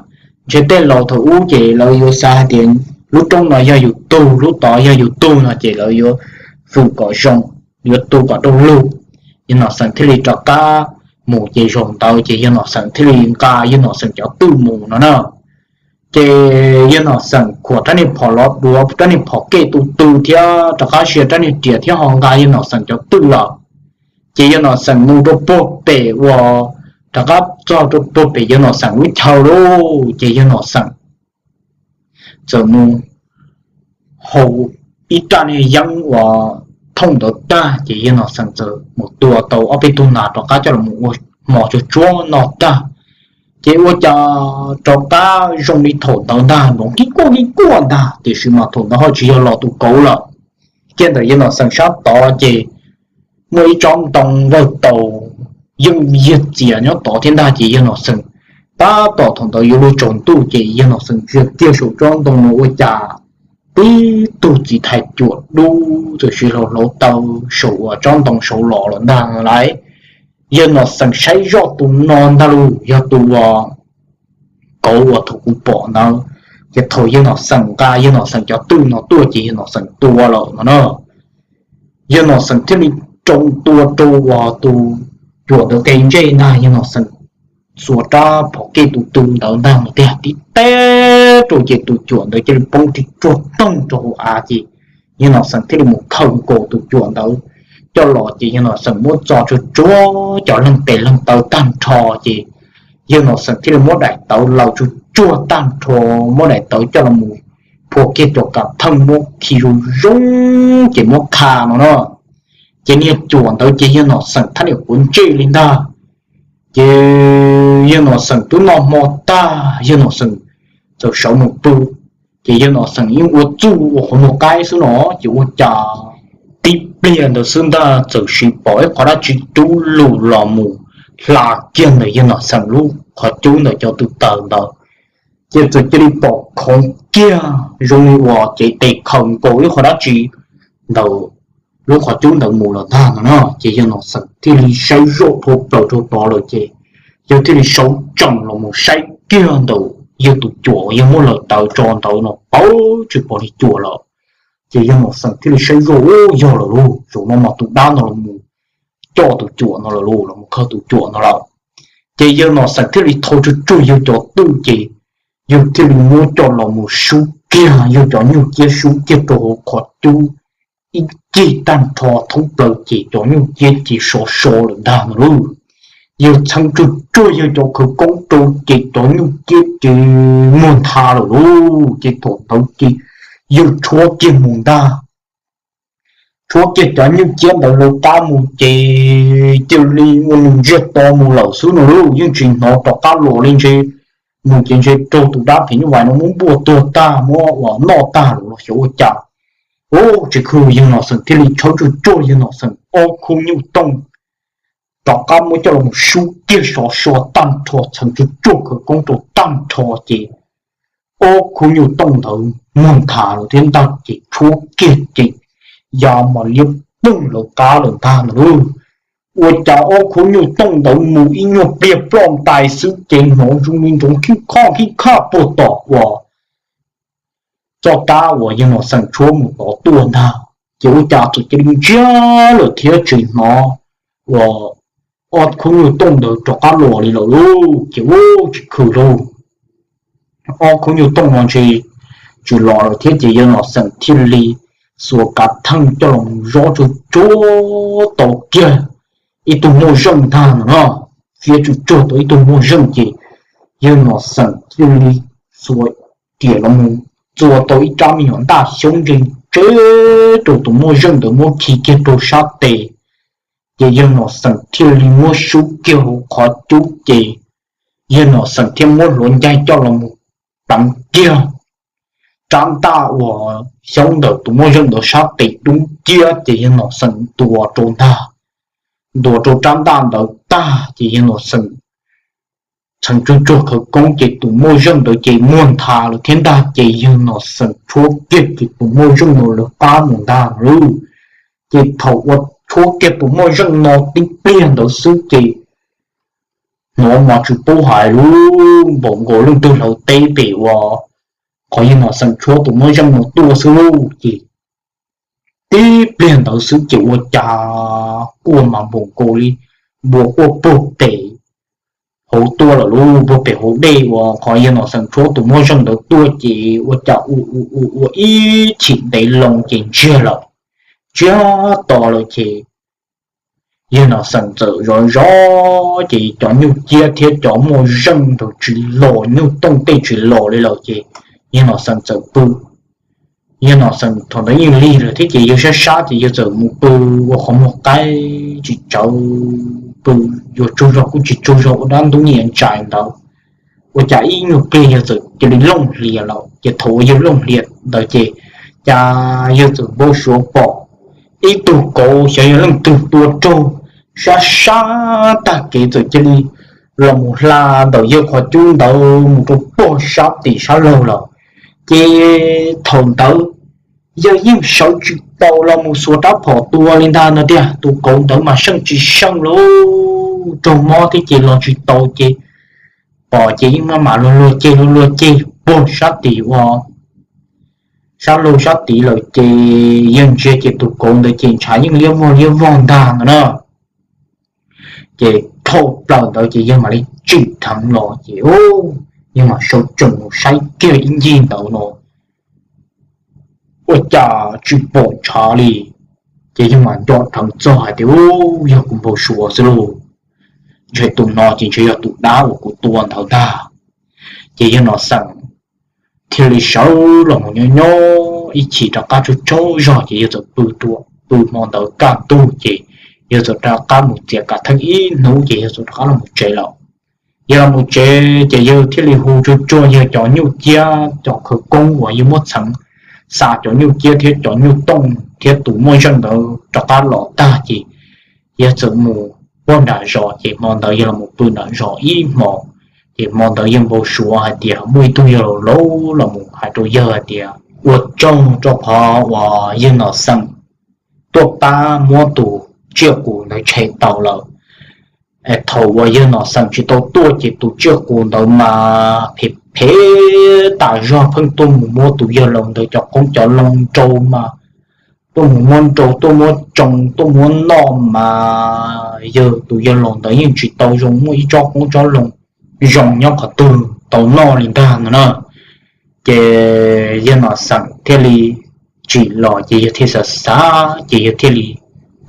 ntshe tej laus thaum ub ces lawv yuav xav hais tias lub roob no yog yus tug, lub tod yog yus tug no ces lawv yuav fwm kom zoo, yuav tu kom rau lug. Yawg Nom Xeem thiaj li rov qab mus ces zaum ntawd ces Yawg Nom Xeem thiaj li nqa Yawg Nom Xeem cov twj mus no na. Ces Yawg Nom Xeem khuam rab niag phom los duav rab niag phom kej tu tu thiab rov qab sia rab niag riam thiab ho nqa Yawg Nom Xeem cov twj lawm. Ces Yawg Nom Xeem mus rau puag pem uas rov qab txog rau puag pem Yawg Nom Xeem lub chaw lauj. Ces Yawg Nom Xeem txawm mus haus ib raj niag yeeb uas thooj ntawd tag ces Yawg Nom Xeem txawm mus tua tau ob peb tug nas rov qab coj los ua hmo tsuag tsuag noj tag. Ces ua cas rov qab zoo li thaum ntawd ntag, nrov nqi kuaj nqi kuaj ntag, tiam sis mas thaum ntawd ho tsis yog los tus kauv lawm. Kiag ntawm Yawg Nom Xeem sab tod ces muaj ib tsob ntoo vawj taus yeej yag txias nyob tod thiab ntag. Ces Yawg Nom Xeem tab tom thaum ntawd yuav luag tsaus ntuj ces Yawg Nom Xeem ntsia kiag saum tsob ntoo no ua cas tib tug txiv thais cuam dub txawm siv hlau hlauv taw saum uas tsob ntoo saud los lawm ntag lauj. Yawg Nom Xeem saib zoj tus no ntag lauj, yog tus uas kauv uas thaum kuv pom ntawd. Ces thaum Yawg Nom Xeem nqa Yawg Nom Xeem cov twj no tuaj ces Yawg Nom Xeem tua lawm no na. Yawg Nom Xeem thiaj li rau tua rau uas tus cuam ntawd qe ntsej ntag. Yawg Nom Xeem xuas rab phom kej tus tu ntawd ntag mas tiag tib teb rau ces tus cuam ntawd cia li poob tig tsuag toog rau hauv av ces Yawg Nom Xeem thiaj li mus khawm nkaus tus cuam ntawd coj los ces Yawg Nom Xeem muab txo tsuag tsuag cov leeg tes leeg taw tag nrho ces Yawg Nom Xeem thiaj li muab daim tawv laws tsuag tsuag tag nrho, muab daim tawv coj los mus phua kiag cov kav theej muab khi zoo zoo ces muab kha no na. Ces niag cuam ntawd ces Yawg Nom Xeem thiaj li quav ntsej li ntag. Ces Yawg Nom Xeem twb noj hmo tag Yawg Nom Xeem txawm sawv mus pw. Ces Yawg Nom Xeem yeej ua txuj ua qhov muag qaib xwb no ces ua cas tib pliag ntawd xwb ntag txawm sim pom ib qhov dab tsi rub lug los mus hla kiag ntawm yawg Nom Xeem lub qhov cub ntawm cov tw taws ntawd. Ces txawm cia li pom khoov kiag zoo li uas ces tes khaws nkaus ib qhov dab tsi ntawm lub qhov cub ntawd mus lawm ntag no na. Ces yawg Nom Xeem thiaj li saib zoj dhau plaws rau tod lawm ces yawg thiaj li sawv tsees los mus saib kiag ntawm yawg tus cuam uas yawg muab laws taws tso ntawd no pawg tsis pom li cuam lawm. Ces yawg Nom Xeem thiaj li saib zoj, u, yog lawm lauj, zaum no mas tus dab no los coj tus cuam no lawm lauj, los mus khaws tus cuam no lawm. Ces yawg Nom Xeem thiaj li thau tsuag tsuag yawg cov twj ces yawg thiaj li muab coj los mus sub kiag yawg cov nyuj ciab, sub kiag rau hauv qhov cub ib cig tag nrho thoob plaws ces cov nyuj ciab ces sov so lawm ntag no lauj. Yawg txheev tsuag tsuag yawg cov khawv koob rau ces cov nyuj ciab ces muag ntha lawm lauj. Ces thaum ntawd ces yawg tshuab kiag mus ntag, tshuab kiag cov nyuj ciab ntawd lawv qab mus ces cia li ua nws ntsiag to mus lawm xwb no lauj. Yeej tsis hnov rov qab los li, ntshe mus ces ntshe raug tus dab phim nyuj vais no muab npuaj tuag tag, muab uas noj tag lawm los xyov ua cas. Ub, tsis khwv, yawg Nom Xeem thiaj li tshawb tsuag tsuag yawg Nom Xeem ob khub nyuj tooj rov qab muab coj los sub kiag sov so tag nrho, txheev tsuag tsuag khawv koob rau tag nrho ces ob khub nyuj tooj ntawd muag ntha lawm thiab ntag. Ces tshuab kiag ces ya mas liab ploog lawv qab lawm ntag no lauj. Ua cas ob khub nyuj tooj ntawd mus ib nyuag pliag ploj ntais xwb ces hnov zoo li nrov khib khoj khib khaj puag tom uas txoj kab uas yawg Nom Xeem tshuab mus tod tuaj ntag. Ces ua cas txawm cia li ntsiag lawm thiab tsis hnov uas ob khub nyuj tooj ntawd rov qab los li lawm lauj. Ces ub, tsis khwv lauj, ob khub nyuj tooj no ntshe tsis los lawm thiab ces yawg Nom Xeem thiaj li xuas kav theej coj los zov tsuag tsuag tau kiag ib tug muaj zeej ntag no na. Fiab tsuag tsuag tau ib tug muaj zeej ces yawg Nom Xeem thiaj li xuas riam los mus txua tau ib rab me nyuam ntaj xyoob ntse ntse rau tus muaj zeej ntawd muab khi kiag rau sab tes. Ces yawg Nom Xeem thiaj li muab sub kiag hauv qhov cub ces yawg Nom Xeem thiaj muab hluav ncaig coj los mus pleev kiag rab ntaj uas xyoob ntawm tus muaj zeej ntawd sab tes dub nciab ces yawg Nom Xeem ntuas rau ntag. Ntuas rau rab ntaj ntawd tag ces yawg Nom Xeem txheev tsuag tsuag khawv koob ces tus muaj zeej ntawd ces muag ntha lawm thiab ntag. Ces yawg Nom Xeem tshuab kiag ces tus muaj zeej no lawv qab mus ntag lauj. Ces thaum uas tshuab kiag tus muaj zeej no tib pliag ntawd xwb ces hnov mas tsis paub hais lub npaum nkaus leej twg hlawv teb pem uas qhov yawg Nom Xeem tshuab tus muaj zeej no tuaj xwb lauj. Ces tib pliag ntawd xwb ces ua cas quaj mas npaum nkaus li npua quaj puag pem hauv tuaj lawm lauj, puag pem hauv dej uas qhov yawg Nom Xeem tshuab tus muaj zeej ntawd tuaj ces ua cas ua ua ua ua ib chim ntev loo ces ntsiag lawm, ntsiag to lawm ces yawg Nom Xeem txawm zov zov ces cov nyuj ciab thiab cov muaj zeej ntawd tsis los, nyuj tooj tej tsis los li lawm ces yawg Nom Xeem txawm pw. Yawg Nom Xeem thaum ntawd yeej lig lawm thiab ces yawg sab sab ces yawg txawm mus pw ua qhov muag qaib tsis tsawv, pw yuav tsaug zog kuj tsis tsaug zog ua dab ntub nyias ntsais ntawd. Ua cas ib nyuag pliag yawg txawm cia li looj hlias lawm. Ces thaum uas yawg looj hlias ntawd ces cas yawg txawm npau suav pom ib tug kauv xyov yog leej twg tua raug sab sab tag kev txawm cia li los mus hla ntawm yawg qhov cub ntawd mus rau puag sab tim sab laug lawm. Ces thaum ntawd yawg yeej sawv tsis taus los mus xuas rab phom tua li ntag no tiag. Tus kauv ntawd mas seej tsis seej lauj, raug mob thiab ces los tsis taus ces pom ces yeej maj mam luag luag ceg luag luag ceg puag sab tim ua sab laug sab tid lawm ces yawg ntsia ces tus kauv ntawd ces ntshav yeej liab vog liab vog ntag no na. Ces dhau plaws ntawd ces yawg mam li tsim dheev los ces yawg mam sawv tsees mus saib kiag ib ncig ntawd no ua cas tsis pom ntshav li. Ces yawg mam nco dheev txog hais tias, u, yog kuv npau suav xwb lauj, ntshe tus no ces ntshe yog tus dab uas kuv tua ntawd ntag. Ces yawg Nom Xeem thiaj li sawv los mus nyob nyob ib chim rov qab tsaug tsaug zog ces yawg txawm pw, pw hmo ntawd kaj ntug ces yawg txawm rov qab mus txiav kav theej ib hnub ces yawg txawm rov qab los mus tsev lawm. Yawg los mus tsev ces yawg thiaj li hu tsuag tsuag yawg cov nyuj ciab cov khawv koob uas yawg muab txheev xa cov nyuj ciab thiab cov nyuj tooj thiab tus muaj zeej ntawd rov qab los tag ces yawg txawm mus puag nram zos, ces hmo ntawd yawg los pw nram zos ib hmo. Ces hmo ntawd yawg npau suav hais tias muaj ib tug yawg laus laus los mus hais rau yawg hais tias ua tsaug rau qhov uas yawg Nom Xeem tuaj pab muab tus tsiaj qus ntawd tshem tau lawm. Thaum uas yawg Nom Xeem tsis tau tuaj ces tus tsiaj qus ntawd mas phem phem tas zog, pheej tuaj mus muab tus yawg laus ntawd cov qoob cov loo nrau mas tuaj mus muab nrau, tuaj muab tsoo, tuaj muab noj mas yawg, tus yawg laus ntawd yeej tsis tau zoo muaj ib tsob qoob tsob loo zoo nyob qhov twg tau noj li ntag no na. Ces yawg Nom Xeem thiaj li tsim los ces yawg thiaj xav xav ces yawg thiaj li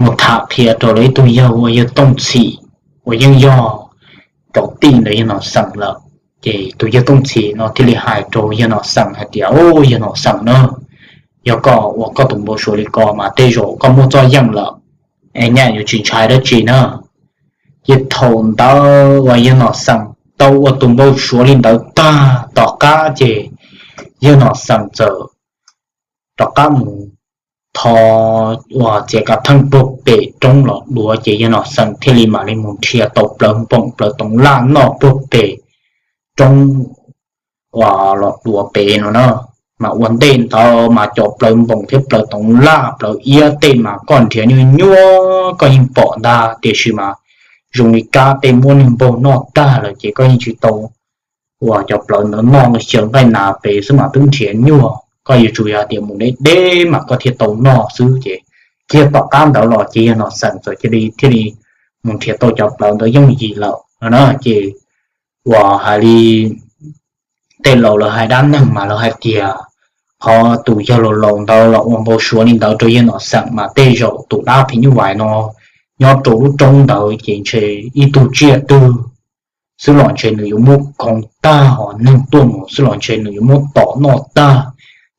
mus tham qhia rau lawv ib tug yawg uas yawg Tooj Txhim uas yeej yog cov tij ntawm yawg Nom Xeem lawm. Ces tus yawg Tooj Txhim no thiaj li hais rau yawg Nom Xeem hais tias, Au, yawg Nom Xeem na, yog koj ua koj tus npau suav li ko mas tej zaum koj muaj txoj yeej lawm, es nyaj yuav tsis ntshai dab tsi na. Ces thaum ntawd uas yawg Nom Xeem tau ua tus npau suav li ntawd tag tom qab ces yawg Nom Xeem txawm rov qab mus tho uas txiav kav theej puag pem roob los duav, ces yawg Nom Xeem thiaj li mam li mus nrhiav tau plawv npoom plawv toov laj noj puag pem roob uas los duav pem no na. Mas ua ntej ntawd mas cov plawv npoom thiab plawv toov laj plawv iab tej mas koj nrhiav nyuaj nyuaj koj yeej pom ntag, tiam sis mas zoo li kab tej muab neeg npaug noj tag lawm ces koj yeej tsis tau uas cov plawv ntawd noj, xyaw nqaij nas pem xwb mas twb nrhiav nyuaj, koj yuav tsum yog tias mus deb deb mas koj thiaj tau noj xwb. Ces kiag tom qab ntawd los ces yawg Nom Xeem txawm cia li thiaj li mus nrhiav tau cov plawv ntawd yooj yim lawm no na. Ces uas hais li tej laus lawv hais dab neeg mas lawv hais tias qhov tus yawg laus laus ntawd los ua npau suav li ntawd rau yawg Nom Xeem mas tej zaum tus dab phim nyuj vais no nyob rau lub roob ntawd ces ntshe ib tug tsiaj twg xwb los ntshe nws yuav muab koom tag, hos neeg tuaj mus xwb los ntshe nws yuav muab tom noj tag,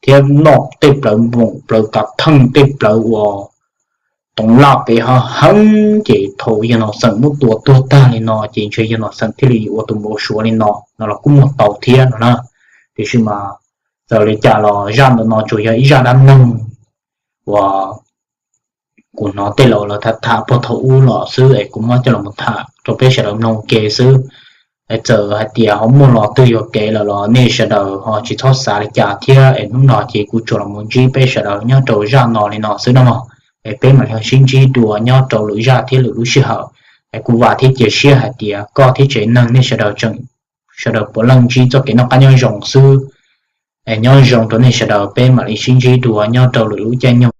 thiab noj tej plawv npoom plawv kav theej tej plawv uas toov laj pem ho heev. Ces thaum yawg Nom Xeem muab tua tuag tag li no ces ntshe yawg Nom Xeem thiaj li ua tus npau suav li no no los kuj muaj tau thiab no na. Tiam sis mas txawm li cas los zaj ntawm no tsuas yog ib zaj dab neeg uas kuv hnov tej laus lawv tham tham puag thaum ub los xwb es kuv muab coj los tham rau peb sawv daws mloog ua ke xwb. Txawm hais tias ho muaj lo twg yuam kev lawm los nej sawv daws ho tsis txhob xav li cas thiab. Es hnub no ces kuv tsuas los mus ntsib peb sawv daws nyob rau zaj no li no xwb no mog. Es peb mam li sib ntsib dua nyob rau lwm zaj thiab lwm lub sij hawm. Es kuv vam thiab cia siab hais tias koj thiab tsev neeg nej sawv daws tseem, sawv daws puav leej ntsib txoj kev noj qab nyob zoo xwb. Es nyob zoo rau nej sawv daws, peb mam li sib ntsib dua nyob rau lwm lub caij nyoog.